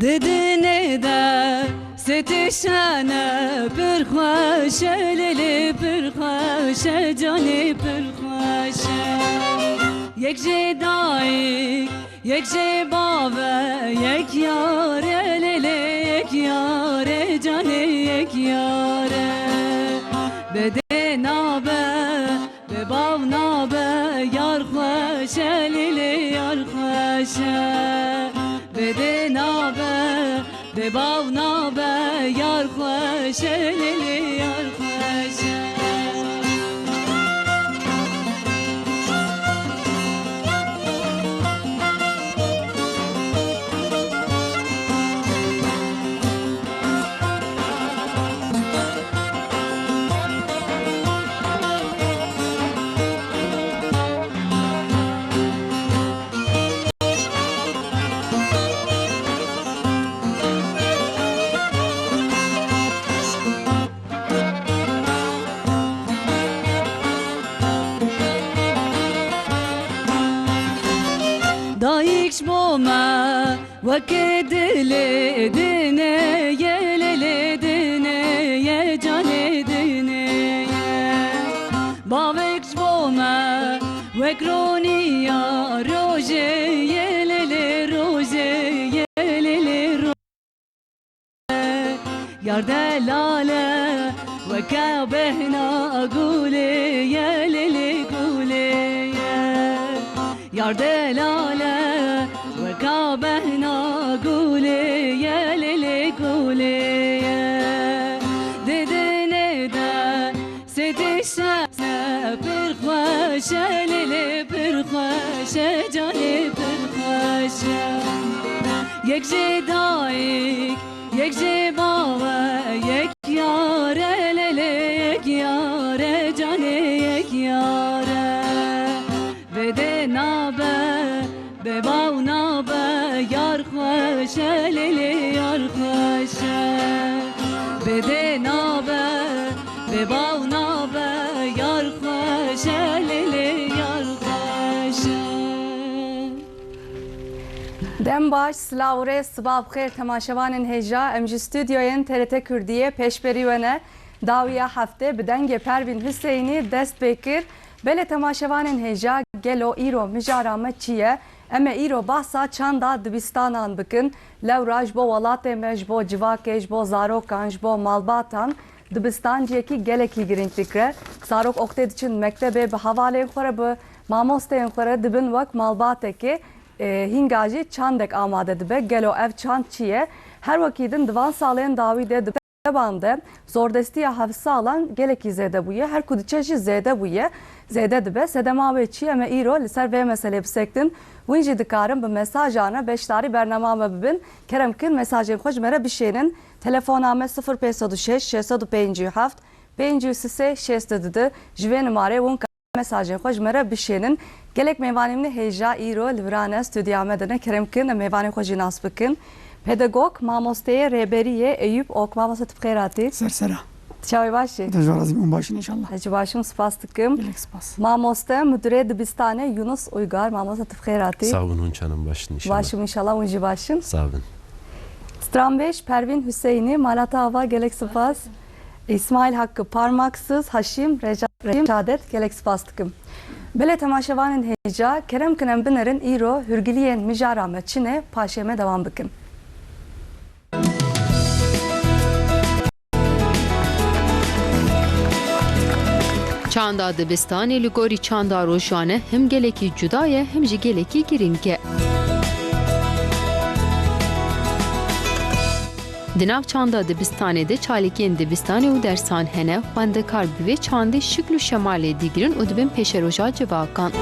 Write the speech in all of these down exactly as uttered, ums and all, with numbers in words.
Di dinê de sitiş hene, pir xweş e, lê lê pir xweş e, canê pir xweş e. Yek jê dayik, yek jê bav e, yek yar e, lê lê yek yar e, canê yek yar e. Bi dê nabe, bi bav nabe, yar xweş e, lê lê yar xweş e. Bi dê nabe, bi bav nabe, yar xweş e, lê lê yar xweş e. Dayik ji bo me weke dilê dinê ye, lê lê dinê ye, canê dinê ye. Bavek ji bo me wek roniya rojê ye, lê lê rojê ye, lê lê ro- Yar delale weke behna gulê ye, lê lê gulê ye. Yar delale weke behna gulê ye, lê lê gulê ye. Di dinê de sitiş hene, pir xweş e, lê lê pir xweş e, canê pir xweş e. Yek jê dayik, yek jê bav e, yek yar e, lê lê yek yar e, canê yek yar e. Bi dê nabe, bi bav nabe, yar xweş e, lê lê yar xweş e. Bi dê nabe, bi bav nabe, yar xweş e, lê lê yar xweş e. Dem baş, silav û rêz, siba bi xêr temaşevanên hêja. Em ji stûdyoyên T R T Kurdiyê pêşberî we ne. Dawiya heftê bi dengê Pervîn Huseyînî dest pê kir. Belê temaşevanên hêja, gelo îro mijara me çi ye? Em ê îro behsa çanda dibistanan bikin. Lewra ji bo welatê me, ji bo civakê, ji bo zarokan, ji bo malbatan dibistan cihekî gelekî girîng dikire. Zarok wextê diçin mektebê, bi hevalên xwe re, bi mamosteyên xwe re dibin wek malbatekê, e, hînga jî çandek amade dibe. Gelo ev çand çi ye? Her wekî din di van salên dawî de di mekteban de zordestiya hevsalan gelekî zêde bûye. Her ku diçe jî zêde bûye, zêde dibe. Sedema wê çi ye? Em îro li ser vê meselê bisektin. Hûn jî dikarin bi mesajan re beşdarî bernama me bibin. Kerem kin, mesajên xwe ji me re bişênin. Telefona me sifir pênc sed û şeş, şeş sed û pêncî û heft, pêncî û sê, şêst û du. Ji vê nimarê hûn mesajên xwe ji me re bişênin. Gelek mêvanê min ê hêja îro li vira ne, stûdiya me de ne. Kerem kin, em mêvanê xwe jî nas bikin. Pedagog, mamosteyê rêberiyê Eyûp Ok. Mamoste, tu bi xêr hatî. Ser sera. Çawa yî, baş î? Te jî razî bin, baş in înşallah. Ez jî baş im, spas dikim. Gelek spas. Mamoste, mudirê dibistanê Yunus Uygar. Mamoste, tu bi xêr hatî. Sax bin, hûn çanin, baş in înşallah. Baş im înşallah, hûn jî baş in. Sax bin. Stranbêj Pervîn Huseyînî, mala te ava, gelek spas. Îsmaîl Hakkı, Parmaksız, Haşîm Reca-, Reşadet, gelek spas dikim. Belê temaşevanên hêja, kerem kin em binerin îro hûrgiliyên mijara me çi ne, paşê me dewam bikin. Çanda dibistanê li gorî çanda rojane him gelekî cuda ye, him jî gelekî girîng e. Di nav çanda dibistanê de çalakiyên dibistanê û dersan hene, xwendekar bi vê çandê şikl û şemalê digirin û dibin pêşeroja civakan.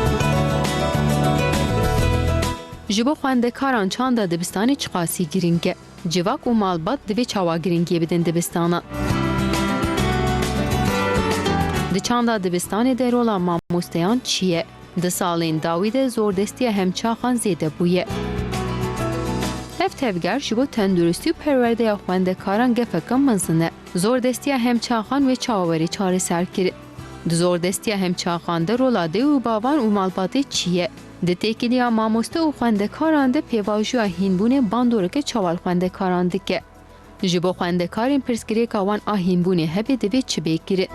Ji bo xwendekaran çanda dibistanê çiqasî girîng e? Civak û malbat divê çawa girîngiyê bidin dibistanan? Di çanda dibistanê de rola mamosteyan çi ye? Di salên dawî de zordestiya hemçaxan zêde bûye. Ev tevger ji bo tenduristî û perwerdeya xwendekaran gefeke mezin e. Zordestiya hemçaxan wê çawa were çareser kirin? Di zordestiya hemçaxan de rola dê û bavan û malbatê çi ye? Di têkiliya mamoste û xwendekaran de pêvajoya hînbûnê bandoreke çawa li xwendekaran dike? Ji bo xwendekarên pirsgirêka wan a hînbûnê hebe divê çi bê kirin?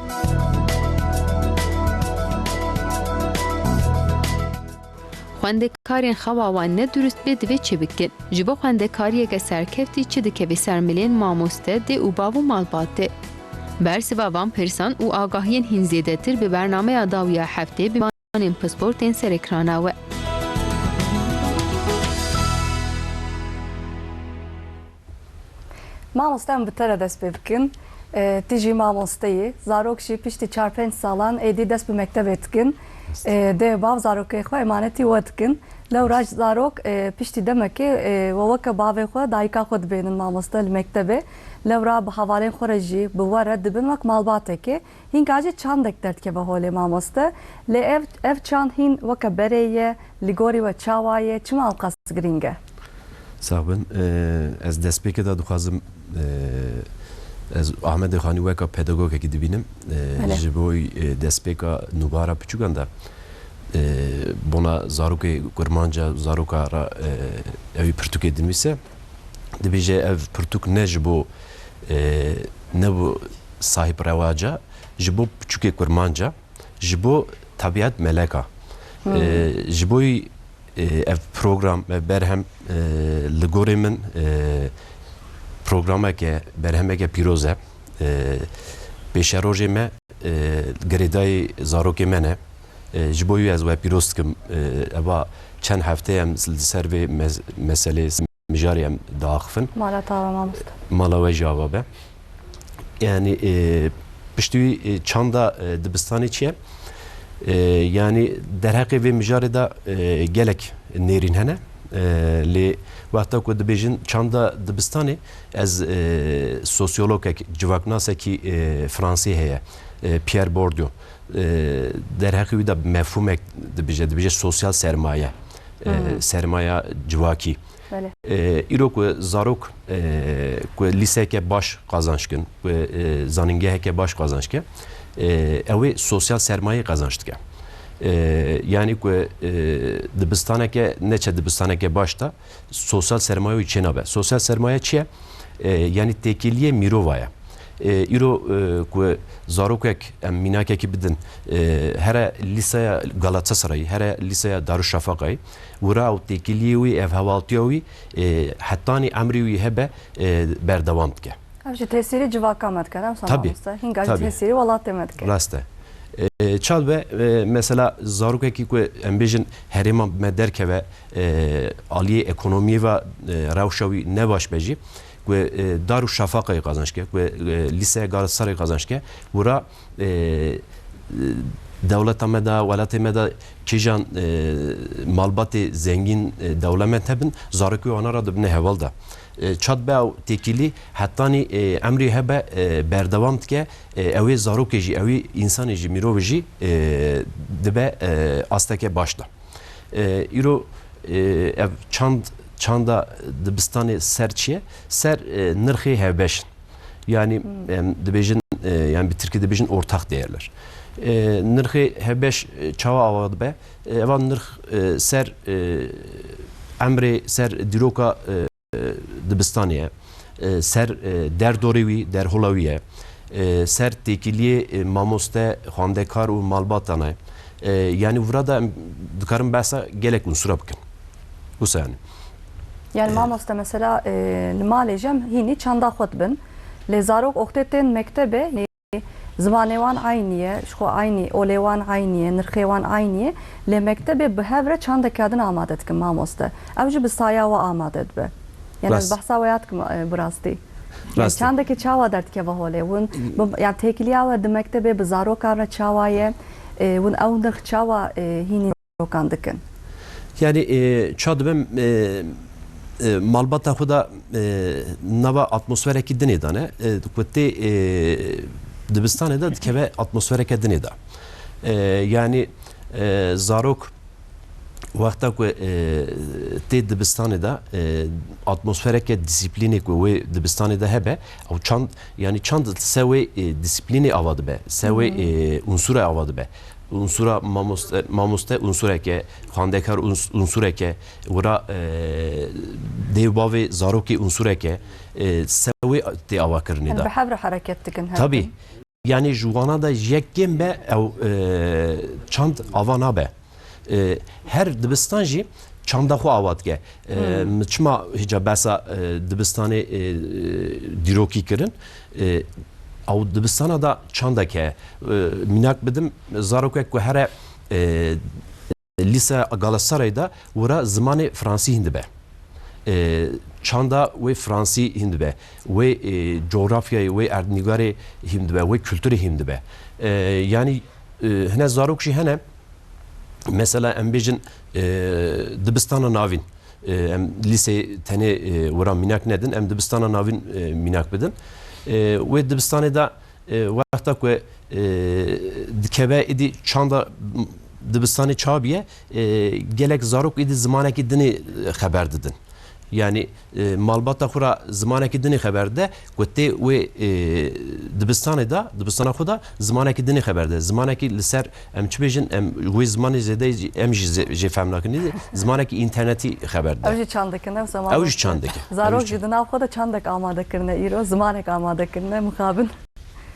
Xwendekarên xewa wan ne durust bê divê çi bikin? Ji bo xwendekariyeke serkeftî çi dikeve ser milên mamoste, dê û bav û malbatê? Bersiva van pirsan û agahiyên hîn zêdetir bi bernameya dawiya heftê bi anên pisportên ser ekrana we. Mamoste, em bi te re dest pê bikin. E, tu jî mamoste yî. Zarok jî piştî çar pênc salan êdî dest bi mektebê dikin. E, dê bav zarokê xwe emanetî we dikin. Lewra zarok, e, piştî demekê, e, we weke bavê xwe, dayika xwe dibênin mamoste li mektebê. Lewra bi hevalên xwe re jî, bi we re dibin wek malbatekê. Hînka jî çandek derdikeve holê mamoste. Lê ev, ev çand hîn weke berê ye, li gorî we çawa ye, çima ewqas girîng e? Sax bin. Ee, ez destpêkê de dixwazim, ee, ez Ahmedê Xanî weka pedagogekî dibînim. Ee, Belê. Ji bo, ee, destpêka nûbara piçûkan de, ee, bona zarokê kurmanca, zaroka re, ee, ewî pirtûkê dinivîse. Dibêje ev pirtûk ne ji bo, ee, ne bo sahîb rewaca, ji bo piçûkê kurmanca, ji bo tebîet meleka. Hmm. Ee, ji bo, ee, ev program, ev berhem, ee, li gorê min, ee, programeke, berhemeke pîroz e. Ee, pêşerojê me, ee, girêdayî zarokê me ne. Ee, ji bo wî ez we pîroz dikim. Ee, eva çend hefte em li ser vê mes-, meselê mijarê em diaxifin. Mala te ava, mamoste. Mala we jî ava be. Yanî, e, piştî wî, e, çanda, e, dibistanê çi ye? E, yanî derheqê vê mijarê de, e, gelek nêrîn hene. E, lê wexta ku dibêjin çanda dibistanê, ez, e, sosyologek, civaknasekî, e, fransî heye, e, Pierre Bourdieu. E, derheqê wî de mefhûmek dibêje, dibêje sosyal sermaye, e, Hmm. sermaya civakî. Belê. E, îro ku zarok, e, ku lîseke baş qazanç kin, ku, e, zanîngeheke baş qazanç ke, e, ew ê sosyal sermayê qazanç dike. E, yanî ku, e, dibistaneke, neçe dibistaneke baş de sosyal sermaye wî çênabe. Sosyal sermaye çi ye? E, yanî têkiliyê mirova ye. E, îro, e, ku zarokek, em mînakekî bidin, e, here lîseya Galatasarayî, here lîseya Darüşşafakayî, wira ew têkiliyê wî, ev hevaltiya wî, e, hetanî emrê wî hebe, e, berdewam dike. Ev jî tesîrî civaka me dike, ne wisa Tabî. mamoste? Hînga jî Tabî. tesîrî welatê me dike. Rast e. E, çawa dibe, e, mesela zarokekî ku em bêjin herêma me derkeve, e, aliyê ekonomiyê ve, e, rewşa wî ne baş be jî, ku, e, Darüşşafakayê qazanç ke, ku, e, lîseya Galatasarayê qazanç ke, wira, e, e, dewleta me de, welatê me de kîjan, e, malbatê zengîn, e, dewlemend hebin, zarokê wana re dibine heval de. E, çawa dibe ew têkilî hetanî, e, emrê hebe, e, berdewam dike, e, ew ê zarokê jî, ew ê însanê jî, mirovê jî, e, dibe, e, asteke baş de. E, îro, e, ev çand, çanda dibistanê ser çi ye? Ser, e, nirxê hevbeş in. Yanî, Hmm. em, dibêjin, e, yanî bi tirkî dibêjin ortak değerler. E, nirxê hevbeş, e, çawa ava dibe? E, eva nirx, e, ser, e, emrê, ser dîroka, e, dibistanê ye, e, ser, e, derdorê wî, derhola wî ye, e, ser têkiliyê, e, mamoste, xwendekar û malbatan e. E, yanî vira de em dikarin behsa gelek unsura bikin. Wisa yanî. Yanî E, mamoste, mesela, e, li malê jî em hînî çanda xwe dibin. Lê zarok wextê tên mektebê, Zimanê wan eynî ye, ji xwe eynî, olê wan eynî ye, nirxê wan eynî ye, lê mektebê bi hev re çandeke din amade dikin mamoste. Ew jî bi saya we amade dibe. Yani ez Rast. behsa we ya dikim, e, bi rastî. Yani Rast e. çandekî çawa derdikeve holê? Hûn, bi, yani têkiliya we di mektebê bi zarokan re çawa ye? E, hûn ew nirx çawa, e, hînî zarokan dikin? Yanî, e, ça dibim, e, e, malbata xwe de, e, nava atmosferekî dinê de ne, e, ku tê, e, dibistanê de dikeve atmosfereke dinê de. E, yanî, e, zarok wexta ku, e, tê dibistanê de, e, atmosfereke disiplînê ku wê dibistanê de hebe, ew çand, yanî çand se wê, e, disiplînê ava dibe, se wê, Hı hı. e, unsure ava dibe. unsura mamoste, mamoste unsureke, xwendekar uns-, unsureke, wira, e, dê û bavê zarokê unsureke, e, se wê tê avakirinê Em de. Bi hev re hereket dikin her Tabii. Yanî ji wana de yek kêm be ew, e, çand ava nabe. E, her dibistan jî çanda xwe ava dike. E, Hmm. Min çima hêca behsa, e, dibistanê, e, dîrokî kirin? E, ew dibistana da çandek heye. E, mînak bidim, zarokek ku here, e, Lîseya Galatasarayê de wira zimanê fransî hîn dibe. E, çanda wê fransî hîn dibe. Wê, e, cografyayê, wê erdnîgarê hîn dibe, wê kulturê hîn dibe. E, yanî, e, hine zarok jî hene, mesela em bêjin, e, dibistana navîn, e, em lîseyê tenê, e, wira mînak nedin, em dibistana navîn, e, mînak bidin. E, wê dibistanê de E, wexta ku, e, dikeve êdî çanda dibistanê çawa bûye, e, gelek zarok êdî zimanekî dinê xeber didin. Yanî, e, malbata xwe re zimanekî dinê xeber dide, ku tê wê, e, dibistanê de, dibistana xwe de zimanekî dinê xeber dide. Zimanekî li ser, em çi bêjin, em wê zimanê zêde jî, em jî zê-, jê fehm nakin. Zimanekî înternetî xeber dide. Ew jî çandek in, ew zaman Ew jî çandek e. Zarok Ew jî jî çandek. Di nav xwe de çandek amade kirine îro, zimanek amade kirine, mixabin.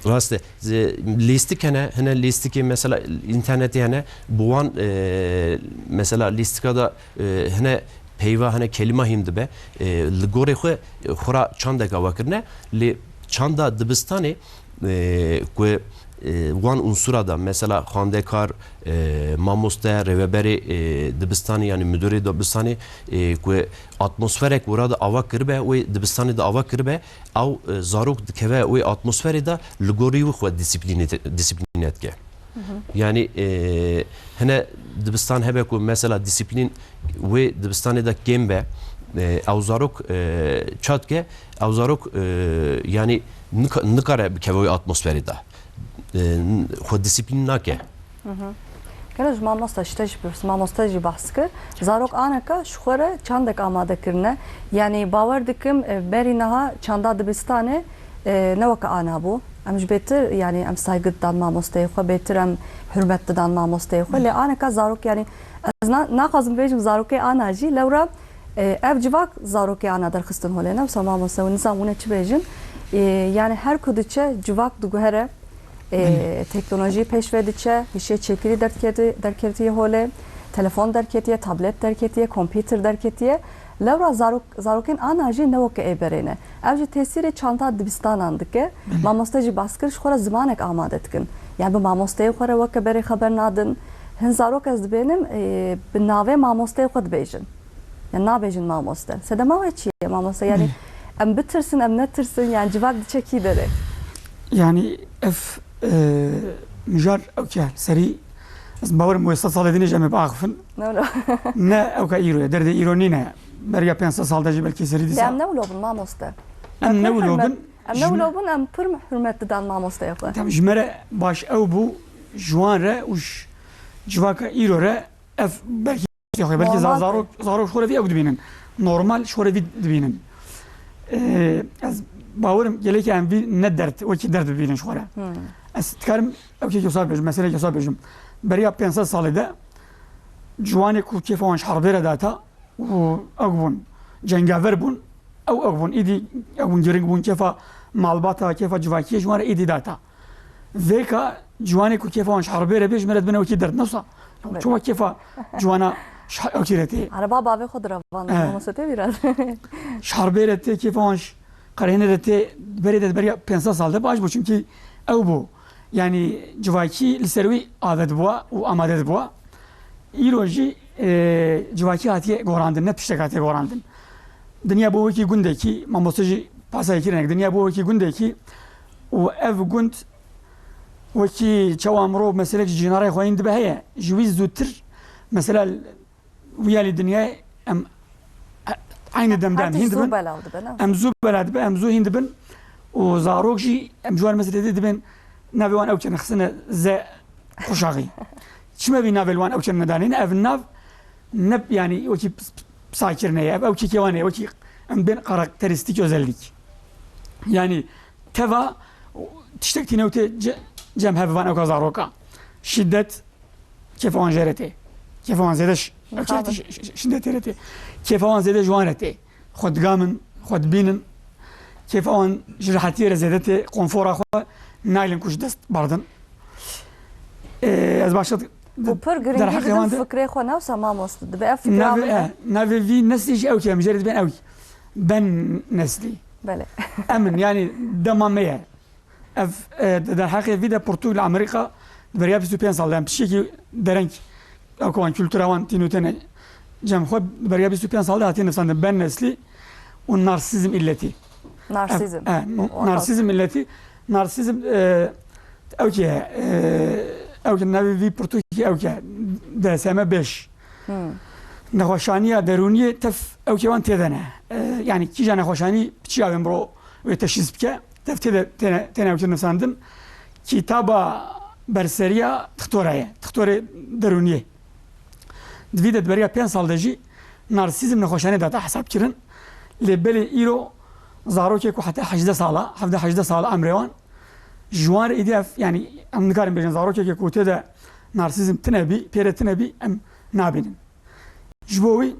Rast e. Ze-, lîstik hene, hine lîstikê mesela înternetê hene, bi wan, e, mesela lîstika da, e, hine peyva, hine kelîma hîn dibe. E, li gorê xwe, e, xwe ra çandek ava kirine, lê çanda dibistanê, e, ku, e, wan unsura da, mesela xwendekar, e, mamoste, rêveberê, e, dibistanê, yanî müdürê dibistanê, e, ku atmosferek wira da ava kiribe, wê dibistanê da ava kiribe, ew, e, zarok dikeve wê atmosferê de li gorî wî xwe disiplîne, disiplîne dike. Hı hı. Yanî, e, hine dibistan hebe ku mesela disiplîn wê dibistanê de kêm be, e, ew zarok, e, ça dike, ew zarok, e, yanî nika-, nikare bikeve wê atmosferê de. E, n-, xwe disiplîn nake. Hı hı. Gelo ji mamosta ji te jî pirs, mamoste jî behs kir. Zarok aneka ji xwe re çandek amade kirine. Yanî bawer dikim, e, berî niha çanda dibistanê, e, ne weke ana bû. Em ji bêtir, yanî em saygı didan mamosteyê xwe, bêtir em hurmet didan mamosteyê xwe. Lê aneka zarok, yanî ez na-, naxwazim bêjim zarokê ana jî, lewra, e, ev civak zarokê ana derxistin holê, ne wisa mamoste, hûn nizan hûn ê çi bêjin. E, yanî her ku diçe civak diguhere, E, Belê. Teknolojî pêş ve diçe, hişê çêkirî derketi-, derketiye holê, telefon derketiye, tablet derketiye, kompîter derketiye. Lewra zarok-, zarokên ana jî ne weke ê berê ne. Ev jî tesîrê çanda dibistanan dike. Belê. Mamoste jî bas kir, ji xwe re zimanek amade dikin. Yani bi mamosteyê xwe re weke berê xeber nadin. Hin zarok ez dibênim, e, bi navê mamosteyê xwe dibêjin. Yani nabêjin mamoste. Sedema wê çi ye mamoste? Yani Belê. Em bitirsin, em netirsin, yani civak diçe kî derê? Yani ev, e, mijar ew ke serî, ez bawerim wê sed salê din jî em ê biaxifin. No, no. Ne ew ke îro ye, derdê îro nîne. Beriya pênc sed sal de jî belkî serî dîsa. Em ne wilo bin mamoste. Em Em ne pir wilo hurmet, bin, em ji ne me- wilo bin, em pir hurmet didan mamosteyê xwe. Tam ji me re baş ew bû, ji wan re û ji civaka îro re ev belkî Belkî za-, Normal zarok, zarok ji xwe re vî ew dibînin. Normal ji xwe re vî dibînin. Ee, ez bawerim gelekî em vî ne derd, wekî derd bibînin ji xwe re. Hmm. Ez dikarim ew kêkê wisa bêjim, meseleyekê wisa bêjim. Beriya pênc sed salê de ciwanê ku kêfa wan ji herbê re data û ew bûn, cengaver bûn, ew ew bûn, îdî ew bûn, giring bûn, kêfa malbata, kêfa civakiyê ji wan re îdî data. Vêka ciwanê ku kêfa wan ji herbê re bê, ji me re dibine wekî derd. Ne wisa? Evet. Çawa kêfa ciwana ji he-, ewkî re tê? Araba bavê xwe direvandin, Eh. mamoste tê vîra. Ji herbê re tê, kêfa wan ji qerênê re tê, berê de beriya pênc sed sal de baş bû, çimkî ew bû. Yanî civakî li ser wî avet bûa û amade dibûa. Îro jî, e, civakî hatiye gorandin, ne tiştek hatiye gorandin. Dinya bû wekî gundekî, mamoste jî pasayê kirinek, dinya bû wekî gundekî û ev gund wekî çawa mirov meselek ji cînarê xwe hîn dibe heye. Ji wî zûtir mesela wiyalî dinyayê em e-, aynı demde Her em tişt hîn zû dibin. belav dibe, ne? Em zû bela dibe, em zû hîn dibin. Û zarok jî em ji wan meselê dê dibên navê wan ew çend xistine ze quşaxî. Çima vî navê li wan ew çend nedanîn? Ev nav ne, yanî wekî ps-, ps-, pisakirine ye. Ev ew kêkê wan e, wekî em bên karakterîstîk, özellik. Yanî teva tiştek tîne û tê ce-, cem hev van ew ka zaroka. Şiddet, Kêfa wan jê re tê. Kêfa wan zêde ş-, Mixabin. Ş-, ş-, şindetê re tê. Kêfa wan zêde ji wan re tê. Xwe digamin, xwe dibînin. Kêfa wan ji rehetiyê re zêde tê. Konfora xwe naylin ku ji dest berdin. Ê, ez başa Û pir girîngî derheqê didin wan de fikrê xwe, ne wisa mamoste? Dibe ev fikra navê, min e. E, navê vî neslî jî ew ke em jê re dibên ew. Ben neslî. Belê. Em in, yanî dema me ye. Ev, e, di derheqê vî de pirtûk li Amerîka di beriya bîst û pênc sal de, em tiştekî dereng, ew ku wan kultura wan tîn û têne cem xwe, di beriya bîst û pênc sal de hatiye nivîsandin, ben neslî û narsîzm îlletî. Narsîzm. Ev, e, n-, O, narsîzm îlletî. Narsîzm, e, ew ke, e, ew ke navê vî pirtûkê ew ke, D S M beş. Hmm. Nexweşaniya derûniyê tev ew ke wan tê de ne. E, yanî kîja nexweşanî çi avên biro wê teşhîs bike, tev tê de têne, têne ew ke nivîsandin. Kitaba berseriya dixtora ye. Dixtorê derûniyê. Di vî de di beriya pênc sal de jî narsîzm nexweşanê date hesab kirin. Lê belê îro zarokê ku heta hejdeh sala, hevdeh hejdeh sala emrê wan, ji wan re îdî ev, yanî em nikarin bêjin zarokekê ku tê de narsîzm tine bî, pê re tine bî, em nabînin. Ji bo wî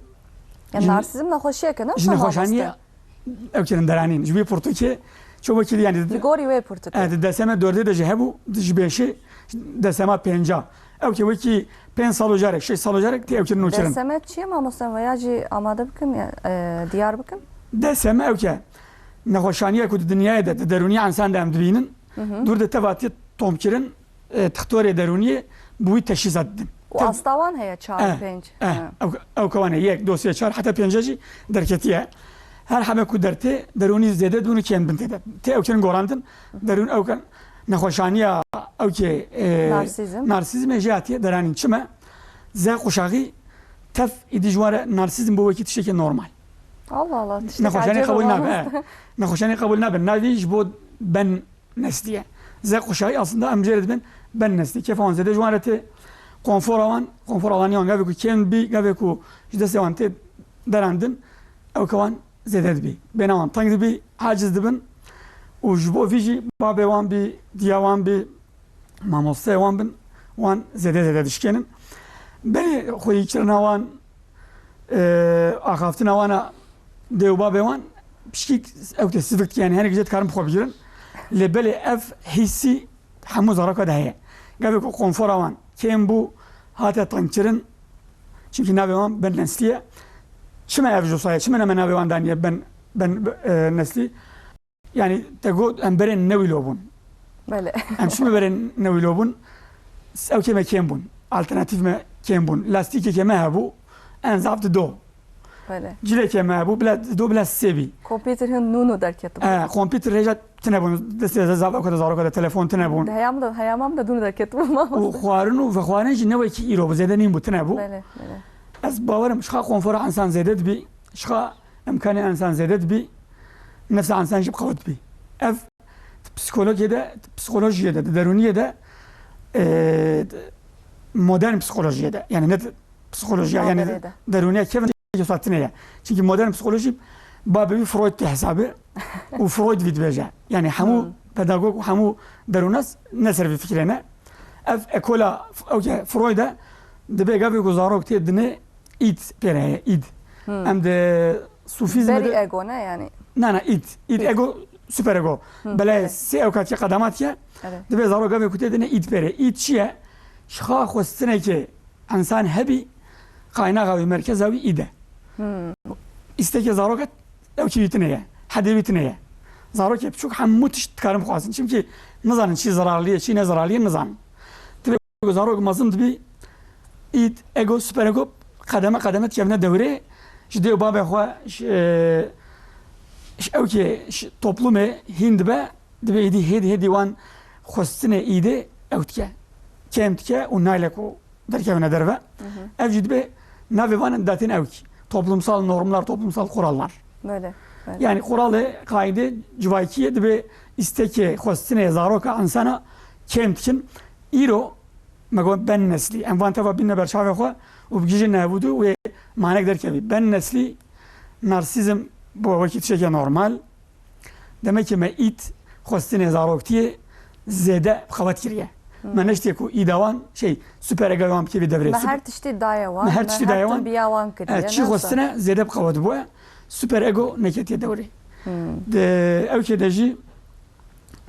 Yani jin- narsîzm nexweşiyeke ne Ji wisa nexweşaniyê mamoste? Ew kirin deranîn. Ji wî pirtûkê ço wekî, yanî Li gorî wê pirtûkê. E, di D S M dördê de jî hebû, di ji beşê, D S M pênca. Ew ke wekî pênc sal û carek, şeş sal û carek tê ew kirin û kirin. D S M çi ye mamoste, veya jî amade bikin, ya, e, diyar bikin? D S M ew ke nexweşaniye ku di dinyayê de, di derûniya însan de em dibînin, Hı hı. dûr de teva tê tomkirin, e, dixtorê derûniyê bi wî teşhîsa didin. Û Tev- asta wan heye çar, Eh, pênc. eh, Ha. ew, ew ke wan e yek, dosye çar, heta pênce jî derketiye. Her hebe ku dertê, derûnî zêde dibin û kêm bin tê de. Tê ew kirin gorandin, derûn ew ke nexweşaniya ew ke, e, Narsîzm. narsîzmê jê hatiye deranîn. Çime? Zê quşaxî tev îdî ji wan re narsîzm bo wekî tiştekê normal. Allah Allah, tiştek Nexweşanê ecêb qebûl nabe, mamoste. eh. Nexweşanê qebûl nabe. Navî ji bo ben nesliye. Zê quşaxî aslında em jê re dibin ben neslî. Kêfa wan zêde ji wan re tê. Konfora wan, konfor alanî wan gavê ku kêm bî, gavê ku ji destê wan tê derandin, ew ke wan zêde dibî. Bêhna wan teng dibî, aciz dibin. Û ji bo vî jî babê wan bî, diya wan bî, mamosteyê wan bin, wan zêde zêde dişkênin. Belê xweyîkirina wan, e, axaftina wan a dê û babê wan pişkî ew tê sivik dike, yanî hinek jê dikarin bi xwe bigirin. Lê belê ev hîsî hemû zaroka de heye. Gavê ku konfora wan kêm bû, hate tengkirin, çimkî navê wan ben neslî ye. Çima ev josa ye? Çima me navê wan daniye ben, ben, e, neslî? Yanî te got em berên newî lo bûn. Belê. Em çima berên newî lo bûn? Ew kê me kêm bûn. Alternatîf me kêm bûn. Lastîkê ke me hebû, en zaf dido. Belê. Cilekê me hebû, bila dido, bila sê bî. Kompîter hin nû nû derketibû. E, kompîter hêja tine bûn. Destê ze zaf ew kadar zaroka de telefon tine bûn. Di heyam de, heyamam de dû nû derketibû, mamoste. Û xwarin û vexwarin jî ne wekî îro bû, zêde nîn bû, tine bû. Belê, belê. Ez bawerim, şixa konfora însan zêde dibî, şixa imkanê însan zêde dibî, nefsa însan jî bi qewet dibî. Ev di psîkologiyê de, di psîkolojiyê de, di derûniyê de, e, modern psîkolojiyê de, yanî ne psîkolojiya, yanî Navberê de. derûniya kevin wisa tine ye. Çimkî modern psîkolojî babê wî Freud tê hesabê û Freud vî dibêje. Yanî hemû Hmm. pedagog û hemû derûnas ne ser vî fikirê ne. Ev ekola, ew ke Freud e, dibê gavê ku zarok tê dinê, îd pê re heye, îd. Hmm. Em di sufîzmê Berî de ego ne yanî? Na, na, îd. Îd, Îd. ego, super ego. Hmm, Belê, belê. sê ew katî qedemat ye. Evet. Dibê zarok gavê ku tê dinê îd pê re. Îd çi ye? Şixa xwestinekê însan hebî, qaynaxa wî, merkeza wî îd e. Hmm. Îstekê zarok e, ew kî wî tine ye. Hedê wî tine ye. Zarokê biçûk hemû tişt dikarin bixwazin. Çimkî nizanin çi zerarlî ye, çi ne zerarlî ye, nizanin. Dibê ku zarok mezin dibî, îd, ego, super ego, qedeme qedeme dikevine dewrê, ji dê û babê xwe, ji, e, ji ew kê, ji toplumê hîn dibe, dibê îdî hêdî hêdî wan xwestinê îdê ew dike. Kêm dike û nayle ku derkevine derve. Hı hı. Ev jî dibê navê van datên ew kî. Toplumsal normlar, toplumsal kurallar. Böyle, böyle. Yani kuralê, kaide civakiyê dibê îstekê, xwestinê zaroka insana kêm dikin. Îro, me got ben neslî. Em van teva bîne ber çavê xwe û bigihîjin nehevûdû wê manek derkevî. Ben neslî, narsîzm bo wekî tiştekê normal. Demek ki me îd xwestinê zaroktiyê zêde bi qewet kiriye. Me ne tiştê ku îda wan, şey, super ego wan bikevî devrê. Me Super- her tiştî daye wan, Me her me tiştî her daye wan. Terbiya wan kiriye, E, çi ne xwestine zêde bi qewet bûye. Super ego neketiye dewrê. Di ewkê de jî,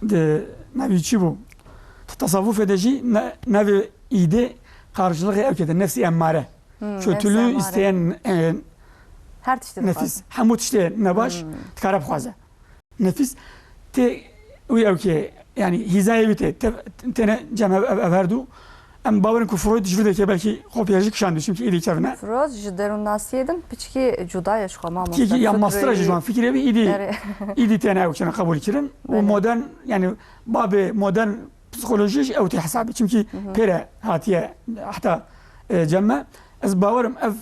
di navî çi bû? Di tesavufê de jî ne-, navê îdê qarşılığı ewkê de nefsî emmare. Hmm, Kötülüğü nefsî emmare. isteyen, e, Her tiştî nefis. Dixwaze. Hemû tiştê nebaş Hmm. dikare bixwaze. Nefis tê wî ewkê, yani hîzayê wî tê, te-, têne cem ev, ev, ev her du. Em bawerin ku Freud ji vê derkê belkî kopya jî kişandiye, çimkî îdî kevin e. Freud ji derûnnasiyê din piçkî cuda ye ji xwe, mamoste. Kî, kî ya Fikri mastra jî ji wan fikirê bî, îdî, Erê. îdî têne ewkê qebûl kirin. Û Belê. modern, yani babê modern psîkolojî jî ew tê hesabê. Çimkî Hı hı. pêre hatiye heta, e, cem me. Ez bawerim ev,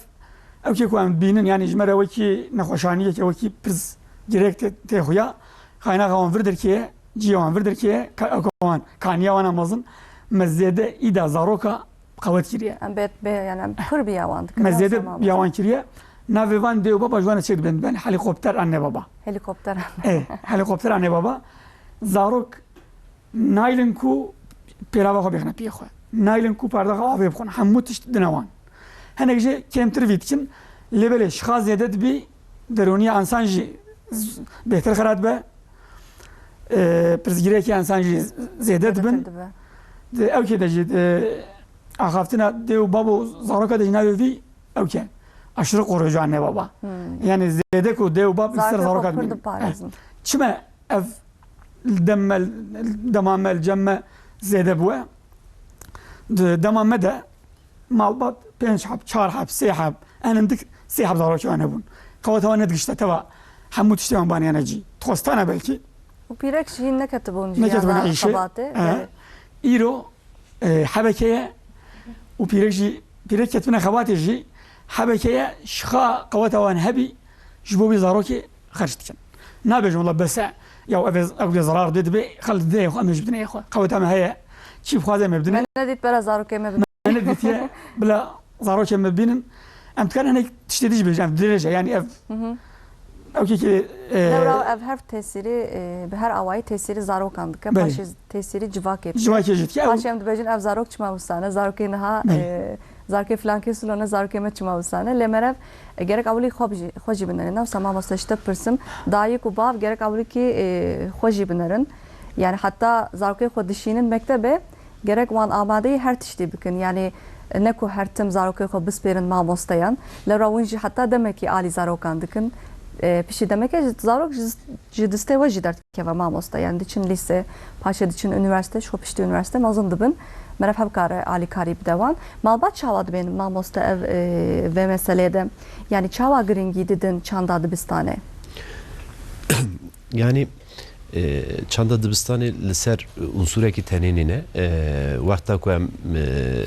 ew kê ku em dibînin, yani ji me re wekî nexweşaniyeke, wekî pirs girêk tê, tê xuya, kaynaxa wan vir derkê ye, cihê wan vir derkê ye, ka-, ka-, wan, kaniya wan a mezin, me zêde îda zaroka qewet kiriye. Em bê, bê, yani em pir biya wan dikin, Me ya zêde Sema biya wan kiriye. Navê van dê û baba ji wan çêk dibin, dibin helîkopter anne baba. Helîkopter anne. Ê, helîkopter anne baba. Zarok Naylin ku pêlava xwe bêxine piyê xwe. Naylin ku pardaxa avê bixwin. Hemû tişt dine wan. Hinek jî kêmtir vî dikin. Lê belê şixa zêde dibî, derûniya ensan jî z-, bêhtir xira dibe. E, pirsgirêkê ensan jî z-, zêde dibin. Zêdetir dibe. Di ewkê de jî, di axaftina dê û bab û zaroka de jî navê vî ewke. Aşırı koruyucu anne baba. Hmm. Yani zêde ku dê û bab li ser Zarokê zaroka xwe pir dibînin. diparêzin. Eh. Çime ev dem me, dema me li cem me zêde bûye. Di dema me de malbat pênc heb, çar heb, sê heb, en hindik sê heb zarokê wan hebûn. Qeweta wan nedigişte teva hemû tiştê wan baniyane cî. Dixwestane belkî. Û pîrek jî neketibûn jiyan Neketibûn îşê. xebatê. He. Evet. Îro, e, hebeke ye û pîrek jî, pîrek ketibine xebatê jî hebeke ye, şixa qeweta wan hebî ji bo wî zarokê xerc dikin. Nabêjin wela bes e, ya ev ê, ew ê zarar dê dibe, xelk didinê xwe, em ê jî bidinê xwe. Qeweta me heye, çi bixwaze me bidinê. Me nedît bera zarokê me bidin. Me nedîtiye, bila zarokê me bibînin. Em dikarin hinek tiştê dî jî bêjin, ev dirêj e, yani ev, Hı hı. ew kekê, e, Lewra ev her tesîrî, e, bi her awayî tesîrî zarokan dike. Belê. Paşê tesîrî civakê dike. Civakê jî dike. Ew Paşê em dibêjin ev zarok çima wisa ne, zarokê niha, Belê. e, zarokê filankê silo ne, zarokê me çima wisa ne. Lê merev, e, gerek ewilî xwe jî, xwe jî binerin. Wisa mamoste ji te pirsim, dayik û bav gerek ewilî kî, e, xwe jî binerin. Yani heta zarokê xwe dişînin mektebê, gerek wan amadeyî her tiştî bikin. Yani ne ku her tim zarokê xwe bispêrin mamosteyan. Lewra win jî heta demekî alî zarokan dikin. E, piştî demeke zarok ji, ji distê we jî derdikeve mamoste. Yani diçin lîse, paşê diçin unîversîte, ji xwe piştî unîversîte mezin dibin. Merev hevkare alîkarî bide wan. Malbat çawa dibên mamoste ev, e, vê meseleyê de? Yani çawa girîngî didin çanda dibistanê? Yani, e, çanda dibistanê li ser unsurekî tenê nîne. E, wexta ku em, e,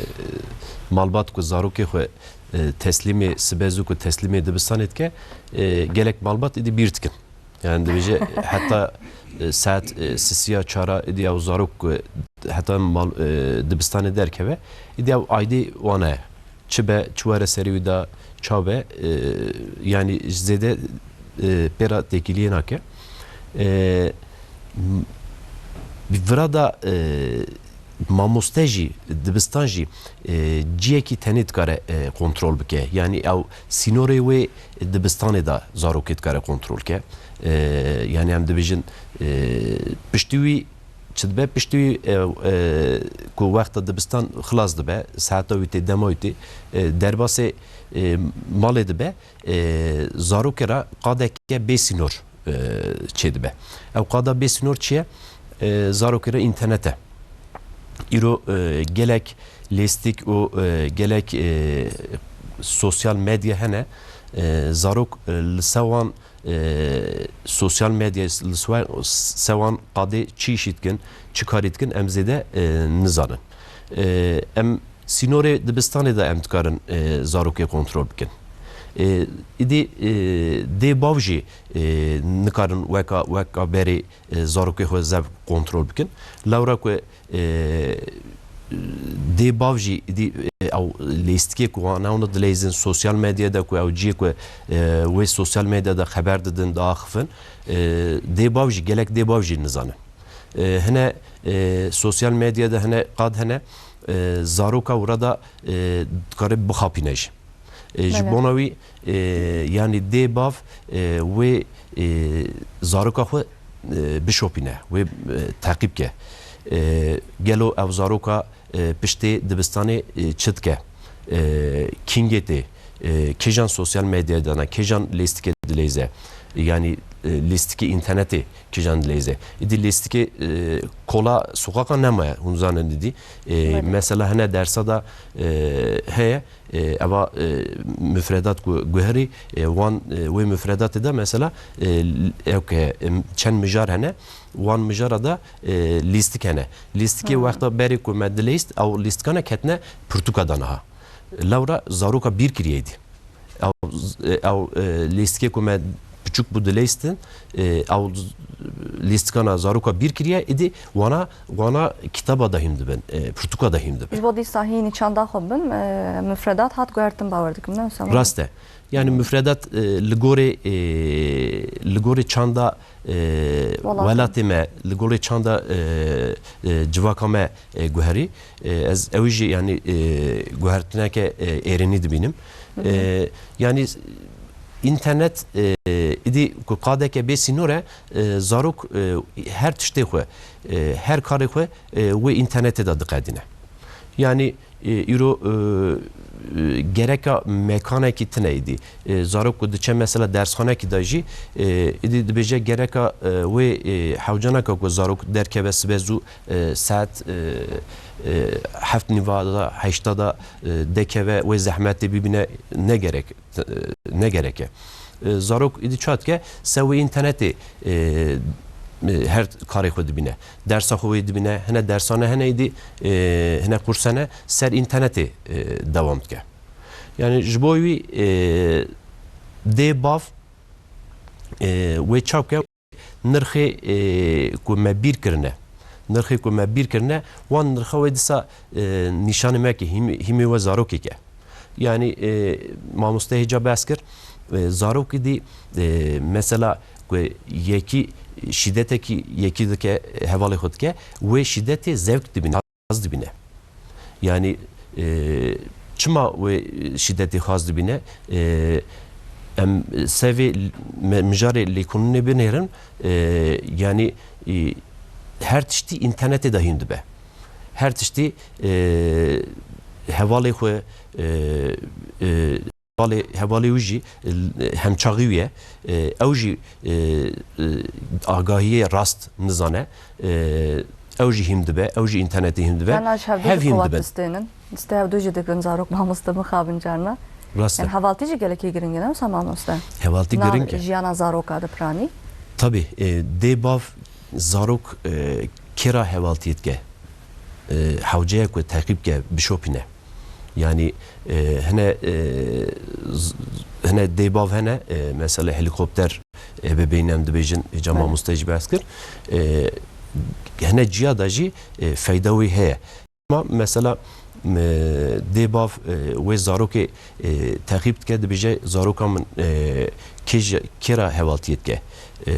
malbat ku zarokê xwe, e, teslîmê sibe zû ku teslîmê dibistanê dike, e, gelek malbat êdî bîr dikin. Yani dibêje heta, e, saet, e, sisiya çara êdî ew zarok ku heta mal, e, dibistanê derkeve, êdî ew aydê wana ye. Çi be, çi were serê wî de, çaw be, e, yani zêde, e, pêra têkiliyê nake. E, m-, vira da, e, mamoste jî, dibistan jî, e, ciyekî tenê dikare, e, kontrol bike. Yani ew sînorê wê dibistanê de zarokê dikare kontrol ke. E, yani em dibêjin, e, piştî wî çi dibe, piştî wî, e, e, ku wexta dibistan xilas dibe, saeta wî tê, dema wî tê, e, derbasê, e, malê dibe, e, zarokê re qadeke bê sînor, e, çêdibe. Ew qada bê sînor çi ye? E, zarokê re înternet e. Îro, e, gelek lêstik û, e, gelek, e, sosyal medya hene. E, zarok, e, li ser wan, e, sosyal medya li swe-, ser wan qadê çi îşî dikin, çi karî dikin, em zêde, e, nizanin. E, em sînorê dibistanê de em dikarin, e, zarokê kontrol bikin. E, îdî, e, dê bav jî, e, nikarin weka, weka berê, e, zarokê xwe zev kontrol bikin. Lewra ku, e, dê bav jî îdî, e, ew lêstikê ku wan hewna dileyzin sosyal medya de ku ew ciyê ku, e, wê sosyal medya de xeber didin, diaxifin, e, dê bav jî, gelek dê bav jî nizanin. E, hine, e, sosyal medyada hine qad hene, e, zaroka wira da, e, dikare bixapîne jî. E, ji Belê. bona wî, e, yanî dê bav, e, wê, e, zaroka xwe, e, bişopîne, wê, e, teqîb ke. E, gelo ev zaroka, e, piştê dibistanê, e, çi dike? E, kîngê tê, e, kêjan sosyal medyayê dana, kêjan lêstikê dileyze, yanî, e, lêstikê înternetê kêjan dileyze. Îdî lêstikê, e, kola soqaqa nemaye, hûn zanin didî. E, Belê. mesela hine dersa da, e, heye, e, eva, e, mufredat ku guherî, e, wan, e, wê mufredatê de mesela, e, ew ke, e, çend mijar hene, wan mijara da, e, lîstik hene. Lîstikê Hmm. wexta berê ku me dileyst, ew lîstikane ketine pirtûka de niha. Lewra zaroka bîr kiriyeydi. Ew, e, ew, e, lîstikê ku me piçûk bû dileystin, e, ew lîstikana zaroka bîr kiriye, îdî wana, wana kitaba de hîm dibin, e, pirtûka de hîm dibin. Ji bo dîsa hînî çanda xwe bin, e, mufredat hat guhertin bawer dikim, ne wisa? Rast e. Yani mufredat, e, li gorê, e, li gorê çanda, e, Welatê. welatê me, li gorê çanda, e, e, civaka me, e, guherî. E, ez ew jî yani, e, guhertineke, e, êrînî dibînim. Hı hı. E, yani internet, e, îdî ku qadeke bê sînor e, e, zarok, e, her tiştê xwe, e, her karê xwe, e, wê internetê de diqedîne. Yani, e, îro, e, e, gereka mekanekî tine îdî. E, zarok ku diçe mesela dersxanekî de jî, e, îdî dibêje gereka, e, wê, e, hewcaneka ku zarok derkeve sibe zû, e, saet, e, e, heft nîva da, heşta da, e, dekeve wê zehmetê bibîne ne gerek, e, ne gerek e. E, zarok îdî çi dike, se wê înternetê, e, e, her karê xwe dibîne. Dersa xwe wê dibîne, hine dersane hene îdî, e, hine qursene ser înternetê, e, dewam dike. Yani ji bo wî, e, dê bav, e, wê çav ke nirxê, e, ku me bîr kirine, nirxê ku me bîr kirine, wan nirxa wê dîsa, e, nîşanê me ke hîm-, hîmê we zarokê ke. Yani, e, mamoste hêca behs kir, e, zarokî dî, e, mesela ku yekî şîdetekî yekî dike, hevalê xwe dike, wê şîdetê zevk dibîne. Xaz dibîne. Yani, e, çima wê şîdetê xaz dibîne? E, em sevê me-, mijarê lêkolînê binêrin, e, yani, e, her tiştî înternetê de hîn dibe. Her tiştî, e, hevalê xwe, e, e, Hevalê, hevalê wî jî, e, hemçaxî wî ye. E, ew jî, e, e, agahiyê rast nizane. E, ew jî hîm dibe, ew jî înternetê hîm dibe. Yan ji hevdu Hev jî hîm qewat dibin. distênin. Distê hevdu jî digirin zarok mamoste mixabin carna. Rast e. Yan hevaltî jî gelekî giring e, ne wisa mamoste? Hevaltî Na giring e. jiyana zaroka de piranî. Tabii, e, dê bav zarok, e, kêra hevaltiyê dike. E, hewceye ku teqîb ke bişopîne. Yani, e, hine, e, z-, hine dê bav hene, e, mesela helikopter, e, ebeveyn em dibêjin, hêca Belê. mamoste jî behs kir. E, hine ciya da jî, e, feyda wî heye. Ama mesela, e, dê bav, e, wê zarokê, e, teqîb dike, dibêje zaroka min, e, kê ji, kê re hevaltiyê dike. E,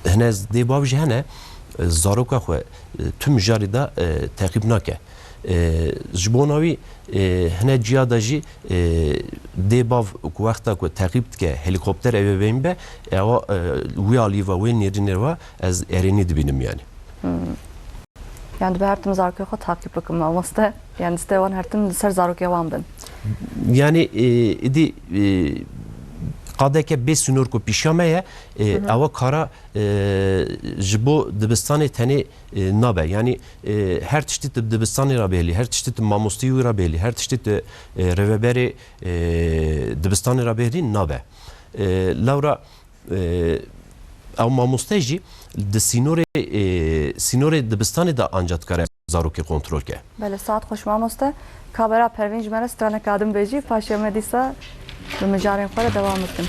hine dê bav jî hene, e, zaroka xwe, e, tu mijarê de, e, teqîb nake. E, ji bona wî, e, hine ciya de jî, e, dê bav ku wexta ku teqîb dike, helîkopter ebeveyn be, ewa, e, wî alî ve, wê nêrînê ve ez erênî dibînim yani. Hmm. Yani dibe her tim zarokê xwe taqîb bikim mamoste. Yani distê wan her tim li ser zarokê wan bin. Yani, e, îdî, e, qadeke bê sînor ku pîşa me ye, e, Hı hı. ewa kara, e, ji bo dibistanê tenê, e, nabe. Yani, e, her tiştî tu dibistanê re bêhêlî, her tiştî tu mamosteyê wî re bêhêlî, her tiştî tu, e, rêveberê, e, dibistanê re bêhêlî nabe. E, lewra, e, ew mamoste jî di sînorê, e, sînorê dibistanê de anca dikare zarokê kontrol ke. Belê, saet xweş mamoste. Kamera Pervîn ji me re straneka din bêjî, paşê me dîsa bi mijarên xwe re dewam bikin.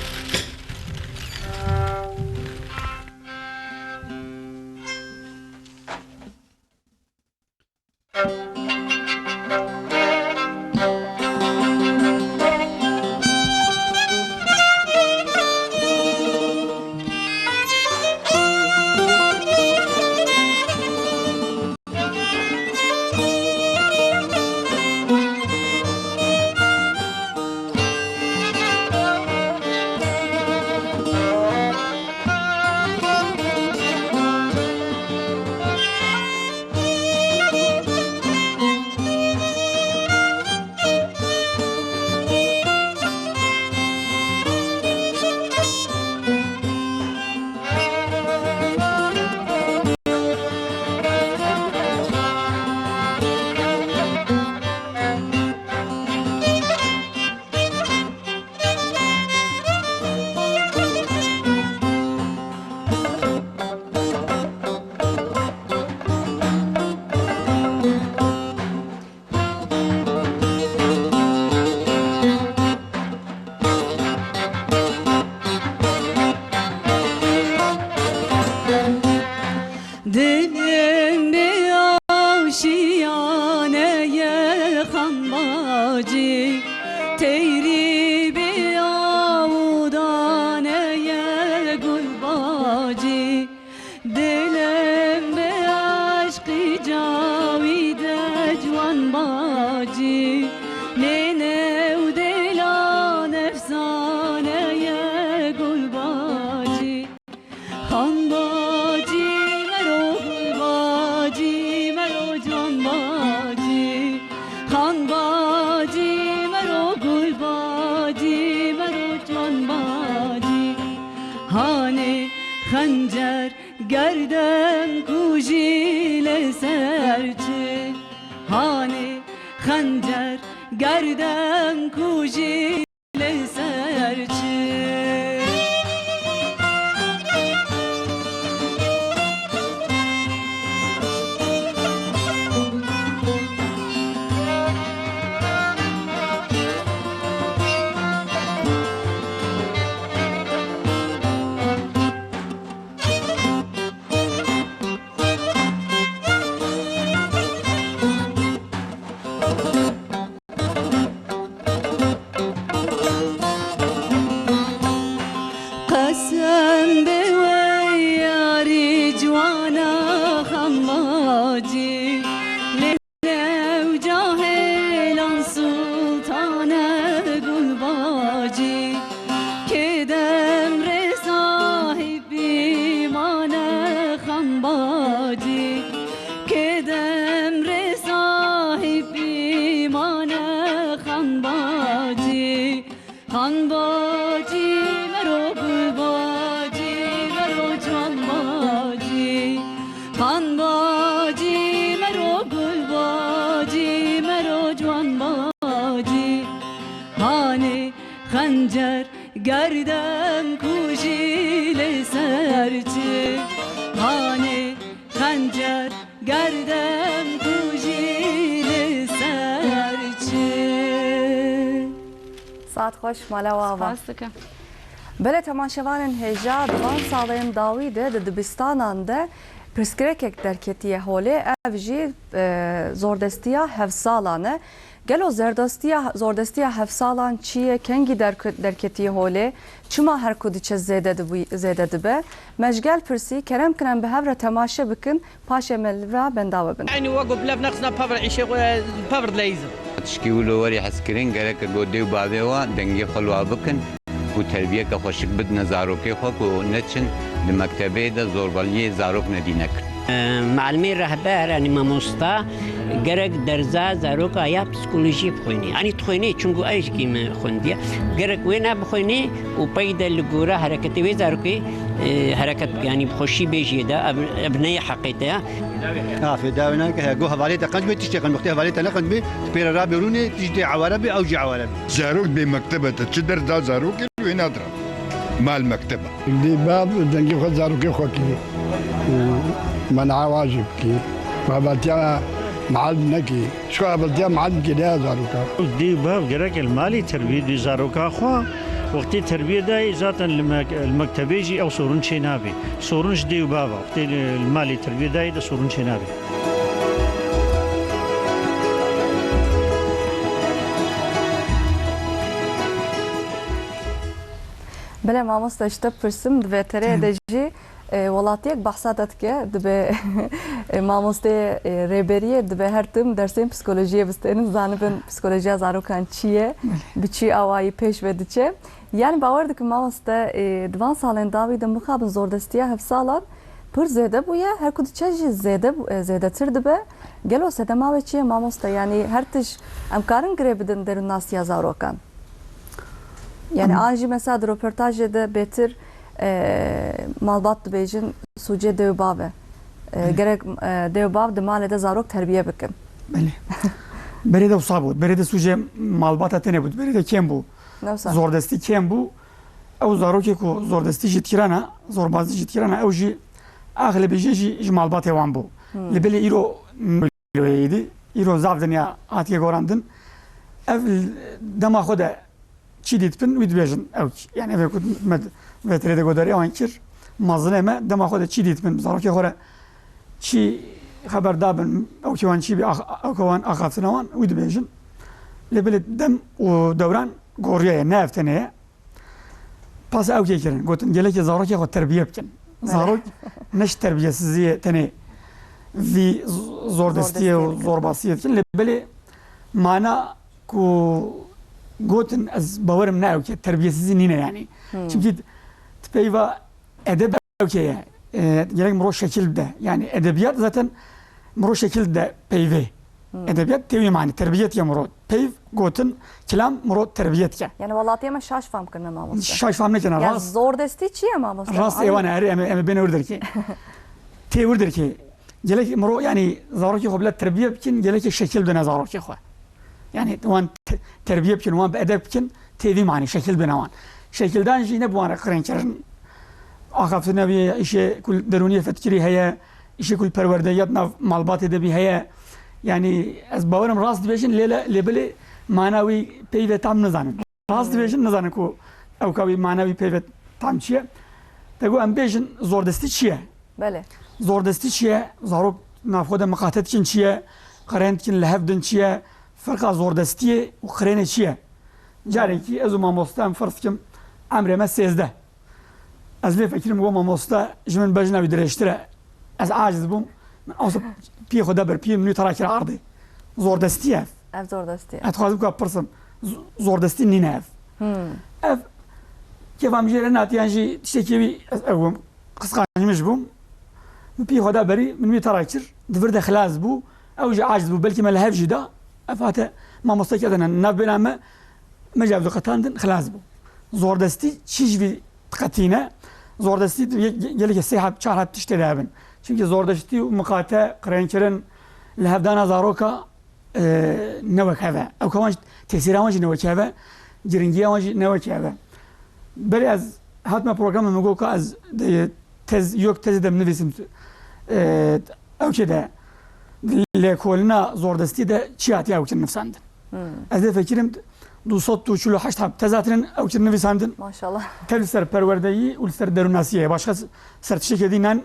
Dilim bê aşiyane ye xembacî, teyrî bê awudane ye gulbacî. Dilim bi eşqî cawî de ciwan bacî, lê new dêlan efsane ye gulbacî. Xan bacî mero gul bacî mero ciwan bacî. Xan bacî mero gul bacî mero ciwan bacî. Hanê xencer gerdem kujî lê ser çi. Hanê xencer gerdem kujî lê ser çi. Qesem be we yarî ciwana xembacî, lê new cahêlan sultane gulbacî. Kê demrê sahîb îmane xembacî, kê demrê sahîb îmane xembacî. Xan bacî mero gul bacî mero ciwan bacî. Xan bacî mero gul bacî mero ciwan bacî. Hanê xencer gerdem kujî lê ser çi. Hanê xencer gerdem kujî lê ser çi. Saet xweş, mala we ava. Spas dikim. Belê temaşevanên hêja, di van salên dawî de di dibistanan de pirsgirêkek derketiye holê, ev jî, e, zordestiya hevsalan e. Gelo zerdestiya, zordestiya hevsalan çi ye? Kengî derke-, derketiye holê? Çima her ku diçe zêde dibû-, zêde dibe? Me ji gel pirsî, kerem kirin em bi hev re temaşe bikin, paşê me li vira benda we bin. Eynî wek ku bi lev nexisna pevr îşê xwe, pevr dileyîzin. Tişkî wilo werî hezkirin, gerek ku dê û bavê we dengê xwe li wa bikin û terbiyeke xweşik bidine zarokê xwe ku neçin di mektebê de zorbaliyê zarok nedî nekin. Mealimê rehber, yanî mamosta, gerek derza zaroka ya psîkolojî bixwînî. Yanî dixwînî, çunku ew jikî me xwendiye. Gerek wê nebixwînî û pey de li gora hereketê wê zarokê, e, hereket bike. Yanî bi xweşî bêjiyê de, ev, ev ne yê heqê te ya. Afê dawê nake, he, go hevalê te qenc bê, tiştê qenc, wextê hevalê te ne qenc bê, tu pê re rabê rûnê, tu jî tê eware bê, ew jî eware bê. Zarok bê mektebe te, çi ders da zarokê, wê nadira. Mal mekteba. Dê bav dengê xwe zarokê xwe kî û men'a wa jî bikî. Hevaltiya mealim nekî. Ji xwe hevaltiya mealim kî ne ya zaroka. Dê û bav gerek li malê terbiyê dê zaroka xwe. Wextê terbiyê dayê zaten li mek-, li mektebê jî ew sorun çê nabê. Sorun ji dê û bav e. Wextê li, li malê terbiyê dayê de sorun çê nabê. Belê mamoste, ji te pirsim, di V T R'yê de jî, e, welatiyek behsa te dike, dibe, e, mamosteyê, e, rêberiyê, dibe her tim dersên psîkolojiyê bistênin, zanibin psîkolojiya zarokan çi ye, bi çi awayî pêş ve diçe. Yani bawer dikim mamoste, e, di van salên dawî de mixabin zordestiya hevsalan pir zêde bûye, her ku diçe jî zêde bû-, e, zêdetir dibe. Gelo sedema wê çi ye mamoste? Yani her tij em karin girê bidin derûnnasiya zarokan? Yani an jî mesela di roportajê de bêtir, e, malbat dibêjin sûcê dê û bav e. E, gerek, e, dê û bav di malê de zarok terbiye bikin. Belê. Berê de wisa bû. Berê de sûcê malbata tenê bû. Berê de kêm bû. Ne wisa? Zordestî kêm bû. Ew zarokê ku zordestî jî dikirana, zorbazî jî dikirana, ew jî axlebê jê jî ji malbatê wan bû. Hmm. Lê belê îro Îro zaf dinya hatiye gorandin. Ev dema xwe de çî dîtibin, wî dibêjin ew. Yani ev ku me V T R'ê de godarî ewan kir, mezinê me dema xwe de çî dîtibin, bi zarokê xwe re Çi xeber dabin, ew ke wan çi bî, ax-, ew ke wan axaftina wan, wî dibêjin. Lê belê dem û dewran goriyaye, ne ev tenê ye. Pas ew kê kirin, gotin, gelekê zarokê xwe terbiye bikin. Belê. Zarok ne ji terbiyesiziyê tenê vî z-, zordestiyê û Zordestiyê dikin. Zorbasiyê dikin. Lê belê mana ku gotin, ez bawerim ne ew ke terbiyesizî nîne yanî. Hmm. Çimkî di peyva edeb ew ke ye. E, gerek mirov şekil bide. Yani edebiyat zaten mirov şekil de peyvê. Hmm. Edebiyat tê wî manî, terbiyet ya mirov. Peyv, gotin, kilam mirov terbiyet ke. Yani welatiyê me şaş fam kirine mamoste. Şaş fam nekirine, ya rast. Zordestî çi ye mamoste? Rast, ewan e, erê, em ê, em ê bêne wir derkê. Tê wir derkê. Gelek mirov, yani zarokê xwe bila terbiye bikin, gelekê şekil bidine zarokê xwe. Yani wan te-, terbiye bikin, wan bi edeb bikin, tê vî manî şekil bidine wan. Şekildan jî ne bi wan re qirênkirin. Axaftina wî îşê ku derûniyê fetkirî heye, îşê ku perwerdeyiyat nav malbatê de bî heye. Yani ez bawerim rast dibêjin, lê le-, lê belê mana wî peyvê tam nizanin. Rast dibêjin, nizanin ku ew ka wî mana wî peyvê tam çi ye. Te got em bêjin zordestî çi ye? Belê. Zordestî çi ye? Zarok navxwe de miqate dikin çi ye? Qirên dikin, li hev din çi ye? Ferqa zordestiyê û qirênê çi ye? Carekî ez û mamoste em ferz dikim emrê me sêzdeh. Ez lê fekirim, got mamoste, ji min bejna wî dirêjtir e. Ez aciz bûm. Min awsa piyê xwe de ber piyê min wî tera kir ardê. Zordestî ev. Ev zordestî ye. Ez dixwazim ku pirsim. Z-, zordestî nîne ev. Hmm. Ev kêfa min jê re nehatiyan jî tiştekî wî ez ew bûm. Qisqancmiş bûm. Min piyê xwe da berî, min wî tera kir. Di vir de xilas bû. Ew jî aciz bû. Belkî me li hev jî da. Ev hate mamoste kedine. Nav bêna me, me jî ev diqetandin, xilas bû. Zordestî çi ji vî diqetîne? Zordestî ye-, ye-, gelekê sê heb, çar heb tiştê de hebin. Çimkî zordestî û miqate, qirênkirin, li hevdana zaroka, e, ne wek hev e. Ew ka wan jî, tesîra wan jî ne wek hev e, giringiya wan jî ne wek hev e. Berê ez hatime programê, min got ka ez de tez, yok tezê de binivîsim, e, ew çê de, lêkolina zordestî de çi hatiye ew çê nivîsandin. Hmm. Ez ê fekirim du sed û çil û heşt heb tez hatinin ew çê nivîsandin. Maşallah. Tev li ser perwerdeyî û li ser derûnasiyê. Başqa s-, ser tiştekê dî nan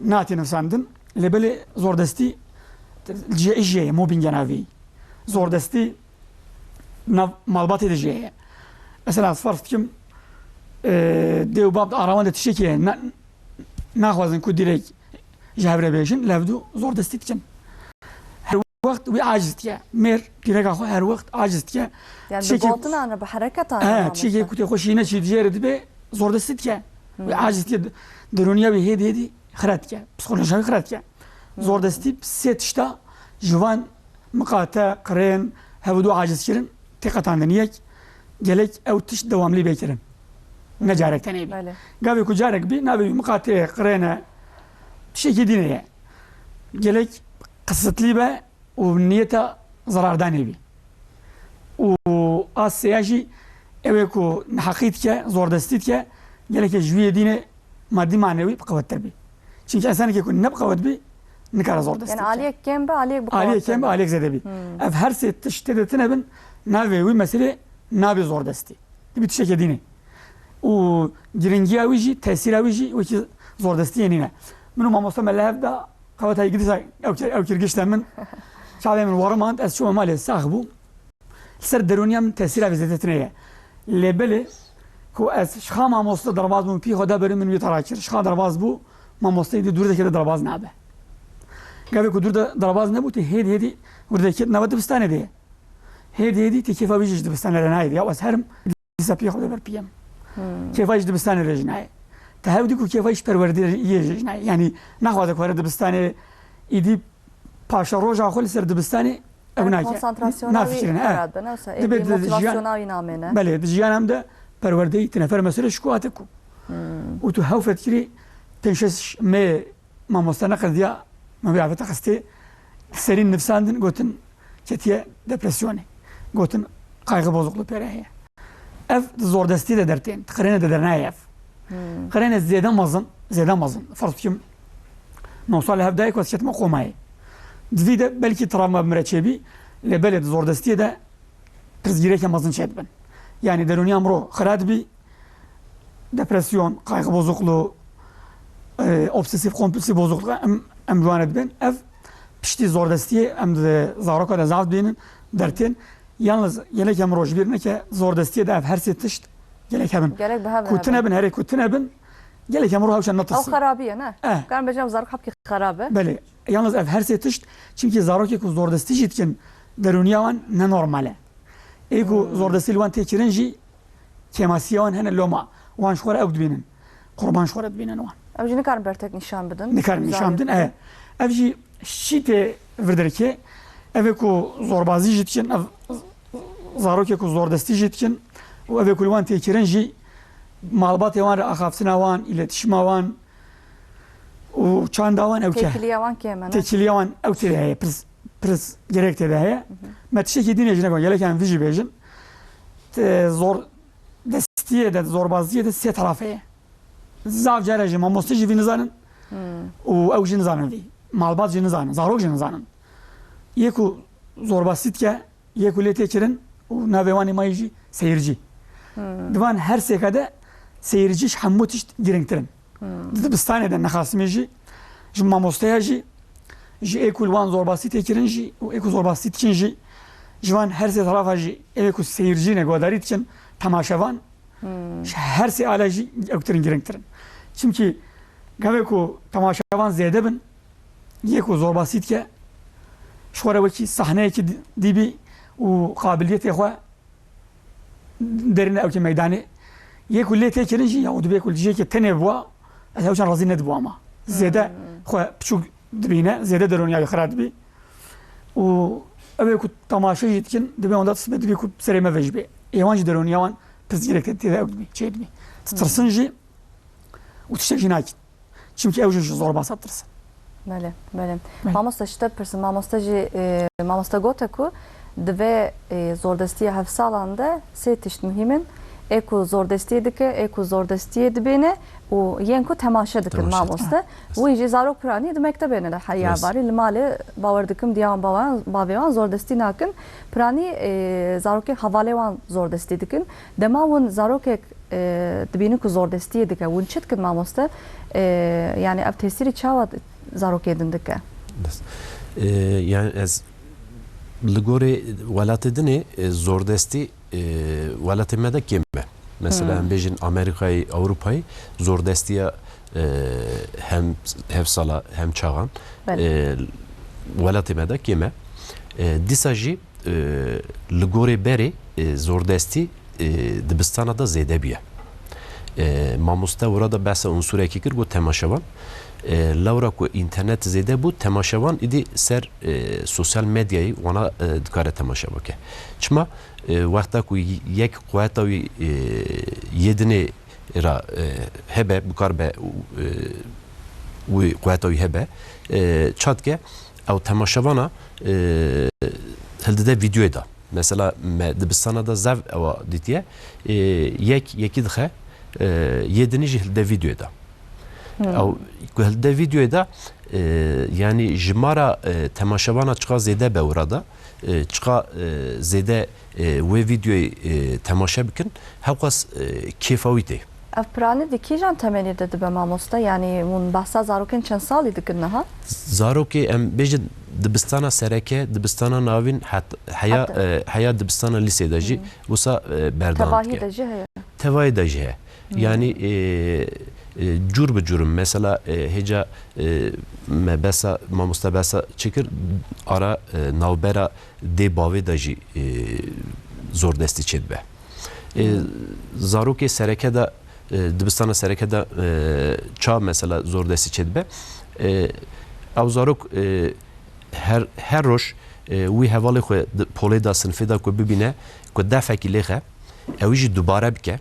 nehatiye nivîsandin. Lê belê zordestî cihê jê ye, mobbînge navî. Zordestî nav malbatê de jê ye. Mesela ez ferz dikim, e, dê û bab di arawan de tiştekê ye. Na-, naxwazin ku dirêk ji hev re bêjin, li hevdû zordestî dikin. Her wext wî aciz dike. Mêr, pîreka xwe her wext aciz dike. Yani bi Tiştekî gotinan re, bi hereketan re He, mamoste. Tiştekî ku tê xwe şîne çî dijêre dibe, zordestî dike. Wî Hmm. aciz dike, derûniya wî hêdî hêdî xira dike. Psîkolojiya wî xira dike. Hmm. Zordestî sê tişta ji van miqate, qirên, hevdû acizkirin tê qetandin. Yek, gelek ew tişt dewamlî bê kirin. Ne carek tenê bî. Belê. Gavê ku carek bî, navê wî miqatê, qirêne, tiştekî dîne ye. Gelek qisitlî be û niyeta zerardanê bî. Û a sêya jî ew ê ku neheqî dike, zordestî dike, gelekê ji wî yê dînê madî manewî bi qewettir bî. Çimkî ensanekê ku ne bi qewet bî, nikare zordestî Yani bike. Aliyek kêm be, aliyek bi Aliyek qewettir kêm be, be. Aliyek zêde bî. Hmm. Ev her sê tişt tê de tine bin, navê wî meselê nabe zordestî. Dibî tiştekê dînê. Û giringiya wî jî, tesîra wî jî wekî zordestiyê nîne. Min û mamoste me li hev da, qeweta yekî dîsa ew kir, ew kir gişte min. Çavê min werimand, ez çûme malê sax bû. Li ser derûniya min tesîra vê zêde tine ye. Lê belê ku ez ji xa mamoste derbaz bûm, pî xwe da berî min wî tera kir. Ji xa derbaz bû, mamosteyê dî dûr deke de derbaz nabe. Gavê ku dûr de derbaz nebû, tê hêdî hêdî wir de ket nava dibistanê de ye. Hêdî hêdî tê kêfa wî jî ji dibistanê re nayê de. Ya ez herim dîsa piyê xwe de ber piyem. Hmm. Kêfa ji dibistanê re jî nayê. Te hew dî ku kêfa ji perwerdeyê jî nayê. Yanî naxwaze ku here dibistanê, îdî paşeroja xwe li ser dibistanê ew Yani nake. Konsantrasyona wî Nafikirine, he. Xera dibe, ne wisa Dibe êdî di jiyan-, motivasyona wî namêne. Belê, di jiyana min de perwerdeyî ti nefer mesele ji ku hate ku. Hmm. Û tu hew fetkirî pênc şeş mê mamoste neqediya, me vê avête xistê, serî nivsandin, gotin ketiye depresyonê. Gotin qayxi bozukluğu pêre heye. Ev di zordestî de dertên, di qirêne de dernayê ev. Hmm. Qirêne zêde mezin, zêde mezin. Ferz bikim, newsa li hev dayê ku ez ketime komayê. Di vî de belkî travma bi min re çêbî, lê belê di zordestiyê de pirsgirêke mezin çêdibin. Yani derûniya mirov xira dibî, depresyon, kaygı bozukluğu, e, obsesif kompulsif bozukluk, em em ji wan re dibên. Ev piştî zordestiyê em di zaroka de zaf dibînin, dertên. Yalnız gelek em rojbîr neke zordestiyê de ev her sê tişt gelek hebin. Gelek bi hev Ku hebin. Tune bin, herê ku tune bin, gelek em ro hewşa Ew netirsin. Xerabî ye, ne? Eh. Karin bêjin ew zarok hebkî xerab e. Belê. Yalnız ev her sê tişt, çimkî zarokê ku zordestî jî dikin, derûniya wan ne normal e. Ê ku Hmm. zordestî li wan tê kirin jî kêmasiya wan hene loma. Wan ji xwe re ew dibînin. Qurban ji xwe re dibînin wan. Ew jî nikarin bertek nîşan bidin. Nikarin nîşan bidin. Zarokê. E. Ev jî şî tê vir derkê. Ev ê ku zorbazî jî dikin, ev zarokê ku zordestî jî dikin û ev ê ku li wan tê kirin jî malbatê wan re axaftina wan, îletişima wan û çanda wan ew ke. Têkiliya wan kêm e, ne? Têkiliya wan ew tê de heye, pirs, pirs gerek tê de heye. Hı hı. Me tiştekî dîne jî negot, gelek em vî jî bêjin. Te zor destiyê de, zorbaziyê de sê taraf heye. Zaf care jî mamoste jî vî nizanin Hmm. û ew jî nizanin vî. Malbat jî nizanin, zarok jî nizanin. Yê ku zorbazî dike, yê ku lê tê kirin û navê wan ê mayî jî seyircî. Hmm. Di van her sêka de seyircî ji hemû tişt girîngtir in. Hmm. Di dibistanê de nexasimê jî, ji mamosteya jî, ji ê ku li wan zorbazî tê kirin jî û ê ku zorbazî dikin jî, ji van her sê tarafa jî ê ku seyircî ne guhdarî dikin, temaşevan, Hmm. ji her sê ala jî ewtir in, girîngtir in. Çimkî gavê ku temaşevan zêde bin, yê ku zorbasî dike, ji xwe re wekî sahneyekî di-, dîbî û qabiliyetê xwe derîne ewkê meydanê. Yê ku lê tê kirin jî ya û dibê ku li cihekê tenê bûa, ez hewçan razî nedibûama. Zêde Hmm. xwe piçûk dibîne, zêde derûniya wî xira dibî. Û ew ê ku temaşe jî dikin, dibê wenda tisbe dibî ku serê me vejibê. Ê wan jî derûniya wan pirsgirêk tê de ew dibî, çê dibî. Ditirsin jî û tiştek jî nakin. Çimkî ew jî ji zorbasa ditirsin. Belê, belê. Belê. Mamoste, ji te bipirsim, mamoste jî, e, mamoste gote ku di vê, e, zordestiya hevsalan de sê tişt muhîm in. Ê ku zordestiyê dike, ê ku zordestiyê dibêne û yên ku temaşe dikin. Temaşe. Mamoste. Wî jî zarok piranî di mektebê ne de heriya Yes. barî li malê bawer dikim diya wan bawan, bavê wan zordestî nakin. Piranî, e, zarokên hevalê wan zordestî dikin. Dema hûn zarokek, e, dibînin ku zordestiyê dike, hûn çi dikin mamoste? E, yani ev tesîrî çawa zarokê din dike? Bes. E, yani ez li gorê welatê dinê, e, zordestî, e, welatê me de kêm e. Mesela Hmm. em bêjin Amerîkayê, Ewropayê zordestiya, e, hem hevsala hem çaxan, Belê. e, welatê me de kêm e. E, dîsa jî, e, li gorê berê, e, zordestî, e, dibistana de zêde bûye. E, mamoste wira de behsa unsurekî kir, got temaşevan. E, lewra ku înternet zêde bû, temaşevan îdî ser, e, sosyal medyayê wana, e, dikare temaşe bike. Çima? E, wexta ku yek quweta wî, e, yê dinê ra, e, hebe, bikar be, e, wî quweta wî hebe, e, ça dike, ew temaşevana, e, hildide vîdyoyê de. Mesela me dibistana de zev ewa dîtiye, e, yek yekî dixe, e, yê dinî jî hildide vîdyoyê de. Hmm. Ew ku hildide vîdyoyê de, e, yani ji ma ra, e, temaşevana çiqa zêde be wira de, e, çiqa, e, zêde, e, wê vîdyoyê, e, temaşe bikin, hewqas, e, kêfa wî tê. Ev piranî di kîjan temelî de dibe mamoste? Yanî hûn behsa zarokên çend salî dikin niha? Zarokê em bêjin dibistana sereke, dibistana navîn het-, heya, Heta. e, heya dibistana lîsê de jî Hmm. wisa, e, berdewam Tevahî dike. de jî heye. Tevahî de jî heye. Hmm. Yanî, e, e, cûr bi cûr in. Mesela, e, hêca, e, me behsa, mamoste behsa çi kir, ara, e, navbera dê bavê de jî, e, zordestî çêdibe. E, Hmm. zarokê sereke de, e, dibistana sereke de, e, ça mesela zordestî çêdibe. E, ew zarok, e, her, her roj, e, wî hevalê xwe di polê de, sinfê de ku bibîne, ku defekî lêxe, ew jî dubare bike.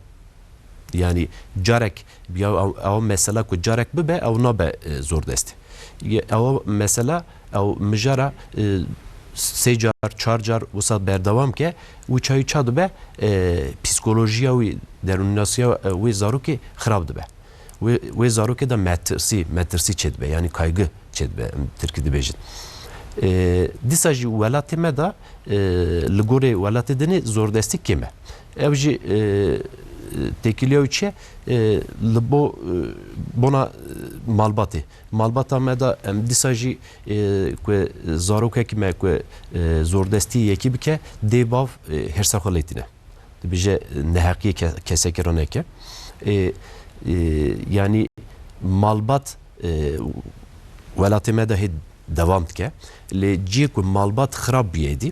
Yani carek, ya ew, ew mesela ku carek bibe, ew nabe, e, zordestî. Ye, ew mesela, ew mijara, e, sê car, çar car wisa berdewam ke, wî çayî ça dibe, e, psîkolojiya wî, derûnnasiya, e, wî zarokê xirab dibe. Wê, wê zarokê de metirsî, metirsî çêdibe, yani kaygı çêdibe, em tirkî dibêjin. E, dîsa jî welatê me de, e, li gorê welatê dinê zordestî kêm e. Ev jî, e, têkiliya wî çi ye? E, li bo, e, bona, e, malbatê. Malbata me de em dîsa jî, e, ku zarokekî me ku, e, zordestî yekî bike, dê bav, e, hêrsa xwe lê tîne. Dibêje, e, neheqiyê ke-, kesekî re neke. E, e, yanî malbat, e, welatê me de hê dewam dike. Lê cihê ku malbat xirab bûye êdî,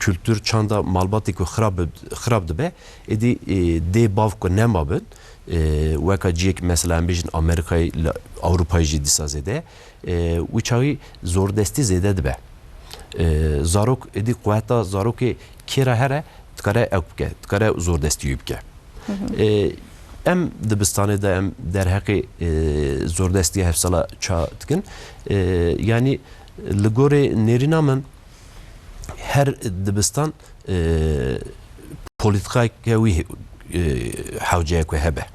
kultur, çanda malbatê ku xirab bi-, xirab dibe, êdî, e, dê bav ku nema bin, e, weka cihêk mesela em bêjin Amerîkayê, li Ewropayê jî dîsa zêde, e, wî çaxî zordestî zêde dibe. E, zarok, êdî quweta zarokê kê re here, dikare ew bike, dikare zordestî wî bike. E, em dibistanê de em derheqê, e, zordestiya hevsala ça dikin. E, yanî li gorê nêrîna min her dibistan, e, polîtîkayeke wî, e, hewceye ku hebe.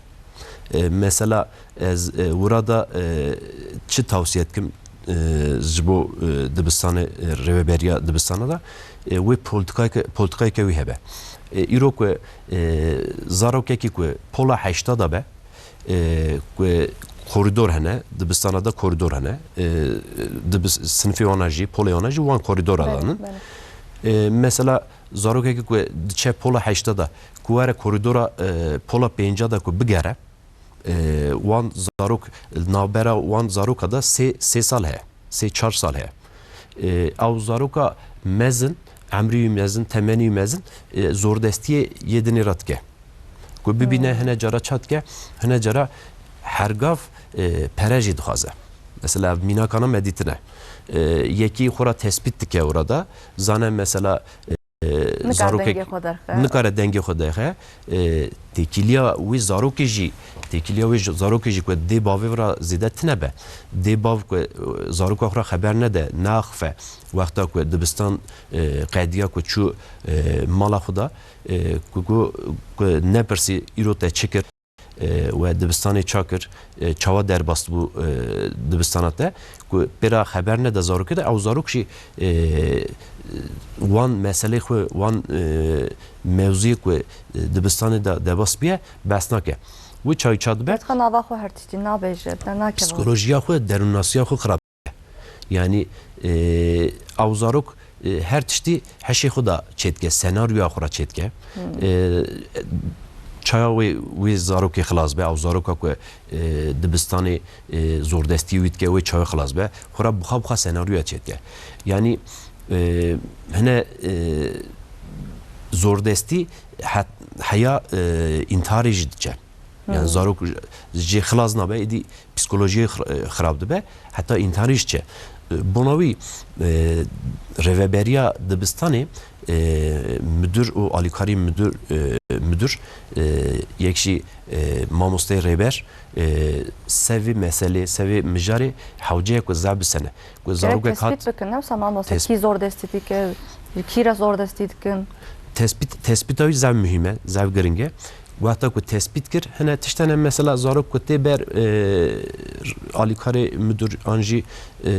E, mesela ez, e, wira da, e, çi tawsiye dikim, e, ji bo, e, dibistanê, e, rêveberiya dibistana da, e, wê polîtîkayeke, polîtîkayeke wî hebe. E, îro ku, e, zarokekî ku pola heşta da be, e, ku korîdor hene, dibistana da korîdor hene, e, dibis-, sinifê wana jî, polê wana jî wan korîdora Belê, danin. belê. E, mesela zarokekî ku diçe pola heşta da, ku were korîdora, e, pola pênca da ku bigere, e, wan zarok, navbera wan zaroka da sê, sê sal heye, sê çar sal heye. E, ew zaroka mezin, emrî wî mezin, temenî wî mezin, e, zordestiyê yê dinê re dike. Ku bibîne Hmm. hine cara ça dike, hine cara hergav, e, pere jî dixwaze. Mesela ev mînakana me dîtine. E, yekî xwe ra tespît dike orada, zane mesela, e, Nikare zarokek dengê xwe derxe. nikare dengê xwe derxe. E, têkiliya wî zarokê jî, têkiliya wî zarokê jî ku dê bavê ra zêde tine be. Dê bav ku, e, zaroka xwe ra xeber nede, naxife. Wexta ku dibistan, e, qediya ku çû, e, mala xwe da, e, ku, ku, ku nepirsî îro te çi kir, e, we dibistanê ça kir, e, çawa derbas bû, e, dibistana te, ku pê ra xeber nede zarokê de, ew zarok jî, e, wan meselê xwe, wan, e, mewzuyê ku, e, dibistanê de derbas bûye, behs nake. Wî çaxî ça dibe? Destxwe nava xwe her tiştî nabêje, ne, nakeve. Psikolojiya xwe, derûnnasiya xwe xirab. Yanî, e, ew zarok, e, her tiştî heşê xwe da çêdike, senaryoya xwe ra çêdike. Hmm. E, çaya wê, wê zarokê xilas be, ew zaroka ku, e, dibistanê, e, zordestî wî dike, wê çawa xilas be, xwe ra buxa buxa senaryoya çêdike. Yanî, e, hine, e, zordestî het-, heya, e, întiharê jî diçe. Yani Hmm. zarok jê xilas nabe, êdî psikolojiyê xir-, xirab dibe, heta întiharî jî çe. Bona wî, e, rêveberiya dibistanê, e, müdür û alîkarî müdür, e, müdür, e, yek jî, e, mamosteyê rêber, e, ser vê meselê, ser vê mijarê hewce ye ku zaf bisene. Ku Gerek zarokek hat tespît bikin, ne wisa mamoste, Tes- kî zordestî dike, ji kî re zordestî dikin? Tespît, tespîta wî zaf muhîm e, zaf giring e. Wexta ku tespît kir, hine tiştene mesela zarok ku tê ber, e, alîkarê müdür an jî, e,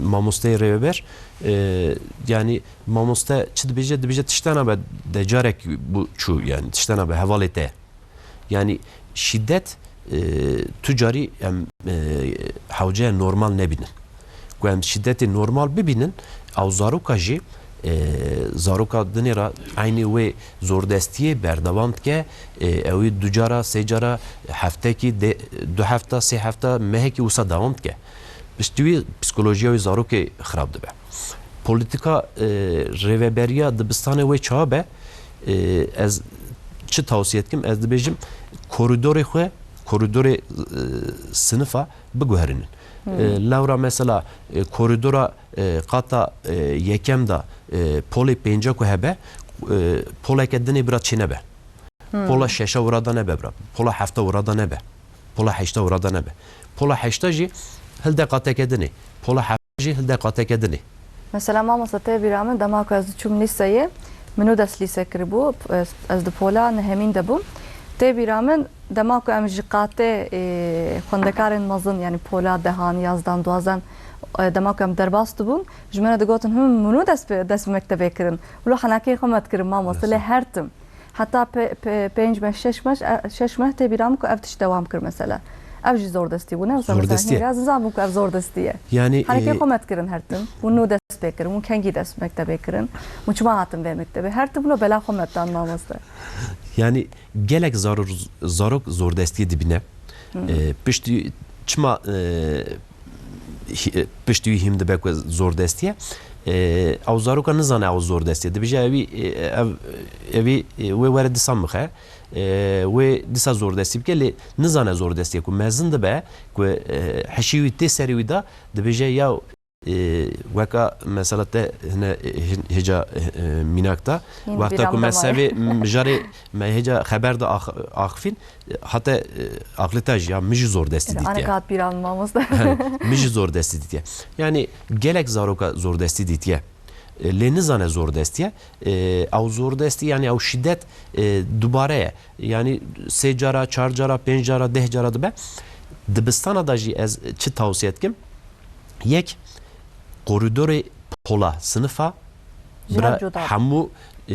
mamosteyê rêveber, e, yanî mamoste çi dibêje, dibêje tiştena be de carek bû çû, yani tiştena be hevalê te. Yani şiddet, e, tu carî em, e, hewce normal nebînin. Ku em şiddetê normal bibînin, ew zaroka jî, e, zaroka dinê re eynî wê zordestiyê berdewam dike, e, ew ê du cara, sê cara, heftekî, de, du hefta, sê hefta, mehekî wisa dewam dike. Piştî wî psikolojiya wî zarokê xirab dibe. Polîtîka, e, rêveberiya dibistanê wê çawa be, e, ez çi tawsiye dikim? Ez dibêjim, korîdorê xwe, korîdorê, e, sinifa biguherînin. Hmm. E, lewra mesela, e, korîdora, e, qata, e, yekem de, e, polê pênca ku hebe, e, poleke dinê bira çênebe. Hmm. Pola şeşa wira da nebe bira. Pola hefta wira da nebe. Pola heşta wira da nebe. Pola heşta jî hilde qateke dinê. Pola hefta jî hilde qateke dinê. Mesela mamoste tê bîra min, dema ku ez diçûm lîseyê, min nû dest lîse kiribû, ez, ez di pola nehemîn de bûm. Tê bîra min, dema ku em ji qatê, e, xwendekarên mezin, yani pola dehan, yazdan, duazdan, e, dema ku em derbas dibûn, ji min re digotin, him, min nû dest bi, dest bi mektebê kirin. Wilo henakeyê xwe me dikirin mamoste, lê Mesela. her tim. Heta pe, pe, pênc meh, şeş meh, e, şeş meh tê bîra min ku ev tişt dewam kir mesela. Ev jî zordestî bû, ne? Mesela, Zordestî ye. Hêra ez nizanim ku ev zordestî ye. Yani, Henekê e, xwe me dikirin her tim. Hûn nû dest pê kirin, hûn kengî dest mektebê kirin. Hûn çima hatin vê mektebê? Her tim wilo bela xwe me didan mamoste. Yani, gelek zaror, zarok zordestiyê dibîne. Hı. E, piştî çima, e, hi-, piştî wî hîm dibe ku zordestî ye. E, ew zaroka nizane ew zordestî ye. Dibêje, "Ewî, e, ev, ewî, e, wê were dîsa mixe, e, wê dîsa zordestî bike," lê nizane zordestî ye ku mezin dibe, ku, e, hişî wî tê serê wî de, dibêje, "Ya, e, weka mesela te hine, e, hin-, hêca, e, mînak de, Hîn wexta bîra ku min de me maye." sevê mijarê me hêca xeber de ax-, axifîn, hate, e, aqilê te jî ya min jî zordestî dîtiye. Aneka hat bîra min mamoste. He, min jî zordestî dîtiye. Yani gelek zaroka zordestî dîtiye. E, lê nizane zordestî ye. E, ew zordestî, yani ew şîdet, e, dubare ye. Yani sê cara, çar cara, pênc cara, deh cara dibe. Dibistana da jî ez çi tawsiye dikim? Yek, koridorê pola sinifa Ji hev bira cuda be. hemû, e,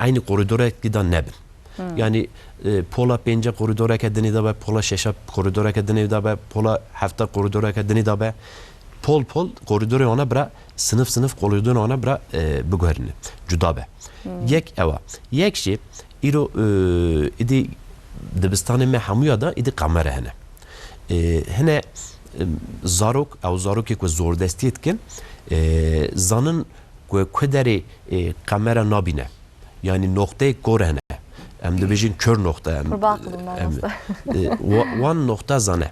eynî koridorekî de nebin. Hmm. Yani, e, pola pênce koridoreke dinê de be, pola şeşa koridoreke dinê de be, pola hefta koridoreke dinê de be. Pol pol koridorê wana bira, sinif sinif koridorê wana bira, e, biguherîne. Cuda be. Hmm. Yek ew e. Yek jî îro, e, îdî dibistanê me hemûya de îdî kamera hene. E, hine, e, zarok, ew zarokê ku zordestiyê dikin, e, zanin ku ku derê, e, kamera nabîne. Yani noqteyê kor hene. Em dibêjin kör noqte. Em, Kurban qilin em, mamoste. e, wa-, wan noqta zane.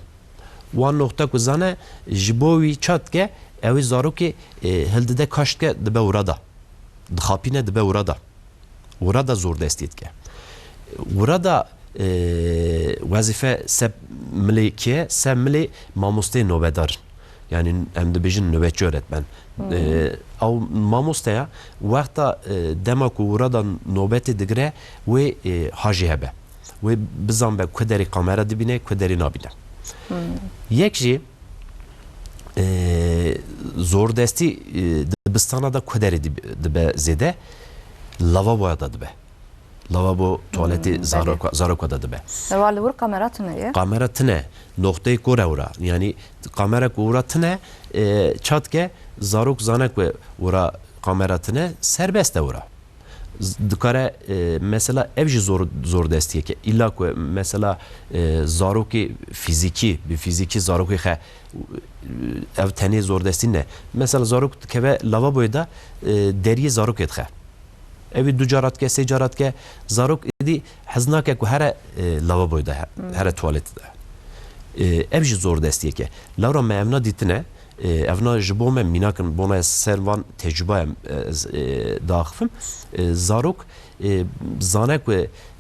Wan noqta ku zane, ji bo wî ça dike, ew ê zarokê, e, hildide kaş dike, dibe wira da. Dixapîne, dibe wira da. Wira da zordestî dike. Wira da, e, wezîfe se milê kê, se milê mamosteyê nobedar. Yani em dibêjin nöbetçi öğretmen. Hmm. E, ew mamosteya wexta, e, dema ku wira da nobetê digire, wê, e, hajê hebe. Wê bizanbe ku derê kamera dibîne, ku derê nabîne. Hmm. Yek jî, e, zordestî, e, dibistana da ku derê dib-, dibe zêde, lavaboya da dibe. Lavabo, tuwaletê Hmm, belê. zaroka, zaroka da dibe. Ewa li wir kamera tune ye? Kamera tine, noqteyê kor e wira. Yani kamera ku wira tine, e, ça dike, zarok zane ku wira kamera tine, serbest e wira. Z-, dikare, e, mesela ev jî zor, zordestiyeke. Îlla ku mesela, e, zarokê fîzîkî, bi fîzîkî zarokê xe, e, ev tenê zordestî ne. Mesela zarok dikeve lavaboyê de, e, deriyê zarokê dixe. Ew ê du cara dike, sê cara dike, zarok êdî hez nake ku here, e, lavaboyê de, he-, Hmm. here tuwaletê de. E, ev jî zordestiyeke. Lewra me evna dîtine, e, evna ji bo me mînak in, bona ez ser van tecrûbaya, e, ez, e, diaxifim. E, zarok, e, zane ku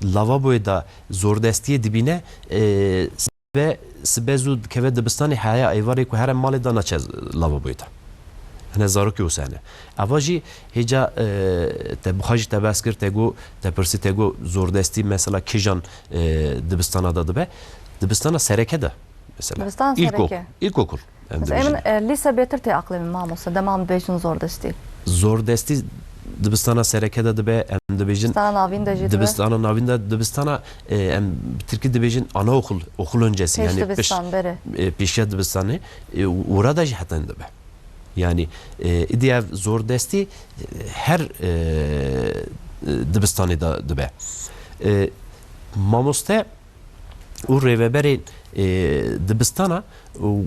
lavaboyê de zordestiyê dibîne, e, sibe, sibe zû dikeve dibistanê, heya êvarê ku here malê de naçe lavaboyê de. Hine zarokê wisa hene. Eva jî hêca, e, te bi xwe jî te behs kir, te got, te pirsî, te got zordestî mesela kîjan, e, dibistana de dibe? Dibistana sereke de mesela. Dibistana İlkok-, sereke. İlkokul. Em Mesela dibêjin. em, e, lîse bêtir tê aqlê min mamoste, dema em dibêjin zordestî. Zordestî dibistana sereke de dibe, em dibêjin Dibistana navîn de jî dibe. dibistana navîn de, dibistana, e, em bi tirkî dibêjin anaokul, okul öncesi, Pêş yani pêş, dibistan, berê. e, pêşiya dibistanê, e, û-, ûra da jî heta dibe. Yani, e, îdî ev zordestî, e, her, e, e, dibistanê de dibe. E, mamoste û rêveberê, e, dibistana, û,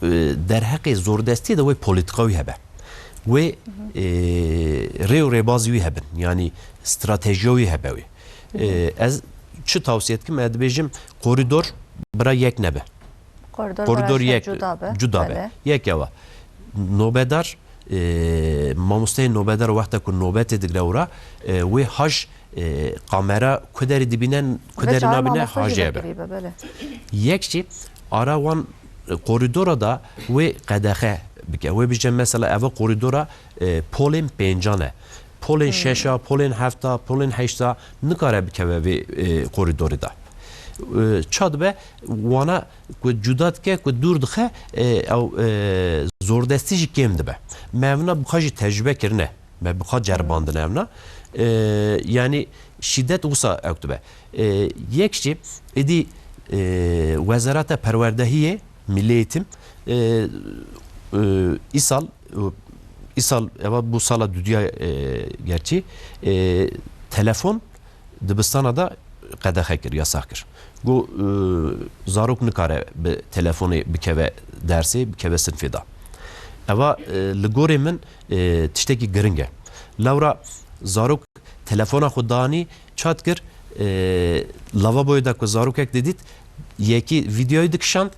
e, derheqê zordestiyê de wê polîtika wî hebe. Wê, e, rê û rêbazî wî hebin. Yani stratejiya wî hebe wê. E, ez çi tawsiye dikim? Ez dibêjim korîdor bira yek nebe. Korîdor Korîdor bira yek, cuda be. cuda be. Belê. Yek ew e. Nobedar, e, mamosteyê nobedar wexta ku nobetê digre wira, e, wê haj, e, kamera ku derê dibîne, ku Ve derê çawa nabîne, mamoste jî hajê be. vekirî be, belê. Yek jî ara wan, e, korîdora da wê qedexe bike. Wê bije mesela eva korîdora, e, polên pêncan e. Polên Hmm. şeşa, polên hefta, polên heşta nikare bikeve vê, e, korîdorê de. E, ça dibe wana ku cuda dike, ku dûr dixe, e, ew, e, zordestî jî kêm dibe. Me evna bi xwe jî tecrûbe kirine. Me bi xwe ceribandine evna. E, yanî şîdet wisa ew dibe. E, yek jî êdî, e, Wezareta Perwerdehiyê, Milli Eğitim, e, e, îsal, e, îsal, eva bû sala dudiya, e, gerçî, e, telefon dibistana da qedexe kir, yasax kir. Got, e, zarok nikare bi telefonê bikeve dersê, bikeve sinfê da. Eva, e, li gorê min, e, tiştekî giring e. Lewra zarok telefona xwe danî, çat kir, e, lavaboyê de ku zarokek didît, yekî vîdeoyê dikişand,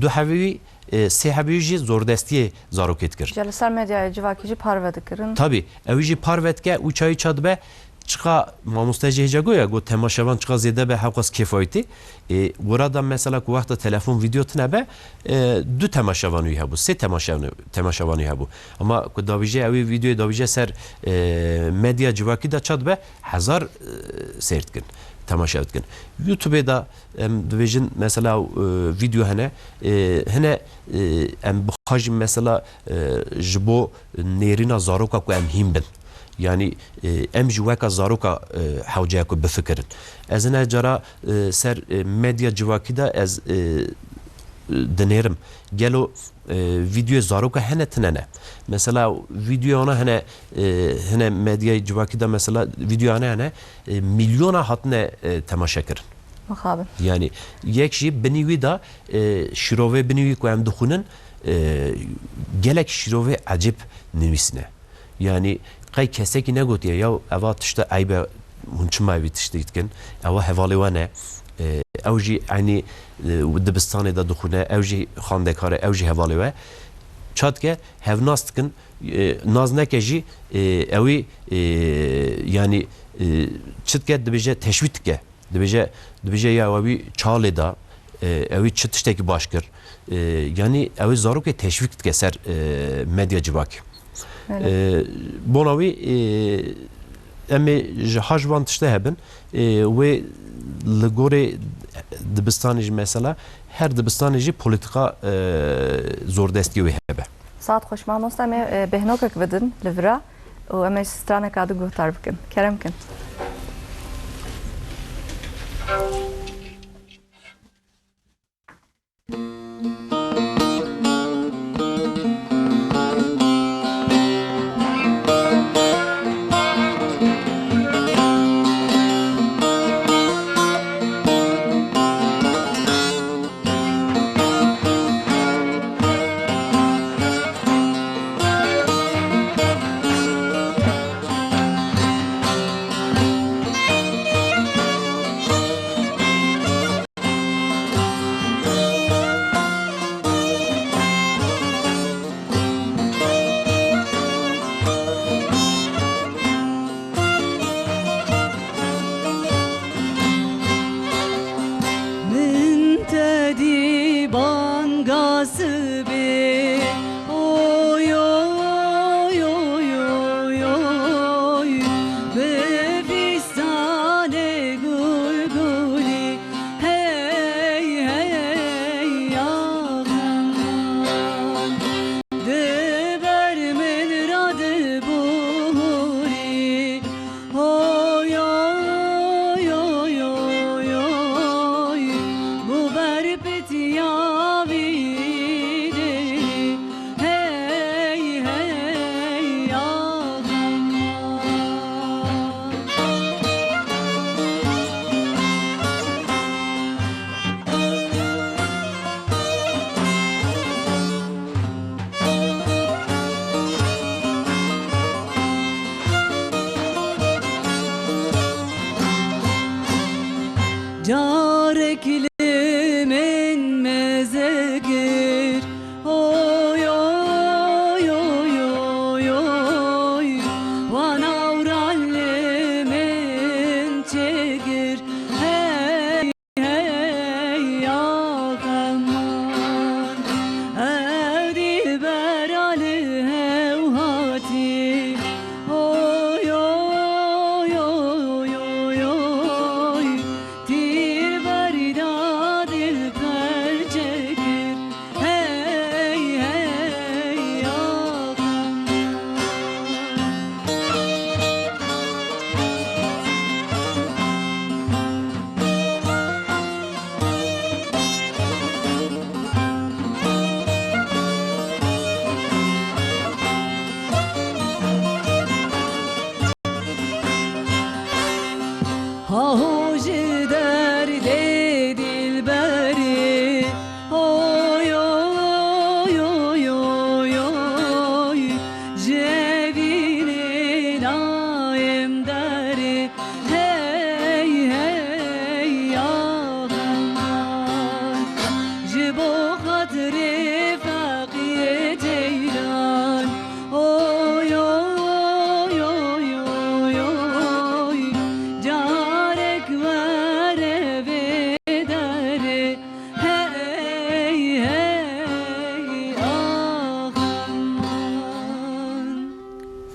du hebî wî, e, sê hebî wî jî zordestiyê zarokê dikir. Ji li ser medyaya civakî jî parve dikirin. Tabî, ew jî parve dike û çayî çat be, çiqa mamoste jî hêca goya, got temaşevan çiqa zêde be, hewqas kêfa wî tê. E, wira da mesela ku wexta telefon vîdeo tine be, e, du temaşevan wî hebû, sê temaşevan, temaşevan wî hebû. Ama ku davîje ew ê vîdeoyê davîje ser, e, medya civakî de çat be, hezar, e, seyr dikin, temaşe dikin. YouTube-ê de em dibêjin mesela, e, vîdeo hene, e, hene, e, em bixwajin mesela, e, ji bo nêrîna zaroka ku em hîn bin. Yanî, e, em jî weka zaroka, e, hewce ye ku bifikirin. Ez hine cara, e, ser, e, medya civakî de ez, e, dinêrim. Gelo, e, vîdeoyê zaroka hene tine ne? Mesela vîdeoyê wana hene, e, hene medyayê civakî de mesela vîdeoyê wana hene, e, milyona hatine, e, temaşe kirin. Mixabin. Yanî yek jî binî wî de, e, şîrovê binî wî ku em dixwînin, e, gelek şîrovê ecêb nivîsine. Yanî qey kesekî negotiye, ya eva tişta eyb e, hûn çima vî tiştî dikin? Ewa hevalê we ne. E, ew jî eynî, e, dibistanê de dixwîne, ew jî xwendekar e, ew jî hevalê we. Çatke hevnas dikin, e, nas neke jî, e, ewî, e, yanî, e, çi dike dibêje teşwîk dike. Dibêje, dibêje ya ew wî çalê da, e, ew wî çi tiştekî baş kir. E, yanî ew ê zarokê teşwîk dike ser, e, medya civakî. Belê. E, bona wî, e, em ê ji ha ji van tişte hebin. E, wê li gorê dibistanê jî mesela her dibistanê jî polîtîka, e, zordestiyê wê hebe. Saet xweş mamoste, em ê, e, bêhnokek bidin li vira û em ê straneka din guhdar bikin. Kerem kin.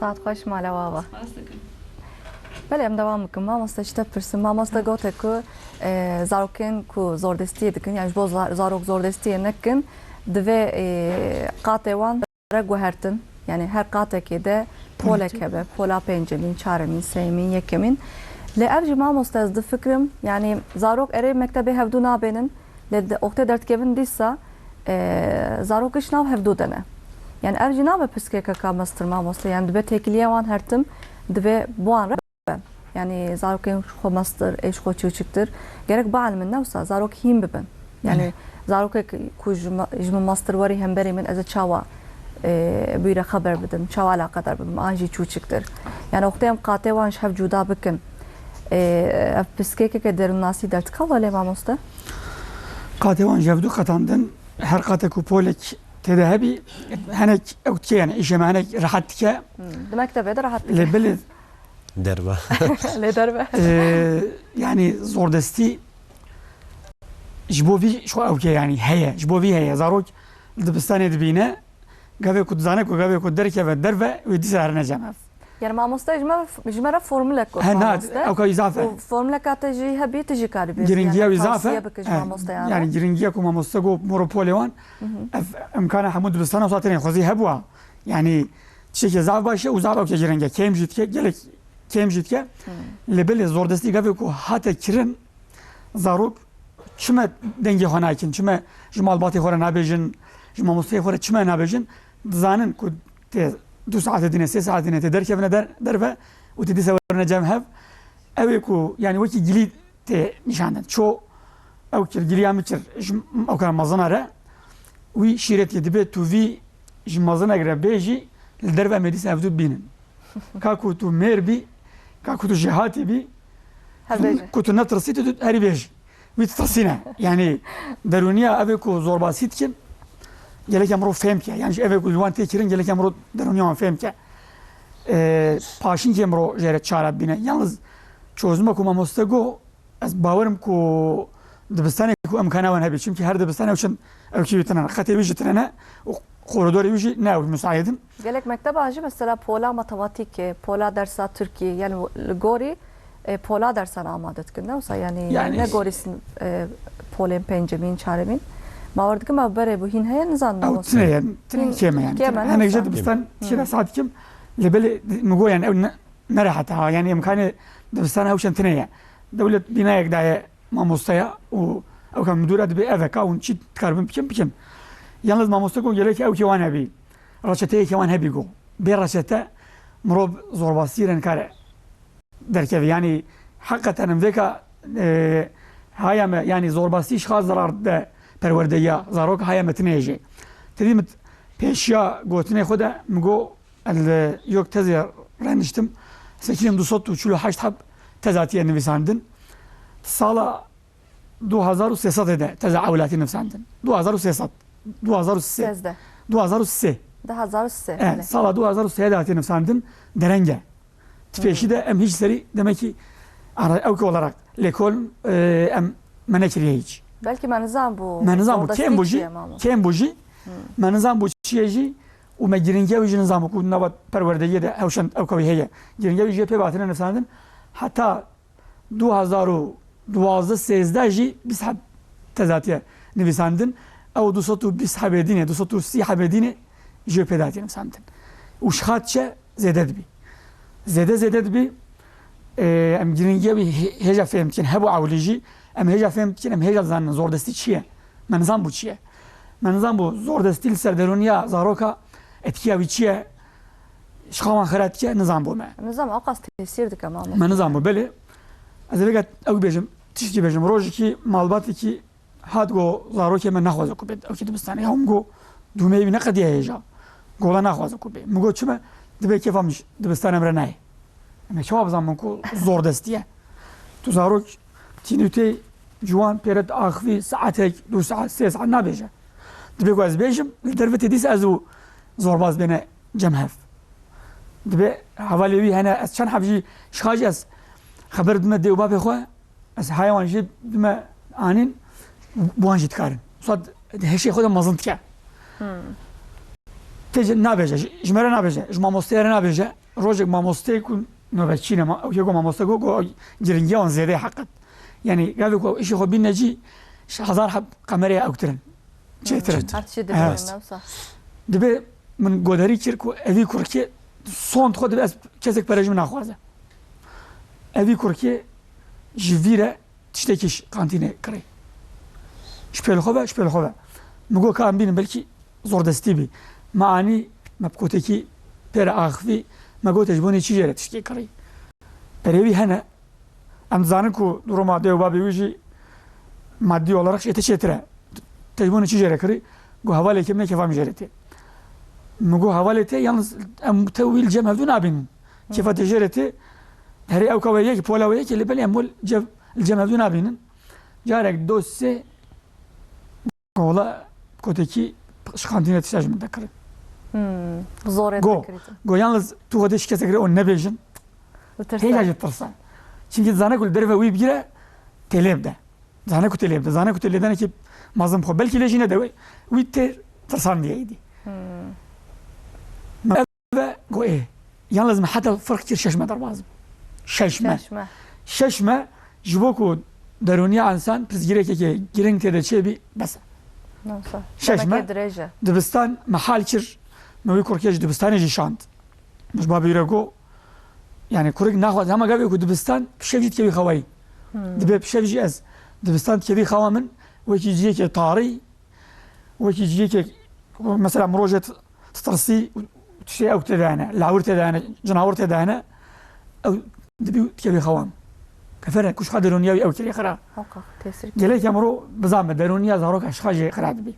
Saet xweş mala we ava. Spas dikim. Belê, em dewam bikin. Mamoste, ji te pirsim. Mamoste gote ku, e, zarokên ku zordestiyê dikin, yani ji bo za-, zarok zordestiyê nekin, divê, e, qatê wan re guhertin. Yani her qatekê de polek hebe. Pola pêncemîn, çaremîn, sêyemîn, yekemîn. Lê ev jî, mamoste, ez difikirim, yani zarok erê mektebê hevdû nabênin, lê de, oxtê derdikevin dîsa, e, zarok giş nav hevdû de ne. Yani ev jî nabe piskêkeka mestir, mamoste. Yani dibe têkiliya wan her tim dibe bi wan re be. Yani zarokên xwe mestir, ê ji xwe çûçiktir. Gerek bielmin, ne wisa, zarok hîn bibin. Yani zarokek ku ji me, ji min mestir werî hemberî min, ez ê çawa, e, bi wî re xeber bidim, çawa alaqedar bibim, an jî çûçiktir. Yani oxtê em qatê wan ji hev cuda bikin. E, ev piskêkeke derûnnasî derdika we lê, mamoste? Qatê wan ji hevdû qetandin, her qatek ku polek tê de hebî, henek ew dike, yani îşê me henek rehet dike. Hmm, di mektebê de rehet dike. Lê belê derve. Lê derve. Ee, yani zordestî ji bo vî şu ewke yani heye, ji bo vî heye. Zarok li dibistanê dibîne, gavê ku dizane ku gavê ku derkeve derve, wê dîsa herine cem ev. Yani mamoste ji me, ji me re formulek got. He, na, mamoste. Ew ka îzafe. Û formuleka te jî hebî, tu jî karî bêjî. Giringiya yani, wî zaf e. Tavsiye bike ji mamosteyan re. Yani giringiya ku mamoste got, moro polê wan, ev imkana hemû dibistana wisa tenê xwezî hebûa. Yani tiştekî zaf baş e û zaf ewke giring e. Kêm jî dike, gelek kêm jî dike. Lê belê zordestî gavê ku hate kirin, zarok çime dengê xwe nakin, çime ji malbatê xwe re nabêjin, ji mamosteyê xwe re çime nabêjin, dizanin ku tê du saetê dîne, sê saetê dîne tê derkevine der-, derve û tê dîsa werine cem hev. Ew ê ku, yani wekî gilî tê nîşandin. Ço ew kir, giliya min kir ji ew kar mezina re, wî şîretî dibe tu vî ji mezinek re bêjî, li derve em ê dîsa ev du bînin. Ka ku tu mêr bî, ka ku tu jêhatî bî, ku tu netirsî, tu, tu herî bêjî. Wî tirsîne. Yani derûniya ev ê ku zorbasî dikin, gelek em ro fêm ke. Yani ji ev ê ku li wan tê kirin, gelek em ro derûniya wan fêm ke. Ee, paşînkê em ro jê re çare bîne. Yalnız çözüme ku mamoste got, ez bawerim ku dibistanê ku imkana wan hebî. Çimkî her dibistane ew çend ew kî wî tine ne. Qetê wî jî tine ne û koridorê wî jî ne ew müsait in. Gelek mekteba jî mesela pola matematîkê, pola dersa tirkî, yani li gorî, e, pola dersan amade dikin, ne wisa? Yani, yani ne gorî sin-, e, polên pêncemîn, çaremîn. Bawer dikim ew berê bû hîn heye, nizanim. Ew tine ye, tine kêm e yani. Kêm e, ne wisa? Hinek jî dibistan tîne saet kim, lê belê min got yani ew ne, nerehet e ha, yani imkanê dibistana ew çend tine ye. Dewlet bînayek daye mamosteya û ew ka midûra dibê ev e ka hûn çi dikaribin bikin, bikin. Yalnız mamoste got gelek ew kê wan hebî. Reçeteyeke wan hebî got. Bê reçete mirov zorbastî re nikare derkeve. Yani heqeten em vêka, e, haya me, yani zorbastî ji xwe zerar de perwerdeya zarok haya me tine jê. Tedî min pêşiya gotinê xwe de min got, li yok tezê re niştim. Sekinên du sed û çil û heşt heb tez hatiye nivîsandin. Sala du hazar û sê sed de teza ewil hatiye nivîsandin. Du hazar û sê sed. Du hazar û sê. Sêzdeh. Du hazar û sê. Du hazar û sê, eh, belê. Sala du hazar û sê de hatiye nivîsandin. Dereng e. Ti pêşî de em hiç serî, demek ki, ara-, ew ki olarak lêkolin, e, em me nekiriye hiç. Belkî me nizan bû. Me nizan bû. Kêm bû jî, kêm bû jî. Me nizan bû çi ye jî û me giringiya wî jî nizan bû ku nava perwerdeyê de ew çend ew kewî heye. Giringiya wî jî pê ve hatine nivîsandin. Heta du hazar û duwazdeh sêzdeh jî bîst heb tez hatiye nivîsandin. Ew du sed û bîst hebê dînê, du sed û sî hebê dînê jî pê de hatiye nivîsandin. Û ji xat çe zêde dibî. Zêde zêde dibî. Ê, em giringiya wî hê-, hêja fêm dikin. Hebû ewilî jî em hêja fêm dikin, em hêja dizanin zordestî çi ye? Me nizan bû çi ye? Me nizan bû zordestî li ser derûniya zaroka etkiya wî çi ye? Ji xwe wan xira dike, nizan bû me. Nizam ew qas tesîr dike, mamoste. Me nizan bû, belê. Ez ê vêga ew bêjim, tiştî bêjim. Rojekî malbatekî hat go zarokê me naxwaze ku bê ew kî dibistanê. Ya min go dûmeyê wî neqediye hêja. Gola naxwaze ku bê. Min go çime? Dibê kêfa min ji dibistana min re nayê. Em ê çawa bizanin ku zordestî ye? Tu zarok tînû tê ciwan pê re diaxivî saetek, du saet, sê saet nabêje. Dibê ku ez bêjim, li derve tê dîsa ez û zorbaz bêne cem hev. Dibê hevalê wî hene, ez çend heb jî ji xwe jî ez xeber dime dê û bavê xwe, ez haya wan jî dime anîn, bi wan jî dikarin. Wisa hişê xwe de mezin dike. Hmm. Tê jî nabêje, ji, ji me re nabêje, ji mamosteyê re nabêje. Rojek mamosteyê ku nobetçî ne, ma-, ew yê ku mamoste got, got giringiya wan zêde ye heqet. Yanî gavê ku ew îşê xwe bîne cî, ji hezar heb qemerê ewtir in. Çêtir in. Çêtir. Her tiştê dibînin, Evet. ne wisa. Dibê min godarî kir ku evî kurkê sond xwe dibe ez kesek pere ji min naxwaze. Evî kurkê ji vî re tiştekî ji kantînê kirî. Ji pêl xwe ve, ji pêl xwe ve. Min got ka em bînin belkî zordestî bî. Me anî, me bi kotekî pê re axivî, me got te ji bo nê çi jê re tiştekî kirî. Perê wî hene. Em dizanin ku duruma dê û babê wî jî madî olarak jê te çêtir e. Te ji bo nê çi jê re kirî? Got hevalê kêm ne, kefa min jê re tê. Min got hevalê te, yalnız em te wî li cem hevdû nabînin. Kefa te jê re tê. Herê ew ka we yek, pola we yek, lê belê em wê li cev-, li cem hevdû nabînin. Carek do sê Wala kotekî ji kantînê tişta ji min dekirin. Hmm, zorê Go, dekiritin. go yalnız tu xwe dê ji kesek re o nebêjin. Hêja Bitirse. ji tirsan. Çünkü zane ku li derve wî bigire tê lê bide. Zane ku tê lê bide. Zane ku tê lêdenekî mezin xwe. Belkî lê jî nede wê. Wî tê tirsan diye îdî. Hmm. Ve go ê. Yalnız me heta firq kir şeş me derbas bû. Şeş me. Şeş me. Şeş me ji bo ku derûniya însan pirsgirêkeke giring tê de çêbî bes e. Nasıl? Şeş me. Demeke dirêj e. Dibistan me hal kir. Me wî kurkê ji dibistanê jî şand. Min ji babê wî re got, yani kurik naxwaze hema gavê ku dibistan pişev jî dikevî xewayî. Hmm. Dibê pişev jî ez dibistan dikevî xewa min wekî ciyekê tarî, wekî ciyekê mesela min rojê t-, titirsî û tiştê ew tê de hene, lawir tê de hene, cinawir tê de hene, ew dibî û dikevî xewa min. Kefere, ku ji xwe derûniya wî ew kirî xira. Hewka, tesir kir. Gelek em ro bizanbe derûniya zaroka ji xwe jê xira dibî.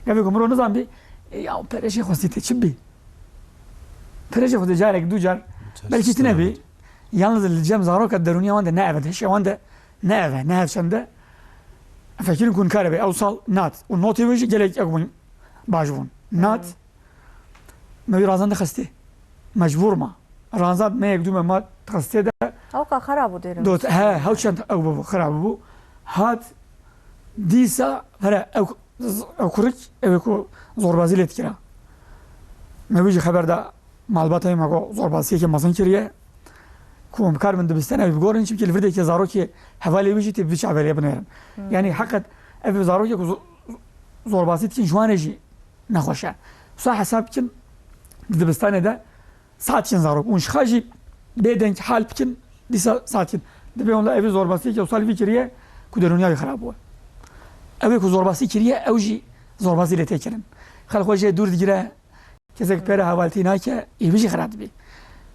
Gavê ku min ro nizanbî, ê, ya pere jê xwestî tê çi bî? Pere jê xwestî carek, du car, Ters belkî tine bî. Yalnız li cem zaroka derûniya wan de ne ev e, hişê wan de ne ev e, ne hevşende. Fekirin ku nikare be, ew sal nat. Û notê wê jî gelek ew bûn, baş bûn. Nat, Hmm. me wî razan dixistê. Mecbûr ma. Razan me yek du me ma dixistê de. Ewka xera bû derin. Dot, he, hew çend ew bû, xera bû. Hat, dîsa, here, ew, ew kurik, ew ê ku zorbazî lê dikira. Me wî jî xeber da malbata wî me got zorbaziyeke mezin kiriye. Ku em kar bin dibistene wî bigorin, çimkî li virdekê zarokê hevalê wî jî tê bi çaverê binêrin. Hmm. Yani heqet ev zarokê ku zo-, zorbasî dikin ji wan re jî nexweş e. Wisa hesab bikin di dibistanê de saet çend zarok û ji xwe jî bê deng hal bikin, dîsa saet çend. Dibê wela evî zorbasiyeke wisa li vî kiriye ku derûniya wî xirab bûye. Ew ê ku zorbasî kiriye, ew jî zorbasî lê tê kirin. Xelk xwe jê dûr digire, kesek pê re hevaltî nake, êvî jî xirab dibî.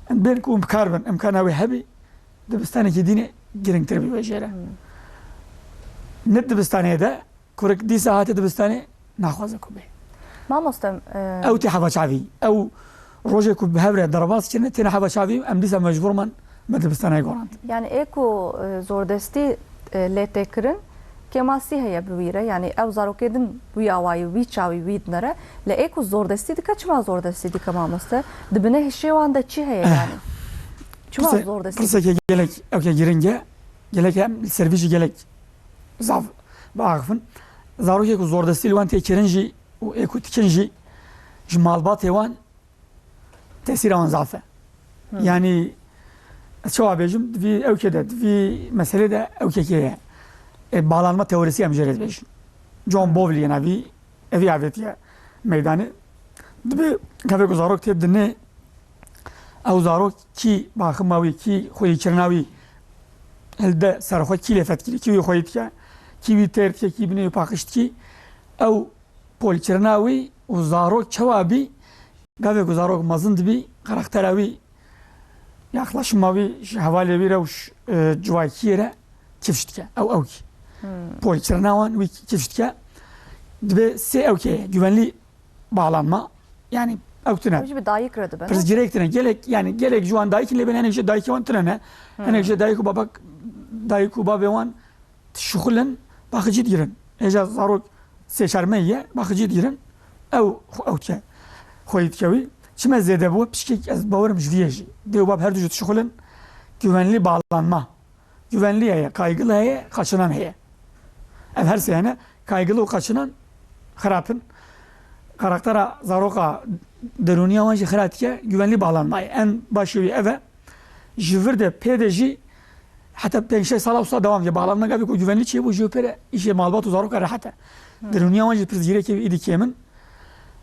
Em bên ku em bi kar bin, imkana wê hebî, dibistanekî dînê giringtir bî wê jê re. Hmm. Ne dibistanê de, kurik dîsa hate dibistanê, naxwaze ku bê. Mamoste, e, Ew tê heva çavî. Ew rojê ku bi hev re derbas kirine, têne heva çavî, em dîsa mecbûr man me dibistanê gorand. Yani ê ku, e, zordestî, e, lê tê kirin, kêmasî heye bi wî re. Yani ew zarokê din wî awayî, wî çawî, wî dinere. Lê ê ku zordestî dike, çima zordestî dike mamoste? Di binê hişê wan de çi heye Eh. yani? Çima Pirse-, zordestî dike? Pirseke gelek, ewke giring e. Gelek em li ser vî jî gelek zaf biaxifin. Zarokê ku zordestî li wan tê kirin jî û ê ku dikin jî ji malbatê wan tesîra wan zaf e. Hmm. Yani, ez çawa bêjim, di vî ewkê de, di vî meselê de ewkekê ye. E, bağlanma teorisi em jê re dibêjin. John Hmm. Bowlby yena vî, evî avêtiye meydanê. Dibê gavê ku zarok tê dinê, ew zarok kî baxima wî, kî xweyîkirina wî hilde ser xwe, kî lê fetkirî, kî wî xweyî dike, kî wî têr dike, kî binê wî paqij dikî. Ew polkirina wî û zarok çawa bî, gavê ku zarok mezin dibî, karaktera wî, yaklaşima wî ji hevalê wî re û ji, e, civakiyê re kifş dike. Ew ewkî. Hmm. Polkirina wan wî kifş dike. Dibê sê ewkê ye. Güvenli bağlanma. Yani ew tune. Ew jî bi dayik re dibe, ne? Pirsgirêk tune. Gelek, yani gelek ji wan dayik in lê bên hinek ji dayikê wan tune ne. Hmm. Hinek ji dayik û babak, dayik û babê wan dişixulin, baxicî digirin. Hêja zarok sê çar mehî ye, baxicî digirin. Ew xwe-, ew dike. Xweyî dike wî. Çime zêde bû, pişkek ez bawerim ji vî ye jî. Dê û bab her du jî dişixulin. Güvenli bağlanma. Güvenli heye, kaygılı heye, kaçınan heye. Ev her sê hene, kaygılı û kaçınan xirab in. karaktera zaroka derûniya wan jî xira dike, güvenli bağlanmayê. En başê wî ev e. Ji vir de pê de jî heta pênc şeş sala wisa dewam dike. Bağlanma gavê ku güvenli çêbû, ji pê re îşê malbat û zaroka rehet e. Derûniya wan jî pirsgirêkê wî îdî kêm in.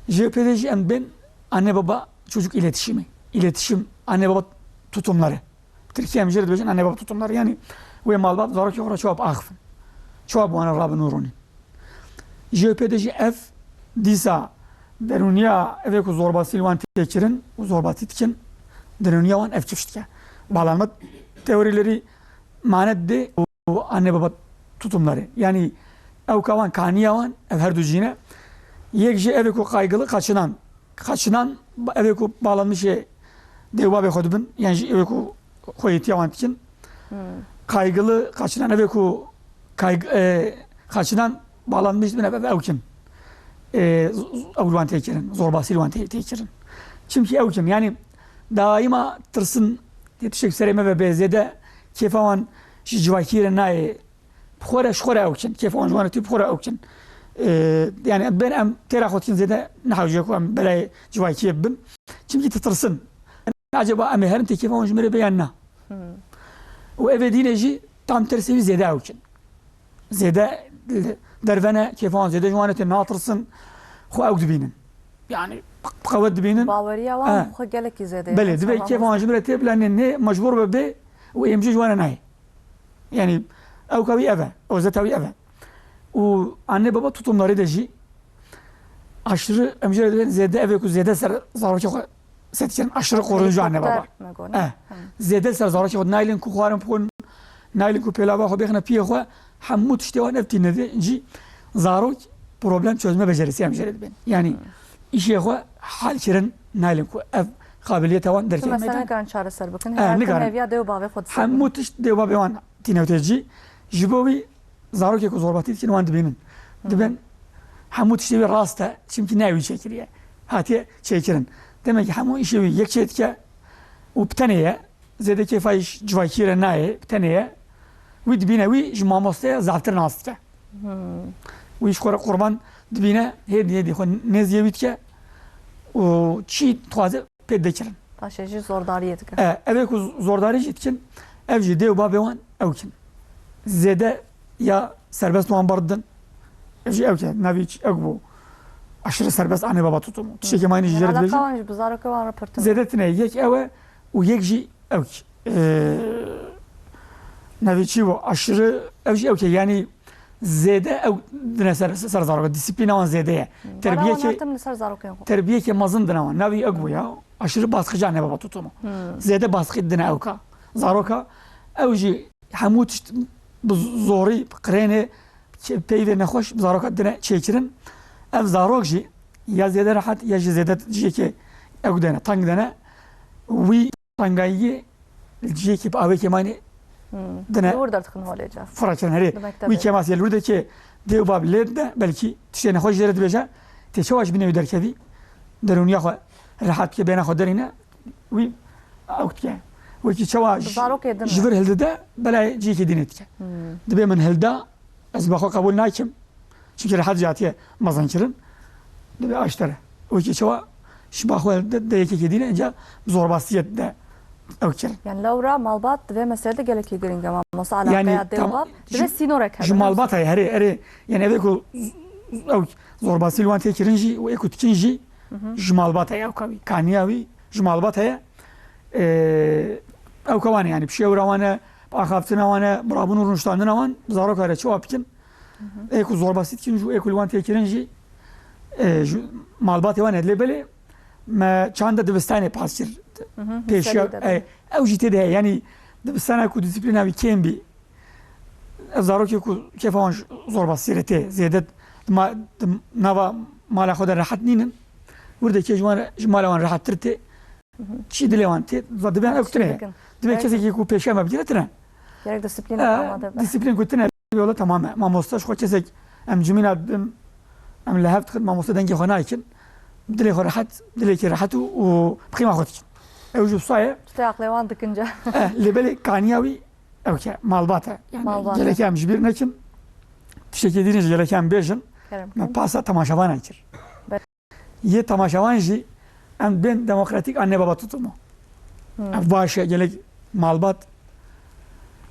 Ji pê de jî em bên anne baba çocuk iletişimi. İletişim, anne baba tutumları. Tirkiye em jê re dibêjin anne baba tutumları. Yani wê malbat zarokê xwe re çawa biaxifin. Çawa bi wan re rabin û rûnîn. Ji pê de jî ev dîsa derûniya evê ku zorbasî li wan tê kirin û zorbatî dikin, derûniya wan ev kifş dike. Bağlanma teorileri mane didê û anne baba tutumları. Yani ewka wan, kaniya wan, ev her du jî ne. Yek jî evê ku kaygılı kaçınan. Kaçınan, evê ku bağlanmışê dê û babê xwe dibin, yan jî evê ku xweyîtiya wan dikin. Kaygılı kaçınan, evê ku kayg-, e, kaçınan bağlanmış dibin, ev, ev ewk in. E, z-, z-, ew li wan tê kirin, zorbasî li wan tê, tê kirin. Çimkî ewk in, yani daima tirsin, tê tiştek serê me ve bê zêde kêfa wan ji civakî re nayê. Bi xwe re, ji xwe re ew dikin. Kêfa wan ji wan re tê bi xwe re ew dikin. Ee, yani bên em têra xwe dikin zêde nehewce ku em belayê civakiyê bibin. Çimkî ditirsin. Acaba em ê herin tê kêfa wan ji me re bê yan na? Û evê dîne jî tam tersê wî zêde ew dikin. Zêde derve ne, kêfa wan zêde ji wan re tê, natirsin. Xwe ew dibînin. Yani bi qewet dibînin. Baweriya wan He. bi xwe gelekî zêde ye. Belê, dibê kêfa wan ji me re tê, bila nê, nê mecbûr be bê û ê em jî ji wan re nayê. Yani ewka wî ev e, ozeta wî ev e. Û anne baba tutumları de jî aşırı, em jê re dibên zêde, evê ku zêde ser zarokê xwe set kirin, aşırı koruyucu anne baba. Helikopter me got, ne? Eh. Hı. Zêde ser zarokê xwe naylin ku xwarin bixwin, naylin ku pêlava xwe bêxine piyê xwe, hemû tiştê wan ev tîne de cî zarok problem çözme becerisi em jê re dibên. Yani Hı. îşê xwe hal kirin naylin ku ev qabiliyeta wan Tu derkeve. Mesela nikarin çareser bikin. Eh, Her nikarin. Neviya dê û bavê xwe disekinin. Hemû tişt dê û bavê wan tîne wê tê cî. Ji bo wî zarokê ku zorbatî dikin wan dibînin. Hı. Dibên hemû tiştê wî rast e. Çimkî nayê wî çêkiriye. Hatiye çêkirin. Demek ki hemû îşê wî yek çê dike û bi tenê ye. Zêde kêfa wî ji civakî re nayê, bi tenê ye. Wî dibîne wî ji mamosteya zaftir nas dike. Wî ji xwe re qurban dibîne, hêdî hêdî xwe nêziyê wî dike û çi dixwaze pê dikirin. Paşê jî zordariyê dike. E, ev ê ku zordarî jî dikin, ev jî dê û babê wan ew kin. Zêde ya serbest wan berdin, ev jî ew ke, navî ew bû. Aşırı serbest anne baba tutumu. Tiştekî mayînî jî jê re dibêjin. Alaka wan jî bi zarokê wan re pirtin. Zêde tine yek ew e û yek jî ew, e, navê çi bû? Aşırı, ew jî ew ke, yani zêde ew dine ser, ser zarok, disiplîna wan zêde ye. Hmm. Terbiyekê, wan hatim li ser zarokên xwe. Terbiyekê mezin dine wan. Navî ew bû ya. Aşırı baskıcı anne baba tutumu. Hmm. Zêde baskı dine ewka. Zaroka, ew jî hemû tişt bi zorî, bi qirênê, peyvê nexweş bi zaroka dine çêkirin. Ev zarok jî ya zêde rehet ya jî zêde cihekê ew dene, teng dene. Wî tengayiyê li cihekî bi avêkê mayînê Hmm. dine Li wir derdixin holê ca. Fira kirin herê. Li mektebê. Wî kêmasî ye li wir de kê dê û bab lê dide, belkî tiştê nexweş jê re dibêje, tê çawa ji binê wî derkevî, derûniya xwe rehet bike, bêhna xwe derîne, wî ew dike. Wekî çawa Bi ji, zarokê din ji re. vir hildide, belayê cihekî dînê dike. Hmm. Dibê min hilda, ez ba xwe qebûl nakim. Çimkî rehet jî hatiye mezinkirin. Dibê aştere. Wekî çawa ji ba xwe de, de yekekê dîne, înca zorbastiyê de ew kirin. Yani lewra malbat di vê meselê de gelekî giring e, mamoste, Yani alaqeya dê û tam bab. Divê ji, sînorek hebe, ji ne? malbat heye, herê, erê. Yani ev ê ku z-, z-, ew zorbastî li wan tê kirin jî û ê ku dikin jî Hı hı. ji malbat heye, ewka wî, kaniya wî ji malbat heye. Ee, ewka wan e, yani pişêwira wan e, bi axaftina wan e, bi rabûn û rûniştandina wan, bi zaroka re çawa bikin. Hı hı. Ê ku zorbastî dikin jî, ê ku li wan tê kirin jî, e, ji malbatê wan e. Lê belê me çanda dibistanê pas kir. Hı hı, Pêşiya, hîsalî de. e, ew jî tê de heye. Yani dibistana ku disiplîna wî kêm bî, ev zarokê ku kêfa wan ji zorbastî re tê, zêde di ma-, di nava mala xwe de rehet nînin, wir de kê ji wan re, ji mala wan rehettir tê. Çi dilê wan tê, za dibên ew Çi tune ye. dikin? Dibê Belkî kesekî ku pêşiya me bigire tune. Gerek disiplîn E, amade be. Disiplîn ku tune, yola tamam e. Mamoste ji xwe kesek, em cimîna dibin, em li hev dixin, mamoste dengê xwe nakin. Dilê xwe rehet, dilekî rehet û, û bi xîma xwe dikin. Ew jî wisa ye. Tu tê aqlê wan dikin ca. E, lê belê kaniya wî ew ke, malbat e. Yani Malbat e. gerek em ji bîr nekin. Tiştekî dînê jî gerek em bêjin. Kerem Me kin. pasa temaşevanan kir. Be- yê temaşevan jî em bên demokratîk anne baba tutumu. Hmm. Ev baş e, gelek malbat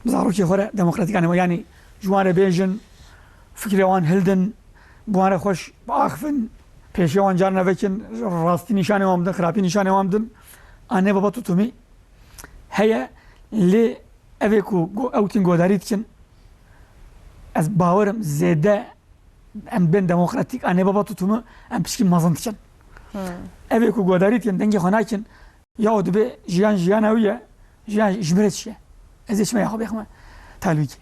bi zarokê xwe re demokratîk anne, yanî ji wan re bêjin, fikrê wan hildin, bi wan re xweş biaxifin, pêşiya wan carna vekin, rastî nîşanê wan bidin, xirapî nîşanê wan bidin. Anne baba tutumî heye, lê ev ê ku go-, ew tên godarî dikin, ez bawerim zêde em bên demokratîk anne baba tutumu em pişkî mezin dikin. Hmm. Ev ê ku godarî dikin, dengê xwe nakin, ya o dibe jiyan jiyana wî ye, jiyan ji me re çi ye? Ez ê çima ya xwe bêxime talûkê?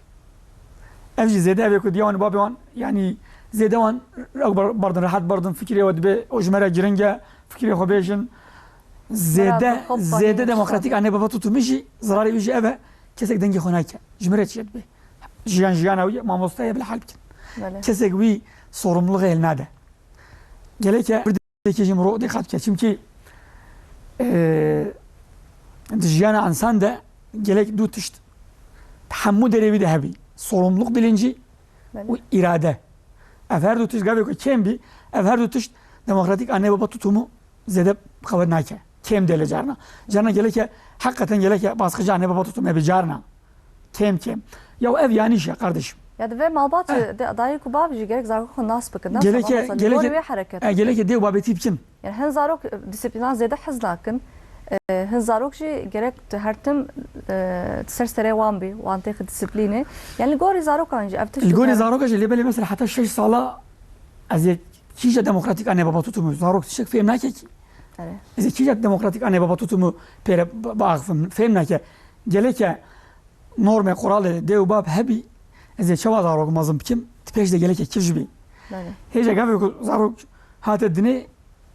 Ev jî zêde ev ê ku diya wan û babê wan, yanî zêde wan ew ber-, berdin, rehet berdin, fikrê we dibe o ji me re giring e, fikrê xwe bêjin. Zêde, zêde demokratîk anne baba tutumu jî, zirarê wî jî ev e, kesek dengê xwe nake. Ji me re çi ye dibe? Jiyan jiyana wî ye, mamoste ye, bila hal bikin. Belê. Kesek wî sorumluluğê hêl nade. Geleke bir de jî mirov dîqat bike. Çimkî, e, di jiyana însan de gelek du tişt di hemû derê wî de hebî. Sorumluluk bilincî Belê. û îrade. Ev her du tişt gavê ku kêm bî, ev her du tişt demokratîk anne baba tutumu zêde qewet nake. Kêm dê li carna. Carna geleke, heqeten geleke baskıcı anne baba tutumu hebî carna. Kêm kêm. Ya ev yanîş e kardeşim. Ya divê malbat jî, de-, dayik û bav jî gerek zarokê xwe nas bikin. Geleke, geleke, wê hereket e, bikin. Geleke dê û babetî bikin. Yani hin zarok, e, disiplînan zêde hez nakin. E, hin zarok jî gerek tu her tim, e, ser serê wan bî, wan têxi disiplînê. Yani li gorî zarokan jî ev tişt. Li gorî zarokan jî lê belê mesela heta şeş sala ez ê kîja demokratîk anne baba tutumu zarok tiştek fêm nake kî. Evet. Ez ê kîja demokratîk anne baba tutumu pêre ba-, baaxifim fêm nake. Geleke normê, quralê dê û bab hebî, ez ê çawa zarok mezin bikim, di pêş de geleke kifş bî. Belê. Hêja gavê ku zarok hate dinê,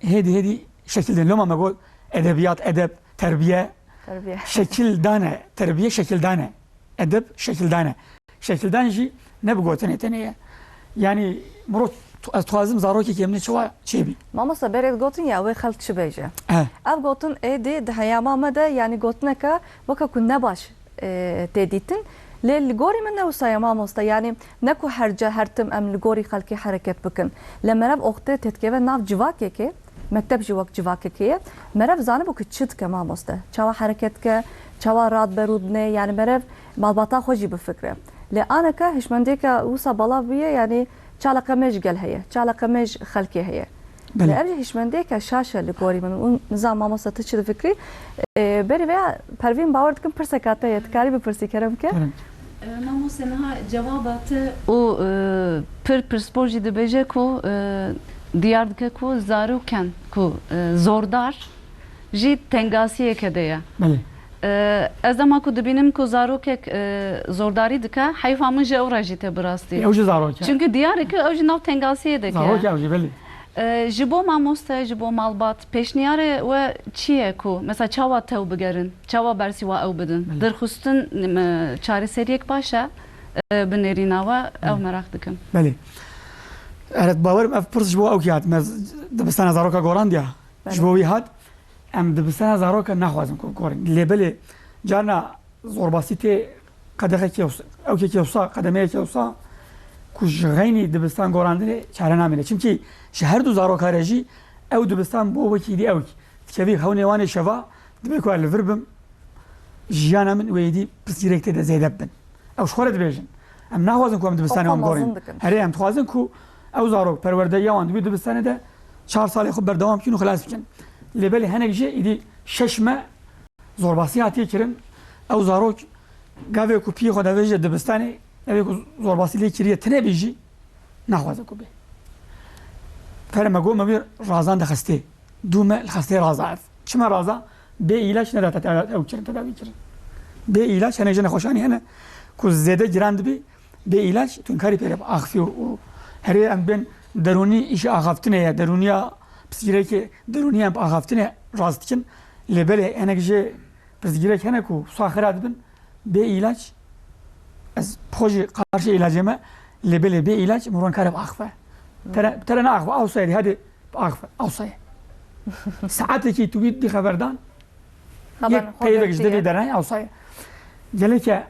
hêdî hêdî şekil dene. Loma me got edebiyat, edeb, terbiye, Terbiye. Şekil dane, terbiye şekil dane, edeb şekil dane. Şekildan jî ne bi gotinê tenê ye. Yanî mirov, ez dixwazim zarokekî min çawa çêbî. Mamosta berê gotin ya wê xelk çi bêje. He. Ev gotin êdî di heyama me de, yanî gotineke weke ku ne baş, e, tê dîtin. Lê li gorî min ne wisa ye mamosta. Yanî ne ku her ca her tim em li gorî xelkê hereket bikin. Lê merev oxtê têdikeve nav civakekê. Mekteb jî wek civakekê ye. Merev zanibo ku çi dike mamoste. Çawa hereket dike, çawa rad berû dinê, yani merev malbata xwe jî bifikre. Lê aneke hişmendiyeke wisa belav bûye, yani çi eleqe me ji gel heye, çi eleqe me ji xelkê heye. Belê. Lê ev jî hişmendiyeke şaş e li gorî min. Û nizam mamoste tu çi difikrî? Ê, berî veya Pervîn bawer dikim pirseka te ye. Dikarî bipirsî kerem ke? Kerem. E, mamoste niha cevaba te û, e, pir pirsbor jî dibêje ku, e, diyar dike ku zarokên ku, e, zordar jî tengasiyeke de ye. Belê. E, ez dema ku dibînim ku zarokek, e, zordarî dike, heyfa min ji ew re jî tê bi rastî. Ew jî zarok e. Çünkü diyar e ku ew jî nav tengasiyê de ke. Zarok e ew jî, belê. E, ji bo mamoste, ji bo malbat, pêşniyarê we çi ye ku, mesela çawa tew bigerin, çawa bersî wa ew bidin? Belê. Dirxistin, e, çareseriyek baş e, e, bi nêrîna we, ew Belê. Meraq dikim. Belê. Eret bawerim ev pirs ji bo ew kî hat. Me z-, dibistana zaroka gorandiya. Belê. Ji bo wî hat, em dibistana zaroka naxwazin ku gorin. Lê belê carna zorbasî tê qedexekê wisa, ewkekê wisa, qedemeyekê wisa ku ji xeynî dibistan gorandinê çare namîne. Çimkî ji her du zaroka re jî ew dibistan bo wekî dî ewk dikevî hewnê wan ê şeva, dibê ku ez li vir bim, jiyana min wê êdî pirsgirêk tê de zêde bibin. Ew ji xwe re dibêjin. Em naxwazin ku em dibistanê wan gorin. Herê em dixwazin ku ew zarok perwerdeya wan di wî dibistanê de çar salê xwe berdewam bikin û xilas bikin. Lê belê hinek jî êdî şeş me zorbasî hatiye kirin. Ew zarok gavê ku piyê xwe devêje dibistanê, evê ku zorbasî lê kiriye tine bî jî naxwaze ku bê. Pere me got me wî razan de xestê. Dû me li xestê raza ev. Çima raza? Bê îlaç neda te-, ew kirin, tedawî kirin. Bê îlaç hinek ji nexweşanî hene ku zêde giran dibî, bê îlaç tu nikarî pê re biaxifî û, û herê em bên derûnî îşê axaftinê ye, derûniya pirsgirêkê derûnî em bi axaftinê rast dikin. Lê belê hinek jê pirsgirêk hene ku saxira dibin, bê îlaç, ez bi xwe jî qarşî îlacê me, lê belê bê îlaç mirov nikare biaxife. Tere, tere naaxife, awsayê dî, hadi biaxife, awsayê. Saetekî tu wî dî xeberdan, yek peyvek ji devê derayê, awsayê. Geleke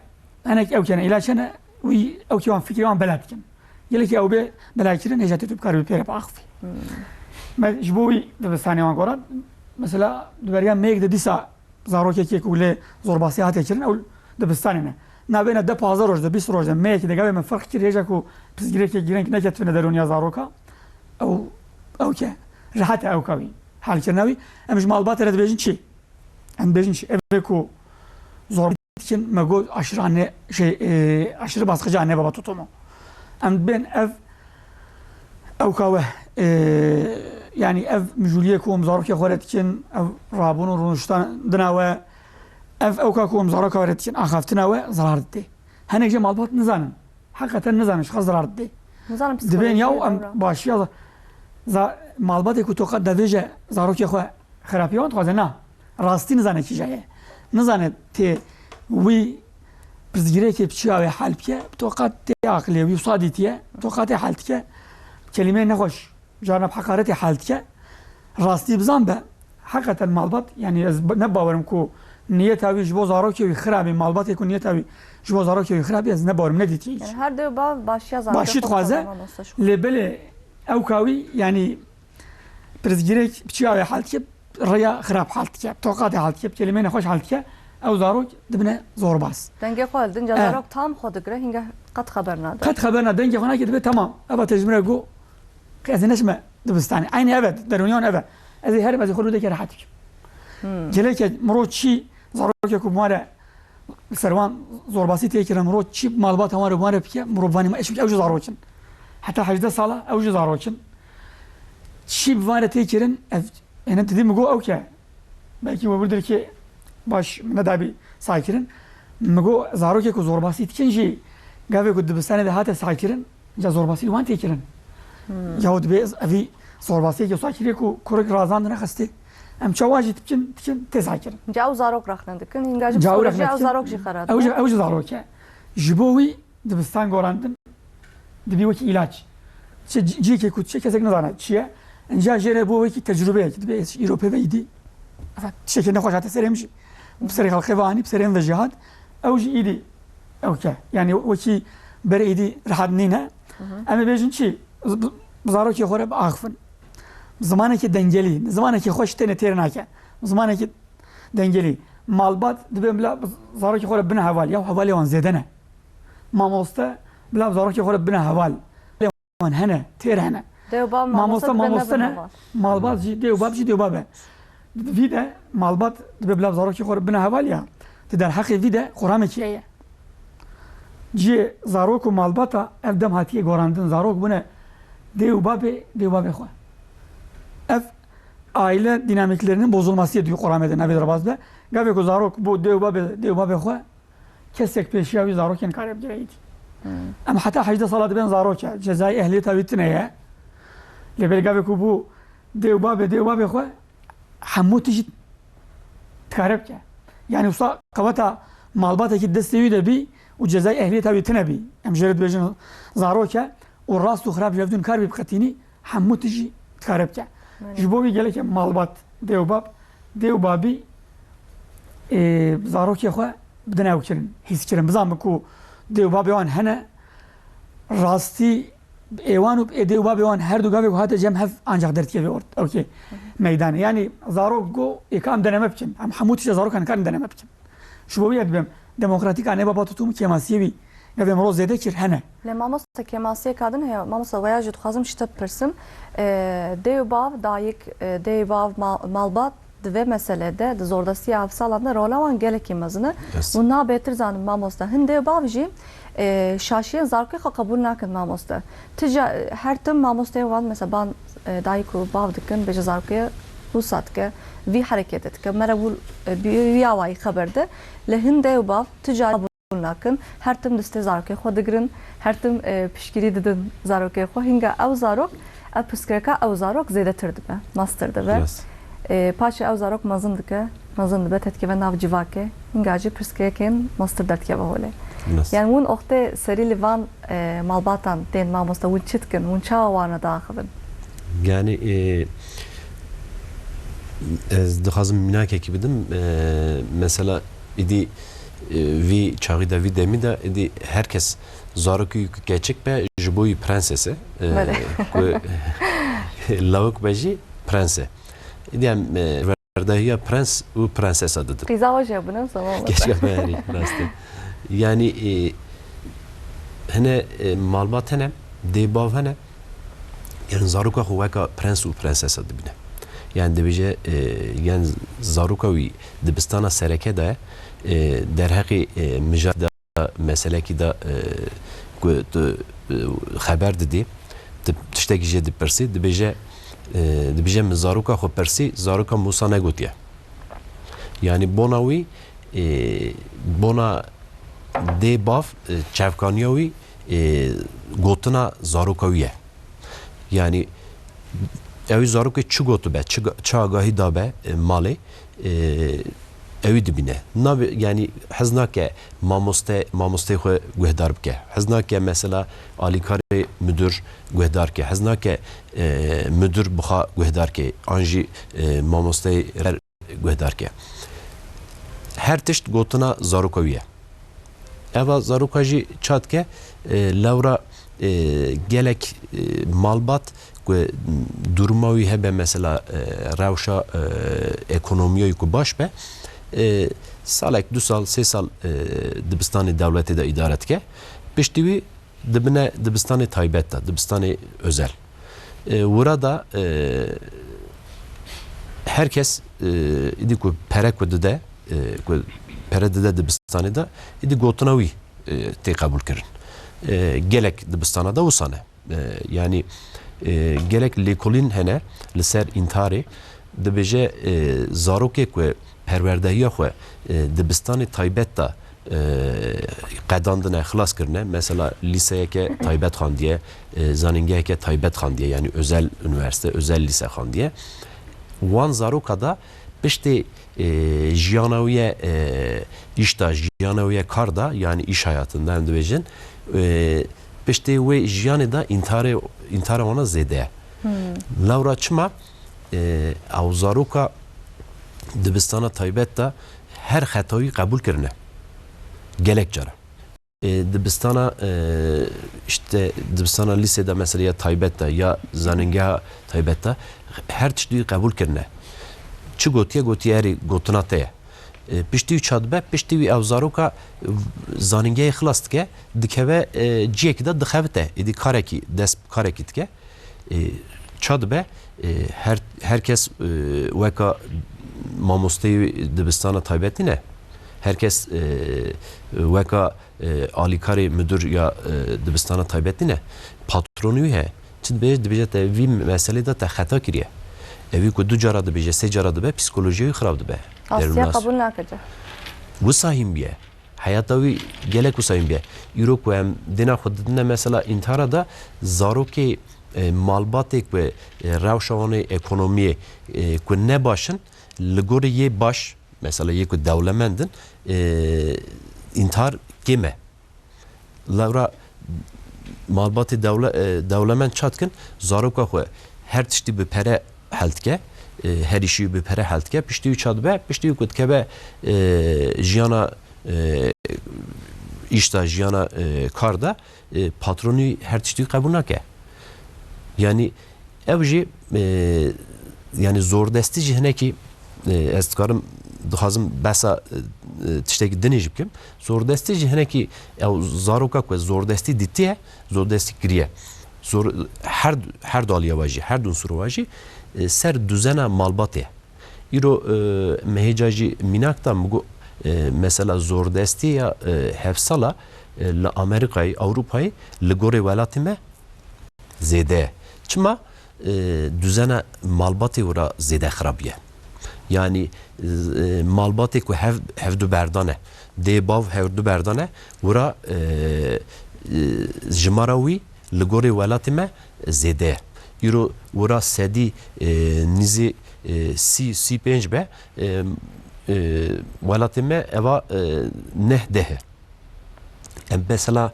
hinek ew kene îlaç hene, wî ew kê wan fikrê wan bela dikin. Gelekî ew bê belakirin, hêja tê tu bikaribî pê re biaxifî. Hmm. me ji bo wî dibistanê wan goran. Mesela di beriya meyek de dîsa zarokekê ku lê zorbasî hate kirin, ew dibistanê ne. Nabêne de pazdeh roj de, bîst roj de, meyekî de gavê me ferq kir, hêja ku pirsgirêkek girêng neketibine derûniya zaroka, ew, ew ke, rehet e ew ka wî, halkirina wî. Em ji malbatê re dibêjin çi? Em dibêjin çi? Ev ê ku zor dikin, me got aşırı anne, şey, e, aşırı baskıcı anne baba tutumu. Em dibên ev, ew ka we, e, yani ev mijûliyê ku em zarokê xwe re dikin, ev rabûn û rûniştandina we, ev ew ka ku em zaroka we re dikin, axaftina we zarar didê. Hinek jê malbat nizanin. Heqîqeten nizanin, ji xwe zarar didê. Nizanin. Dibên yaw psîkolojiyê em dewra. Başiya za-, za-, malbatê ku toqa devêje zarokê xwe xerapiya wan dixwaze, na. Rastî nizane kîja ye. Nizane tê wî pirsgirêkê bi çi awê hel bike, toqa tê aqilê wî wisa dîtiye, toqa tê hel dike. Kelîmeyê nexweş, carna bi heqaretê hel dike. Rastî bizan be, heqeten malbat, yani ez b-, ne bawerim ku niyeta wî ji bo zarokê wî xirabî, malbatê ku niyeta wî ji bo zarokê wî xirabî, ez ne bawerim, ne dîtiye hiç. Yani her dew bav başiya zarokê Başî xwe dixwaze, dixwaze, mamoste ji xwe. Lê belê ew ka wî, yani pirsgirêk bi çi awê hal dike, rêya xirab hal dike, toqatê hal dike, kelîmeyê nexweş hal dike, ew zarok dibine zorbas. Dengê xwe li dinca Eh. zarok tam xwe digire, hingeh qet xeber nade. Qet xeber nade, dengê xwe nake, dibe tamam. Eva te ji min re got, ez ê neçime dibistanê. Eynî ev e, derûniya wan ev e. Ez ê herim, ez ê xwe rûdeke rehet bikim. Hmm. Geleke mirov çi zarokê ku bi wan re li ser wan zorbasî tê kirin, mirov çi malbata wan re bi wan re bike, mirov vanê me, eş bike, ew jî zarok in. Heta hejdeh sala ew jî zarok in. Çi bi van re tê kirin, ev, yani didî min got ew ke. Belkî we wir derkê baş min nedabî sakirin. Min got zarokê ku zorbasî dikin jî gavê ku dibistanê de hate sakirin, ca zorbasî li wan tê kirin. Hmm. Yaw dibê evî zorbasiyeke sakirê ku kurek razandine xistê. Em çawa jî dikin, dikin tê sakirin. Ca ew zarok rexne dikin, hinga jî Ca ew psîkolojî rexne ew dikin. Zarok jî xera Ew jî, dike. Ew jî zarok e. Ji bo wî dibistan gorandin, dibî wekî îlaç. Çi, cî-, cîyekê ku çi kesek nizane çi ye. Înca jê re bû wekî tecrûbeyek. Dibê ez îro pê ve îdî. Efe, tiştekê nexweş hate serê min jî. Bi serê xelkê ve anî, bi serê min ve jî hat. Ew jî îdî ew ke. Yani wekî berê îdî rehat nîne. Hı hı. Em ê bêjin çi? Z-, bi, bi zarokê xwe re biaxifin. Zimanekî dengelî, zimanekî xweş têne têr nake. Zimanekî dengelî. Malbat dibê bila bi zarokê xwe re bine heval. Ya hevalê wan zêde ne. Mamoste bila bi zarokê xwe re bine heval. Wan hene, têr hene. Dê û bav Mamoste, mamoste dibe mamoste nebin ne. Heval. Malbat jî, dê û bab jî dê û bab e. Vî de malbat dibe bila bi zarokê xwe re bine heval ya. Di derheqê vî de quramekî heye. Cihê zarok û malbata ev dem hatiye gorandin. Zarok bûne dê û babê, dê û babê xwe. Ev aile dinamiklerinin bozulması diye quramê de navê derbaz be. Gavê ku zarok bû dê û babê, dê û babê xwe, kesek pêşiya wî zarokên kare bigire îdî. Hmm. Em heta hejdeh sala dibên zarok e. Cezayê ehliyeta wî tune ye. Lê belê gavê ku bû dê û babê, dê û babê xwe hemû tijî dikare bike. Yani wisa qeweta malbatekî destê wî de bî û cezayê ehliyeta wî tune bî. Em jê re dibêjin zarok e û rast û xirab ji hev dû nikar bî biqetînî. Hemû tijî dikare bike. Belê. Ji bo wî gelekê malbat, dê û bab, dê û babî, ê, zarokê xwe bidin ew kirin, hîs kirin. Bizanbin ku dê û babê wan hene, rastî ê wan û ê dê û babê wan her du gavê ku hate cem hev ancak derdikeve ort. Okey. Hı hı. Meydanê. Yani zarok go ê ka em deneme bikin. Em hemû tişta zarokan karin deneme bikin. Ji bo wî ez dibêm, demokratîka nêba Batutumu kêmasiyê wî gavê mirov zêde kir hene. Lê mamoste kêmasiyeka din heye, mamoste, veya jî dixwazim ji te bipirsim. Ee, dê û bav, dayik, e, dê û bav, ma-, malbat di vê meselê de, di zordestiya hevsalan de rola wan gelekî mezin e. Yes. Û na bêtir zanim mamoste. Hin dê û bav jî, e, şaşiyên zarokê xwe qebûl nakin mamoste. Ti ca, her tim mamosteyên wan, mesela ban, e, dayik û bav dikin, bêje zarokê wisa dike, vî hereketê dike. Me re wil, e, bi, vî awayî xeber de. Lê hin dê û bav ti ca qebûl nakin. Her tim destê zarokê xwe digirin, her tim, e, piştgirî didin zarokê xwe. Hinga ew zarok, ev pirsgirêka ew zarok zêdetir dibe, mestir dibe. Yes. E, paşê ew zarok mezin dike, mezin dibe, tedikeve nav civakê. Hinga jî pirsgirêkên mestir derdikeve holê. Yes. Yani hûn oxtê serî li van, e, malbatan tên mamoste, hûn çi dikin, hûn çawa wana diaxivin? Yani, e, ez dixwazim mînakekî bidim. E, mesela, îdî, e, vî çaxî de, vî demî de, îdî her kes zarokî ku keçik be, ji bo wî prenses e. E, Belê. Ku lawik be jî, prens e. Îdî em, e, perwerdehiya prens û prensesa didin. Qîza we jî hebûne, zaman Keşke me herî, rast e. Yanî, e, hine, e, malbat hene, dê bav hene, yanî zaroka xwe weka prens û prensesa dibîne. Yanî dibêje, e, yanî zaroka wî dibistana sereke de, e, derheqê, e, mijarê de, meselekî de, e, ku tu, e, xeber didî, tu tiştekî jê dipirsî, dibêje, e, dibêje min zaroka xwe pirsî, zaroka min wisa negotiye. Yanî bona wî, e, bona dê bav, e, çavkaniya wî, e, gotina zaroka wî ye. Yanî ew ê zarokê çi gotibe, çi ga-, çi agahî dabe, e, malê, e, ewî dibîne. Nabe, yanî hez nake mamoste, mamosteyê xwe guhdar bike. Hez nake mesela alîkarê midir guhdar ke. Hez nake, e, midir bixwe guhdar ke. An jî, e, mamosteyê rehber guhdar ke. Her tişt gotina zaroka wî ye. Eva zaroka jî ça dike, e, lewra, e, gelek, e, malbat ku duruma wî hebe, mesela, e, rewşa, e, ekonomiya wî ku baş be, e, salek, du sal, sê sal, e, dibistanê dewletê de îdare dike. Piştî wî dibine dibistanê taybet de, dibistanê özel. E, wira da, e, her kes, e, îdî ku pere ku dide, e, ku pere dide dibistanê de, îdî gotina wî, e, tê qebûl kirin. E, gelek dibistana de wisa ne. E, yanî, e, gelek lêkolîn hene li ser întiharê. Dibêje, e, zarokê ku perwerdehiya xwe, e, dibistanê taybet de, e, qedandine, xilas kirine. Mesela lîseyeke taybet xandiye, e, zanîngeheke taybet xandiye, yanî özel üniversite, özel lîse xandiye. Wan zaroka da piştê, e, jiyana wî ye, e, îş da, jiyana wî ye kar da, yanî îş hayatında em dibêjin, e, piştê wê jiyanê de întiharê, întiharê wana zêde ye. Lewra çima, e, ew zaroka dibistana taybet de her xetawî qebûl kirine. Gelek cara. E, dibistana, e, işte dibistana lîsê de mesela ya taybet de ya zanîngeha taybet de her tiştî qebûl kirine. Çi gotiye, gotiye erê gotina te ye. E, piştî wî ça dibe, piştî wî ew zaroka, e, zanîngehê xilas dike, dikeve, e, ciyekî de dixebite. Êdî karekî, dest bi karekî dike. E, ça dibe, e, her, her kes, e, weka mamosteyê dibistana taybet nîne. Her kes, e, weka, e, alîkarê midir ya, e, dibistana taybet nîne. Patronî wî heye. Çi dibêje, dibêje te vî meselê de te xeta kiriye. Evî ku du cara dibêje, sê cara dibe, psîkolojiya wî xirab dibe. Asya qebûl nake. Wisa hîn biye. Heyata wî gelek wisa hîn biye. Îro ku em dêna xwe didine mesela întihara da, zarokê, e, malbatê ku, e, rewşa wan ê ekonomiyê, e, ku ne baş in, li gorî yê baş, mesela yê ku dewlemend in, e, întihar kêm e. Lewra malbatê dewle-, e, dewlemend ça dikin? Zaroka xwe her tiştî bi pere hel dike, e, her îşî bi pere hel dike. Piştî wî ça dibe? Piştî wî ku dikeve, e, jiyana, e, îş de, jiyana, e, kar de, e, patronî her tiştî qebûl nake. Yanî ev jî, e, yanî zordestî jî hinekî, e, ez dikarim, dixwazim behsa, e, e, tiştekî dinê jî bikim. Zordestî jî hinekî ew zaroka ku zordestî dîtiye, zordestî kiriye. Zor, her, her du aliya ve jî, her du unsura ve jî, e, ser duzena malbatê ye. Îro, e, me hêca jî mînak da, min got, e, mesela zordestî ya, e, hevsala, e, li Amerîkayê, Ewropayê li gorê welatê me zêde ye. Çima? E, duzena malbatê wira zêde xirab ye. Yanî, e, malbatê ku hev, hevdu berdan e, dê bav hevdu berdan e, wira, e, e, jimara wî li gorê welatê me zêde ye. Îro wira sedî, e, nîzî, e, sî, sî pênc be, e, e, welatê me eva, e, neh deh e. Em mesela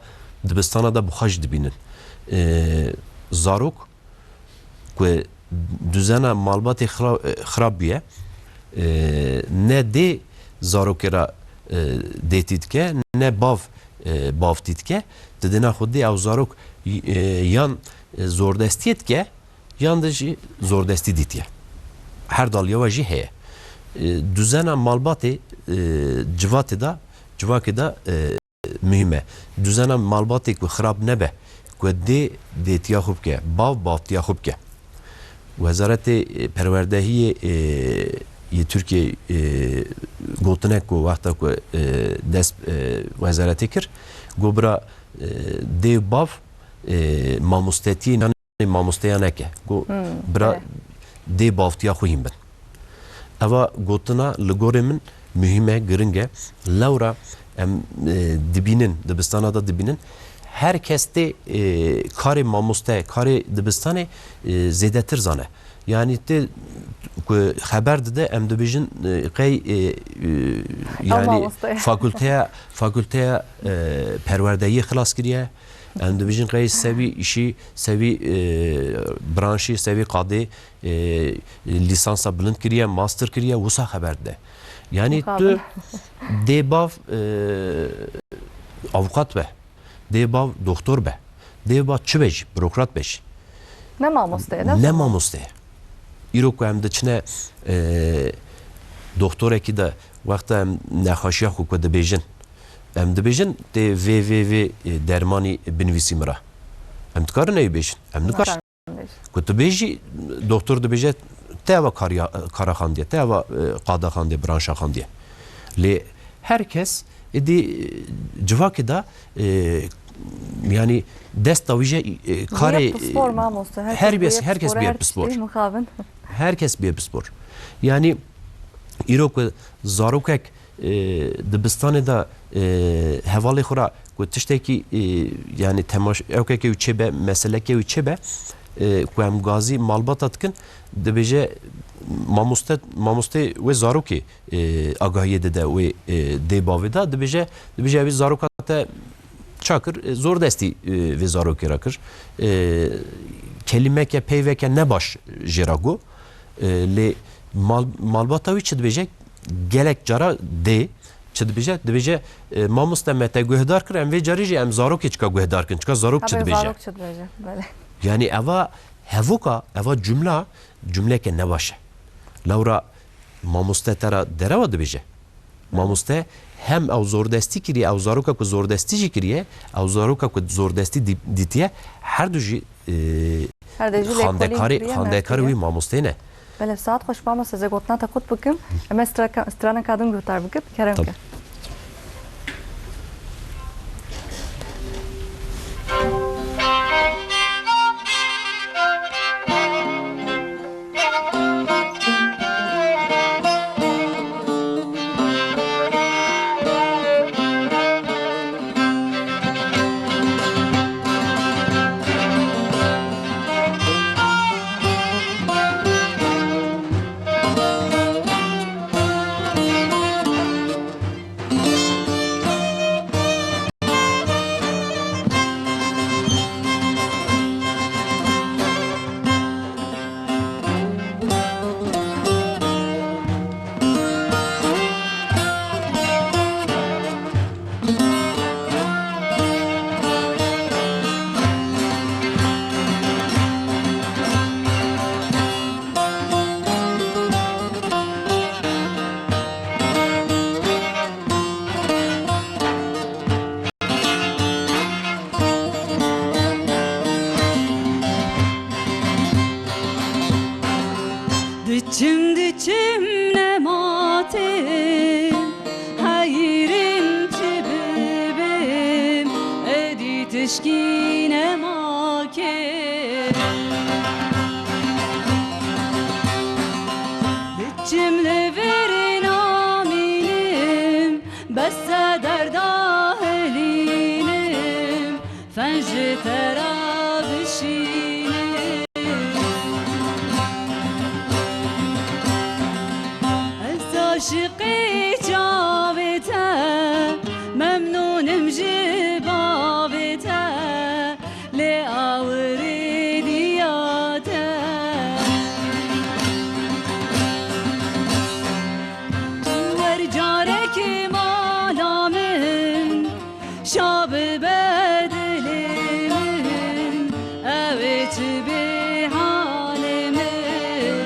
dibistana de bi xwe jî dibînin. E, zarok ku duzena malbatê xira-, xirab bûye, e, ne dê zarokê re, e, dêtî dike, ne bav, e, bavtî dike. Di dina xwe dê ew zarok, e, yan, e, zordestiyê dike, yan de jî zordestî dîtiye. her daliya we jî heye. E, duzena malbatê, e, civatê de, civakê de, e, muhîm e. Duzena malbatê ku xirab nebe, ku dê dêtiya xwe bike, bav bavtiya xwe bike. Wezaretê, e, Perwerdehiyê, e, yê Tirkiyê, e, gotinek ku wexta ku, e, dest, e, wezaretê kir, got bira, e, dê û bav, e, mamostetiyê nîşanê mamosteya neke. Got, Hmm, bira, evet. Dê bavtiya xwe hîn bin. Eva gotina li gorê min muhîm e, giring e. Lewra em, e, dibînin, dibistana de dibînin. Her kes tê, e, karê mamoste, karê dibistanê, e, zêdetir zane. Yanî tê ku xeber dide, em dibêjin, e, qey, e, e, yanî mamoste ye. Fakulteya, fakulteya, e, perwerdeyiyê xilas kiriye. Em dibêjin qey sevî îşî, sevî, e, branşî, sevî qadê, e, lîsansa bilind kiriye, master kiriye, wisa xeber dide. Yanî Mixabin. Tu dê bav, e, avukat be, dê bav doktor be, dê bav çi be jî, burokrat be jî. Ne mamoste ye, ne Ne zaman. mamoste ye. Îro ku em diçine, e, doktorekî de wexta em nexweşiya xwe ku dibêjin, em dibêjin tê vê, vê, vê, e, dermanî binivîsî min re. Em dikarin ew bêjin. Em nikarin. Ku tu bêjî, doktor dibêje, te eva kariya, kara xandiye, te eva, e, qada xandiye, branşa xandiye. Lê her kes êdî, e, civakê de, e, yanî desta wî je, e, karê, Bûye pispor, e, mamoste. Her her kes bes-, bûye her kes pispor, bûye her tiştî pispor. mixabin. Her kes bûye pispor. Yanî îro ku zarokek, e, dibistanê de, e, hevalê xwe re ku tiştekî, e, yanî temaş-, ewkeke wî çêbe, meseleke wî çêbe, e, ku em gazî malbata dikin, dibêje mamoste, mamostê wê zarokê, e, agahiyê dide wê, e, dê bavê de, dibêje, dibêje, "Evî zaroka te ça kir, e, zor destî, e, vê zarokê re kir. E, kelîmeke, peyveke nebaş jê re got." E, lê mal-, malbata wî çi dibêje? Gelek cara dê çi dibêje? Dibêje, e, "Mamoste, me te guhdar kir, em vê carê jî em zarokê çika guhdar kin, çika zarok çi Tabii dibêje?" zarok çi dibêje, belê. Yanî eva hevoka, eva cumla, cumleke nebaş e. Lewra mamoste te re derewa dibêje. Mamoste hem ew zordestî kiriye, ew zaroka ku zordestî jî kiriye, ew zaroka ku zordestî dî-, dîtiye, her du jî, e, Her du jî lêkolîn xandekarê, kiriye, xandekarê wî mamoste ne. Belê, saet xweş, mamoste, ez ê gotina te qut bikim. Em ê straka-, straneka din guhdar bikin. Kerem ke. Diçim, diçim nema têm, heyrin çi bibêm, êdî tişkî nema kêm. Diçim li vir namînim, bes derda hilînim, fen ji te re bişînim. Ez aşiqê çavê te, memnûnim ji bavê te, lê awirê diya te. Wer carekê mala min, şa bibe dilê min, ew ê çi bê halê min.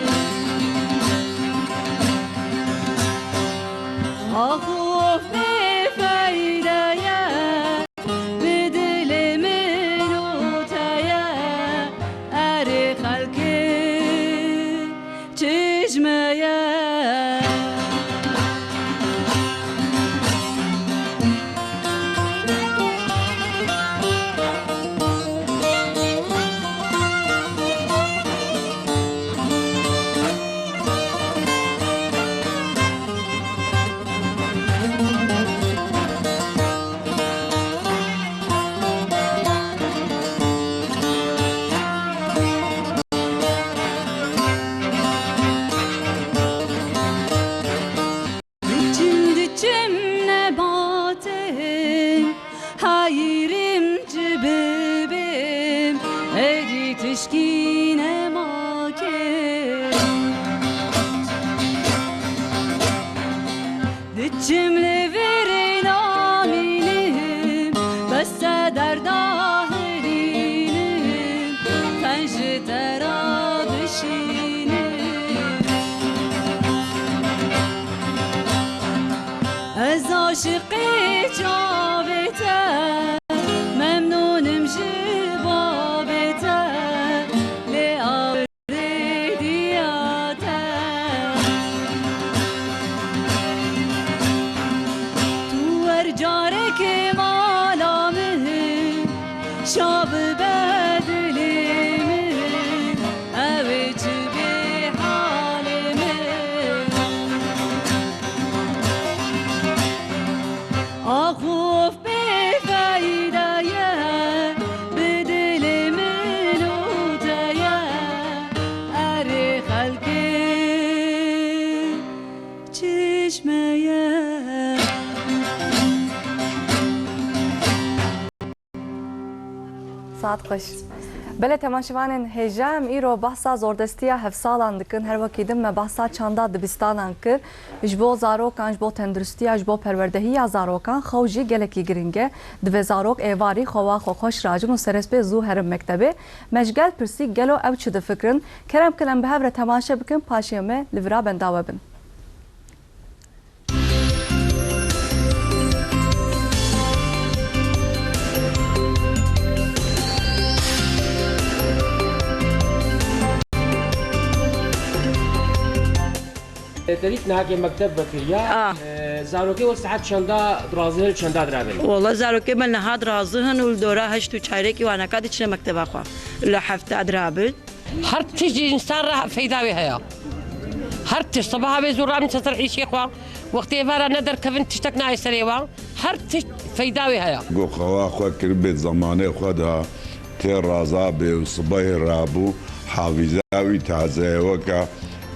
Axof bêfeyde ye, bi dilê min û te ye, erê xelkê çi ji me ye. Diçim, diçim nebatê, hayîrim ci bibêm, êdî tişkî nema kêm. Diçim li virê namînim, bes te derda hilînim, ten ji te re dişînim. Ez aşiqê çavê te, memnûnim ji bavê te, lê aw rêdiya te. Tu wer carekê mala min, şa bibe dilê min, ew ê çi bê halê min. Axof bêfeyde ye, bi dilê min û te ye, erê xelkê çi ji me ye. Saet xweş. Belê temaşevanên hêja, em îro behsa zordestiya hevsalan dikin. Her wekî din me behsa çanda dibistanan kir. Ji bo zarokan, ji bo tenduristiya, ji bo perwerdehiya zarokan xew jî gelekî giring e. Divê zarok êvarî xewa xwe xweş racin û serespê zû herin mektebê. Me ji gel pirsî gelo ew çi difikirin? Kerem kin em bi hev re temaşe bikin, paşê me li vira benda we bin. Te dît niha ke mekteb vekiriya, Ah. e, zarokê we saet çenda dirazin, çenda dirabin? Wala zarokê me niha dirazin û li dora heşt û çeyrekî waneka diçine mekteba xwe. Li hefta dirabin. Her tişt ji însan re feyda wê heye. Her tişt, sibaha wê zû rabin ser îşê xwe. Wextê êvara ne derkevin tiştek nayê serê wan. Her tişt feyda wê heye. Go xewa xwe kiribê zemanê xwe de tê raza bê û sibehê rabû, havîza wî taze ye. Weke,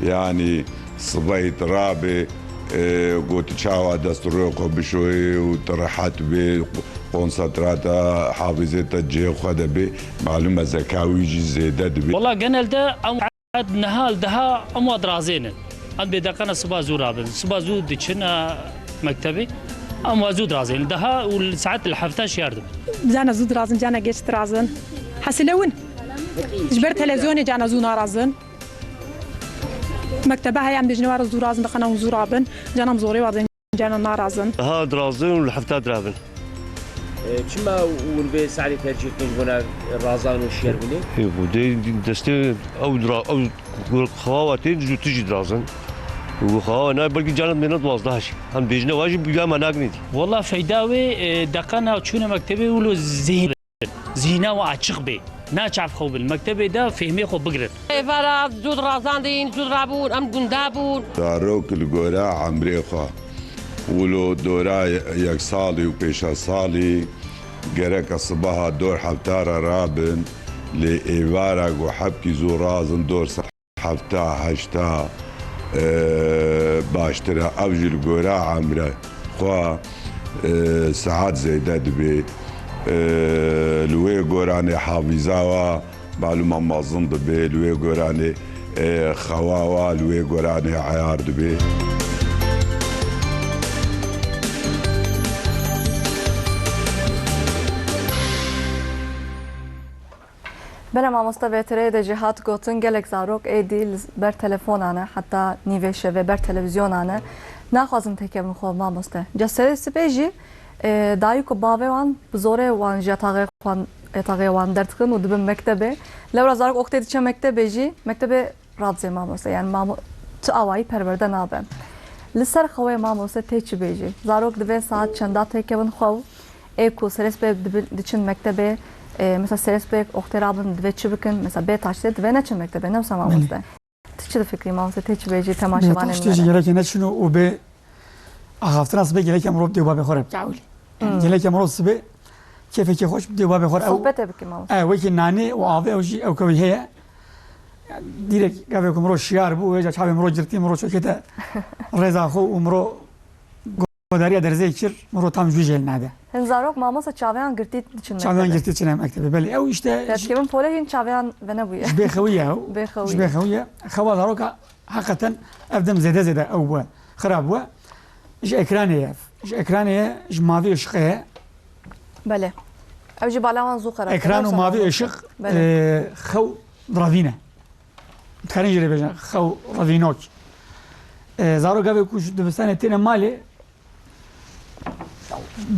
yanî, sibehî tu rabê, e, go tu çawa dest û rûyê xwe bişoyê û tu rehet bê, konsentrata havîzê te cihê xwe de bê, malûm e zeka wî jî zêde dibê. Wela genelde em saet niha li deha em wa dirazênin. Em bêdeqena siba zû rabin. Siba zû diçin a mektebê. Em wa zû dirazênin. Deha û li saet li hefta şiyar dibin. Cana zû dirazin, cana geç dirazin. Hesile win. Ji ber televizyonê cana zû narazin. Mektebe heye em dêjine were zû razin, dixena hûn zû rabin. Cana em zorê wazin, cana narazin. Deha dirazin û li hefta dirabin. E, çima hûn vê serî tercîh dikin ji bona razan û şiyar bûnê? Ê, bu dê destê ew dira-, ew xewa tên ji tu jî dirazin. Û xewa ne belkî cana mêne duwazdeh jî. Em dêjine wa jî ya me naginî. Wela feyda wê, e, deqena çûne mektebê wilo zihî Zihna we açiq bê. Naçav xwe bin. Mektebê de fehmê xwe bigirin. Êvara zû dirazandin, zû dirabûn, em gunda bûn. Zarok li gora emrê xwe, wilo dora yek salî û pêşa salî, gereke sibaha dor hefta re rabin, lê êvara ku hebkî zû razin dor se-, hefta, heşta, e, baştir e. Ev jî li gora emre xwe, e, saet zêde dibê. E, li wê goranê havîza wa malûma mezin dibê, li wê goranê, e, xewa wa, li wê goranê eyar dibê. Belê mamoste, vê tirê de jî hat gotin, gelek zarok êdî li ber telefonan e, heta nîvê şevê ber televîzyonan e. Naxwazin têkevin xwe mamoste. Ca serê sibê jî, e, dayik û bavê wan bi zorê wan ji yataxê xwan, yataxê wan derdikin û dibin mektebê. Lewra zarok wextê diçe mektebê jî, mektebê radizê mamoste. Yani mamo-, tu awayî perwerde nabe. Li ser xewê mamoste tê çi bêjî? Zarok divê saet çenda têkevin xwe û ê ku serê sibê dibi-, diçin mektebê, e, mesela serê sibê wextê rabin divê çi bikin? Mesela bê taştê divê neçin mektebê, ne wisa mamoste? Tu çi difikrî mamoste, tê çi bêjî temaşevanê min? Bê taştê jî gereke neçin û, û bê axaftina sibê gereke mirov dê û babê xwe re bike ewilî. Yani Hmm. gereke mirov sibê kêfekê xweş bi dê û babê xwe re ew, Sohbetê bikî mamoste. e, wekî nanê û avê ew jî ew kewî heye. Yani direk gavê ku mirov şiyar bû, wê ca çavê mirov girtî, mirov çokete rêza xwe û mirov godariya derzê kir, mirov tam ji wî jêl nade. Hin zarok mamoste çaveyan girtî diçin mektebê. Çaveyan girtî diçin mektebê, belê. Ew işte Derdikevin polê hîn çaveyan venebûye. Ji bê xewî ye ew. Bê xewî. Ji bê xewî ye. Xewa zaroka heqeten ev dem zêde zêde ew bû, xirab bû. Ji ekranê ye. Ji ekranê ye, ji mavî ışıqê ye. Belê. Ew jî bala wan zû xerab. Ekran û mavî ışık, Belê. e, xew diravîne. Dikarin jê re bêjin, xew revînok. E, zarok gavê ku ji dibistanê têne malê,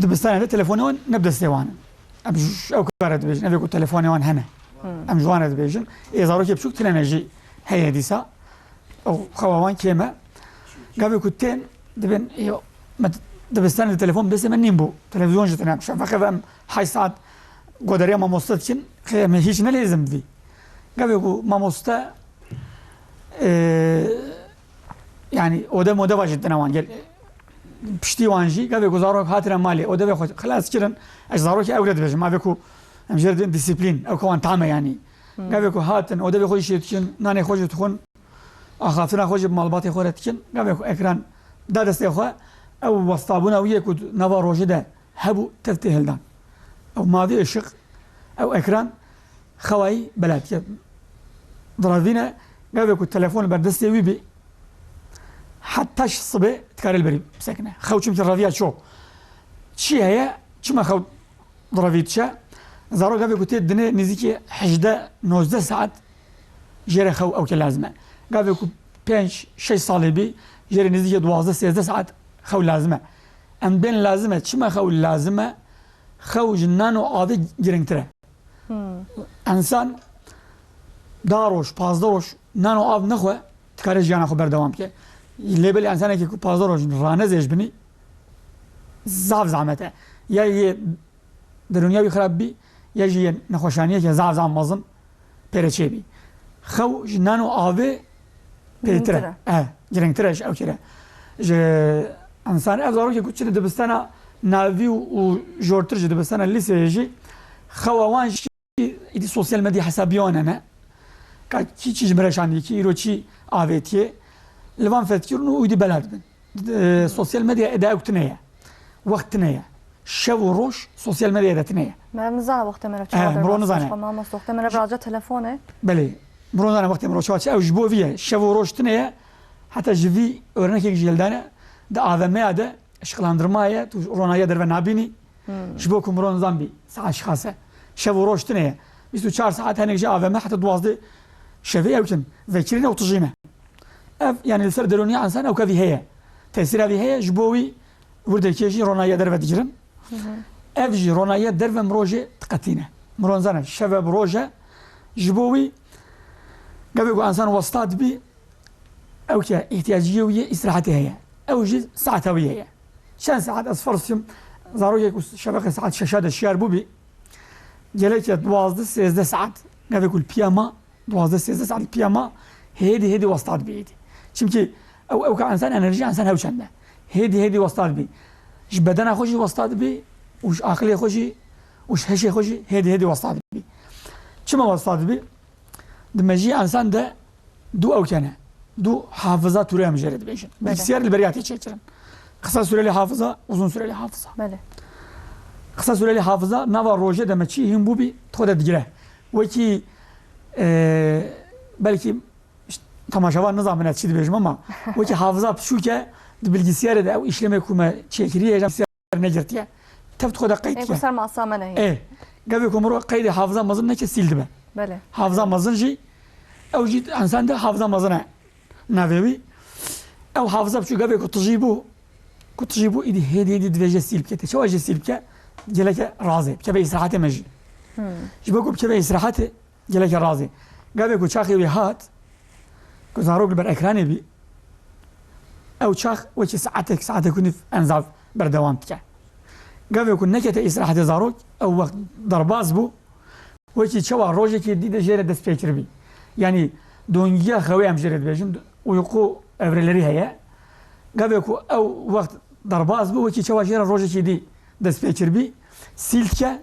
dibistanê de telefonê wan ne bi destê wan in. Em ji ew kare dibêjin, ev ê ku telefonê wan hene. Hmm. Em ji wan re dibêjin. Ê zarokê biçûk tine ne jî heye dîsa. Ew xewa wan kêm e. Gavê ku tên, dibên, yo, me dibistanê de telefon bi destê me nîn bû. Televizyon jî tine. Şefeqê ve em heşt saet godariya mamoste dikin. Xê, me hîç ne lêzim divî. Gavê ku mamoste, e, yani ode mode va jî dine wan gel. Piştî wan jî, gavê ku zarok hatine malê, ode ve xwe xilas kirin. Ez zarokê ew re dibêjim. Avê ku em jê re dibên disiplîn. Ew ku wan tam e yani. Hmm. Gavê ku hatin, ode ve xwe jî dikin, nanê xwe jî dixwin. Axaftina xwe jî bi malbatê xwe re dikin. Gavê ku ekran da destê xwe, ew westabûna wî yê ku nava rojê de hebû, tev tê hildan. Ew mavî ışık, ew ekran xewayî belat ye. Diravîne, gavê ku telefon li ber destê wî bî, heta ji sibê dikare li berî bisekine. Xew çimkî reviya ço. Çi heye, çima xew diravî diçe? Zarok gavê ku tê dinê nêzîkî hejdeh nozdeh saet jê re xew ewke lazim e. Gavê ku pênc şeş salê bî, jê re nêzîkî duwazdeh sêzdeh saet xew lazim e. Em bên lazim e. Çima xew lazim e? Xew ji nan û avê girîngtir e. Hmm. Însan da roj, pazdeh roj nan û av nexwe, dikare jiyana xwe berdewam bike. Lê belê însanekî ku pazdeh roj ranezê ji binî, zaf zehmet e. Ya yê derûniya wî xirab bî, ya jî yê nexweşaniyeke zaf zaf mezin pê re çêbî. Xew ji nan û avê pêtir e. Girîngtir e. Eh, girîngtir e ji ew kere. Ji însan ev zarokê ku çi di dibistana navî û, û jortir ji dibistana lîseyê jî xewa wan jî îdî sosyal medya hesabî wan hene. Ka kî çi ji min re şandî, kî îro çi avêtiye. Li van fetkirin û îdî bela dibin. E, sosyal medya ede ew tine ye. Wext tine ye. Şev û roj sosyal medyayê de tine ye. Meriv nizane wextê meriv çawa Eh, mirov derve nizane. Xwe mamoste, wextê meriv raca telefonê. Belê. Mirov nizane wextê mirov çawa çi. Ew ji bo vî ye. Şev û roj tine ye. Heta ji vî örnekek jî hildane. Di A V M'ya de ışıklandırma ye. Tu ronahiya derve nabînî. Hmm. Ji bo ku mirov nizan bî. Saet şixas e. Şev û roj tine ye. Bîst û çar saet henek jî A V M heta duwazdeh şevê ew kin. Vekirîne û tijîne. Ev, yani li ser derûniya însan ew kevî heye. Tesîra vî heye, ji bo wî wirdekê jî ronahiya derve digirin. Hı hı. Ev jî ronahiya derve mirojê diqetîne. Mirov nizane, şeve bi roje, ji bo wî gavê ku însan westa dibî, ew ke îhtiyaciyê wî yê îstirahetê heye. Ew jî saeta wî heye. Çend saet ez ferz kim, zarokek ku şeveqê saet şeşa de şiyar bûbî, geleke duwazdeh sêzdeh saet, gavê ku li piya ma, duwazdeh sêzdeh saet piya ma, hêdî hêdî westa dibî êdî. Çimkî ew, ew ka însan enerjî însan hew çend e. Hêdî hêdî westa dibî. Ji bedena xwe jî westa dibî û ji aqilê xwe jî û ji hişê xwe jî hêdî hêdî westa dibî. Çima westa dibî? Di mejiyê însan de du ew kene. Du hafiza tûre em jê re dibêjin. Belê. Bilgisayar li beriya tê çêkirin. Kısa süreli hafıza, uzun süreli hafıza. Belê. Kısa süreli hafıza nava rojê de me çi hîn bûbî, xwe de digire. Wekî, e, belkî, işte, temaşevan nizanibin ez çi dibêjim ama wekî hafiza piçûk e, di bilgisayarê de ew îşlemê ku me çêkiriye, ya bilgisayar negirtiye. Tev xwe de qeyd Ê, ku dike. Ser masa me nehê. Ê, gavê ku mirov qeydê hafiza mezin neke sîl dibe. Belê. Hafiza mezin jî, ew jî însan de hafiza mezin e navê wî. Ew hafiza biçû gavê ku tijî bû, ku tijî bû, îdî hêdî hêdî divê jê sîl bike. Tê çawa jê sîl bike? Geleke razê. Bikeve îstirahatê me jî. Hmm. Ji bo ku bikeve îstirahatê, geleke razê. Gavê ku çaxê wê hat, ku zarok li ber ekranê bî, ew çax wekî saetek, saetek û nîv enzav berdewam dike. Gavê ku nekete îstirahatê zarok, ew wext derbas bû, wekî çawa rojekê dî de jê re dest pê kiribî. Yanî dongiya xewê em jê re dibêjin, uyku evreleri heye. Gavê ku ew wext derbas bû, wekî çawa jê re rojekê dî dest pê kiribî, sîl dike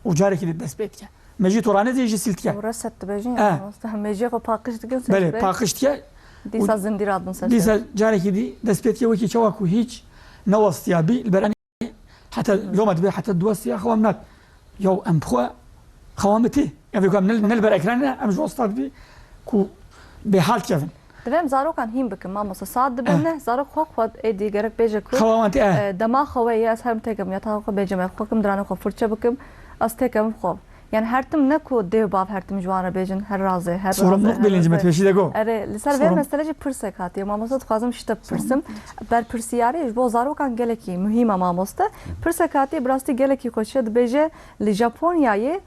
û carekî dî dest pê dike. Me jî torane zî jî sîl dike. Û reset dibêjin Eh. ya, mamoste. Me jê xwe paqij dikin, Belê, paqij dike. Dîsa Û zindî radin ser dîsa ser. carekî dî dest pê dike, wekî çawa ku hîç newestiya bî, li ber Heta loma dibê heta diwestiya xewa min hat. Yaw em bixwe xewa min tê. Ev ê ku em ne, ne li ber ekranê ne, em ji westa dibî ku bêhal dikevin. Divê em zarokan hîn bikin, mamoste. Saet dibe Eh. neh, zarok xwe xwe êdî gerek bêje ku, Xewa wan tê, eh. e, dema xewê ye, ez herim têkevim yataxa xwe bêjim, ez xwe kim diranê xwe firçe bikim, ez têkevim xwe. Yani her tim ne ku dê û bav her tim ji wan re bêjin, her razê, her Sorumluluk razê, her bilinci razê. me pêşî de go. Erê, li ser vê Sorum- mesele jî pirsek hatiye. Mamoste, dixwazim ji te bipirsim. Berpirsiyarî ji bo zarokan gelekî muhîm e, mamoste. Pirsek hatiye, bi rastî gelekî xweş e, dibêje, li Japonyayê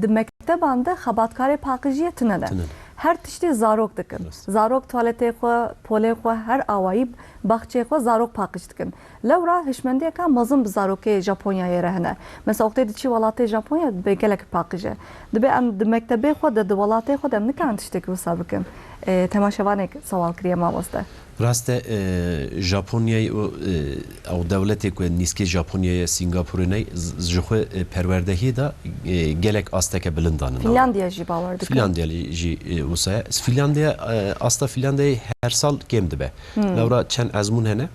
di mekteban de xebatkarê paqijiyê tune ne. Tune ne. Her tiştî zarok dikin. Rast. Zarok tuwaletê xwe, polê xwe, her awayî baxçeyê xwe zarok paqij dikin. Lewra hişmendiyeke mezin bi zarokê Japonyayê re hene. Mesela, wextê diçî welatê Japonya, dibê gelek paqij e. Dibê em di mektebê xwe de, di welatê xwe de em nikarin tiştekî wisa bikin. E, temaşevanek sewal kiriye, mamoste. Rast e, e, Japonyayê û, e, ew dewletê ku nîskê Japonyayê, Singapurê ne, z-, ji xwe, e, perwerdehiyê de, e, gelek asteke bilind dane nava. Finlandiya jî bawer dikin. Finlandiya jî, e, wisa ye. Finlandiya, e, asta Finlandiyayê her sal kêm dibe. Hmm. Lewra çend ezmûn hene.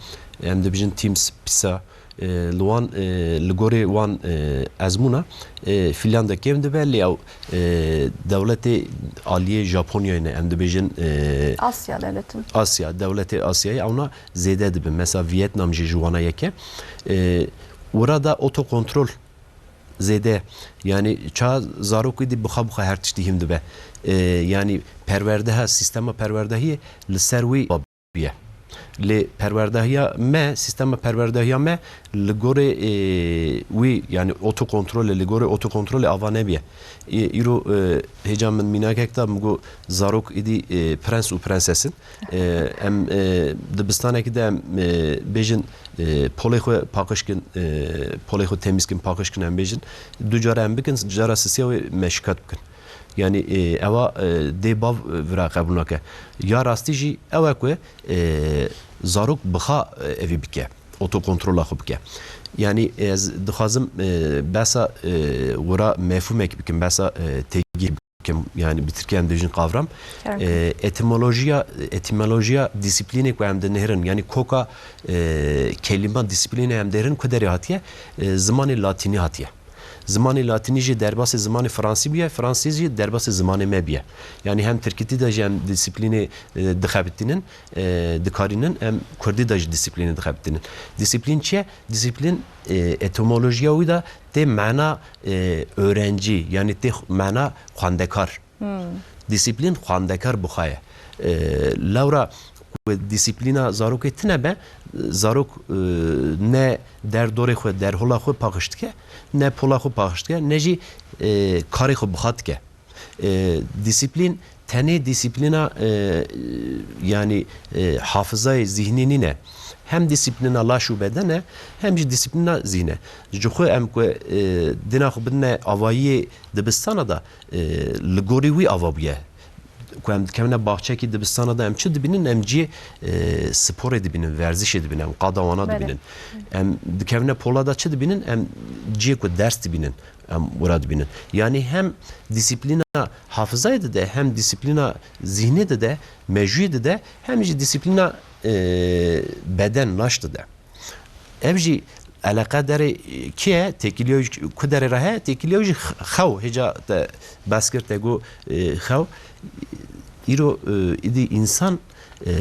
Em dibêjin TIMSS, PISA, e, li wan, e, li gorê wan, e, ezmûna, e, Finlanda kêm dibe, lê ew, e, dewletê aliyê Japonyayê ne, em dibêjin, e, Asya dewletin. Asya, dewletê Asyayê ewna zêde dibin. Mesela Vietnam jî ji wana yek e. E, wira da otokontrol zêde, yani ça zarokê dî bixa bixa her tiştî hîn dibe. E, yani perwerdeha, sîstema perwerdehiyê li ser wî bûye. Lê perwerdehiya me, sîstema perwerdehiya me li gorê, e, wî, yani otokontrolê, li gorê otokontrolê ava nebûye. E, îro, e, hêca min mînakek da, min got, zarok êdî, e, prens û prenses in. E, em, e, dibistanekî de em, e, bêjin, e, polê xwe paqij kin, e, polê xwe temîz kin, paqij kin, em bêjin. Du cara em bikin, cara sisiya wê me şikayet bikin. Yani, e, ewa, e, dê bav, e, vira qebûl nake. Ya rastî jî ew e ku, e, zarok bixa, e, evî bike, otokontrola xwe bike. Yani ez dixwazim, e, behsa, e, wira mefhûmek bikim, behsa, e, têgî bikim. Yani bi tirkî em dibêjin kavram. Kerem. E, etimolojiya, etimolojiya disiplînê ku em dinihêrin, yani koka, e, kelîma disiplînê em dihêrin ku derê hatiye, e, zimanê latînî hatiye. Zimanê latînî jî derbasê zimanê fransî bûye, fransî jî derbasê zimanê me bûye. Yani hem tirkîtî de jî em disiplînê, e, dixebitînin, e, dikarînin, em kurdî de jî disiplînê dixebitînin. Disiplîn çi ye? Disiplîn, e, etimolojiya wî de tê mena, e, öğrenci, yani tê xu-, mena xwendekar. Hmm. Disiplîn xwendekar bixwe ye. E, lewra ku disiplîna zarokê tune be, zarok, e, ne derdorê xwe, derhola xwe paqij dike, ne pola xwe paqij dike, ne jî, e, karê xwe bixa dike. E, disiplîn tenê disiplîna, e, yani, e, hafizayê zihnî nîne. Hem disiplîna laş û beden e, hem jî disiplîna zihn e. Ji xwe em ku, e, dina xwe bidine avayiyê dibistana de, e, li gorî wî ava bûye. Ku em dikevine baxçekî dibistana de em çi dibînin? Em ciyê, e, sporê dibînin, werzişê dibînin, em qada wana Belê. dibînin. Em dikevine pola de çi dibînin? Em ciyê ku ders dibînin, em wira dibînin. Yani hem disiplîna hafizayê dide, hem disiplîna zihnê dide, mejûyê dide, hem jî disiplîna, e, beden, laş dide. Ev jî eleqe derê kê ye? Têkiliya wî ku derê re heye? Têkiliya wî jî x-, xew, hêca te behs kir, te got, e, xew. Îro, e, îdî însan, e,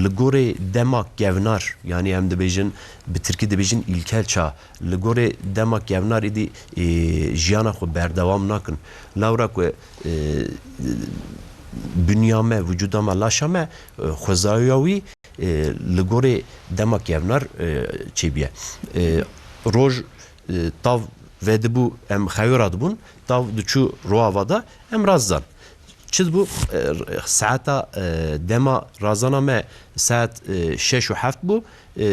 li gorê dema kevnar, yanî em dibêjin, bi tirkî dibêjin ilkel çağ, li gorê dema kevnar îdî, e, jiyana xwe berdewam nakin. Lewra ku, e, binya me, vücuda me, laşa me, e, xwezaya wî, e, li gorê dema kevnar, e, çêbûye. E, roj, e, tav vedibû, em xewê radibûn, tav diçû roava de, em razizan. Çi dibû, e, saeta, e, dema razana me saet, e, şeş û heft bû, e,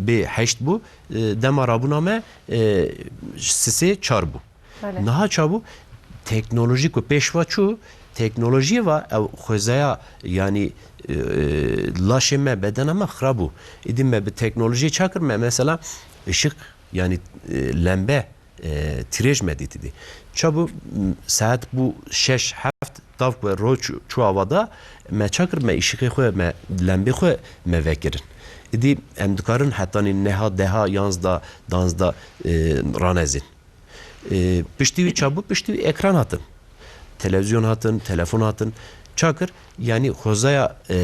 bê heşt bû, e, dema rabûna me, e, sisê çar bû. Belê. Niha çabû teknolojî ku pêş ve çû, teknolojiyê ve ew xwezaya, yanî, e, laşê me, bedena me xira bû. Îdî me bi teknolojiyê ça kir, me mesela ışık, yanî, e, lembe, e, tirêj me dîtî dî. Çabû, m, saet bû şeş heft, tav ku roj çû, çû ava da, me ça kir, me îşiqê xwe, me lembê xwe me vekirin. Îdî em dikarin hetanî neha, deha, yanzda, danzda, e, ranezin. E, piştî wî çabû, piştî wî ekran hatin. Televizyon hatin, telefon hatin. Ça kir, yanî xwezaya, e,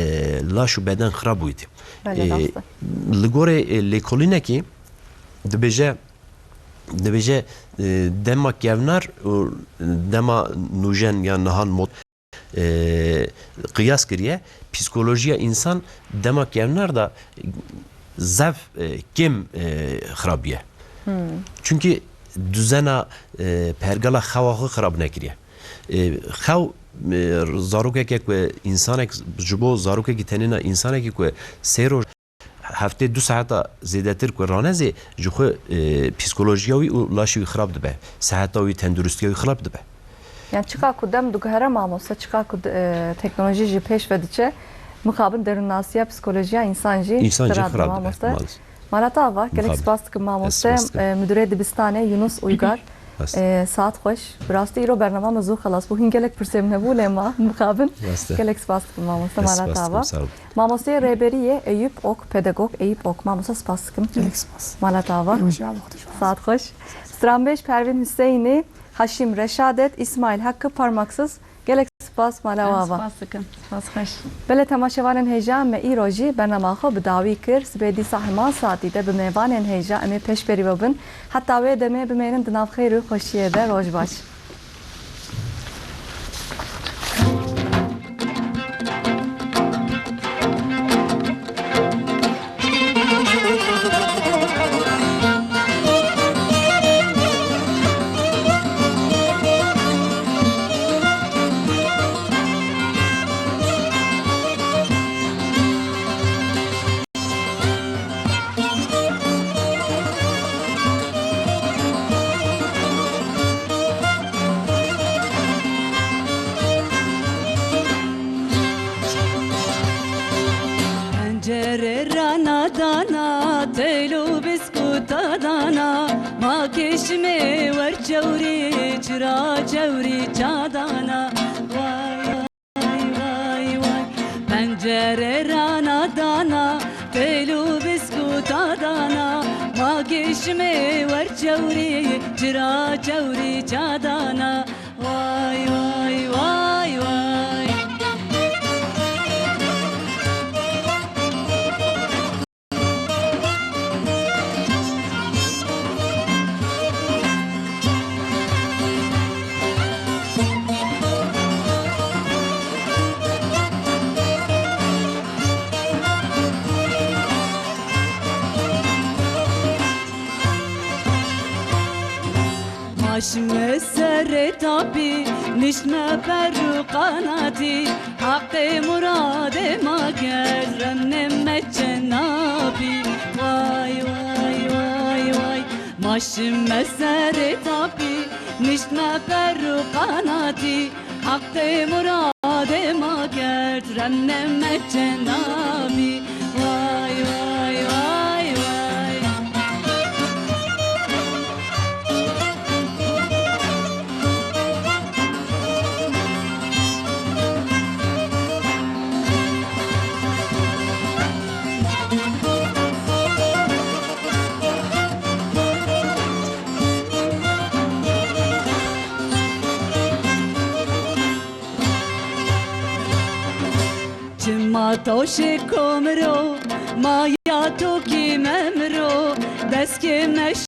laş û beden xirab bûyî dî. Belê, e, rast e. Li gorê, e, lêkolînekî dibêje, dibêje, e, dema kevnar û dema nûjen ya nihan mod, e, qiyas kiriye, psîkolojiya însan dema kevnar da zef, e, kêm, e, xirabiye. Hmm. Çunkî duzena, e, pergala xewa xwe xirab nekiriye. E, xew, e, zarokeke ku însanek, ji bo zarokekî tenêna însanekî ku sê roj heftê du saeta zêdetir ku ranezê, ji xwe, e, psîkolojiya wî û laşê wî xirab dibe. Seheta wî, tenduristiya wî xirab dibe. Yani çiqa ku dem diguhere mamoste, çiqa ku, e, teknolojî jî pêş ve diçe, mixabin derûnnasiya, psîkolojiya însan jî Însan jî xirab dibe, mamoste. Maalesef. Mala te ava, gelek Mixabin. Spas dikim mamoste. Ez spas dikim. E, Müdürê dibistanê Yunus Uygar. Rast. E, saet xweş. Bi rastî îro bernama me zû xelas bû. Hîn gelek pirsê min hebû lê ma mixabin. Rast e. Gelek spas dikim mamoste. Ez mala spas te dikim, ava. Sağ ol. Mamosteyê rêberiyê Eyüp Ok, pedagog Eyüp Ok. Mamoste spas dikim. Gelek spas. Mala te ava. Rojê ava xwe te ji we razî. Saet xweş. Stranbêj Pervin Hüseyinî, Haşim Reşadet, İsmail Hakkı Parmaksız, gelek spas mala we ava. Spas dikim. Spas xweş. Belê temaşevanên hêja, me îro jî bernama xwe bi dawî kir. Sibê dîsa heman saetî de bi mêvanên hêja em ê pêşberî we bin. Heta wê demê bimênin di nav xêr û xweşiyê de. Roj baş. Pencerê rana dana, teyl û biskuta dana, ma kêşimê wer çewrî, çira çewrî ça dana. Vay, vay, vay, vay. Pencerê rana dana, teyl û biskuta dana, ma kêşimê wer çewrî, çira çewrî ça dana. Vay, vay, vay, vay. Maşime serê tapî, niştme per û qanatî, heqê muradê ma kerd, remnê me çenabî. Vay, vay, vay, vay, maşime serê tapî, niştme per û qanatî, heqê muradê ma kerd, remnê me çenabî. Vay, vay, vay, vay. Çima to şê komiro, maya to kî memiro, destê me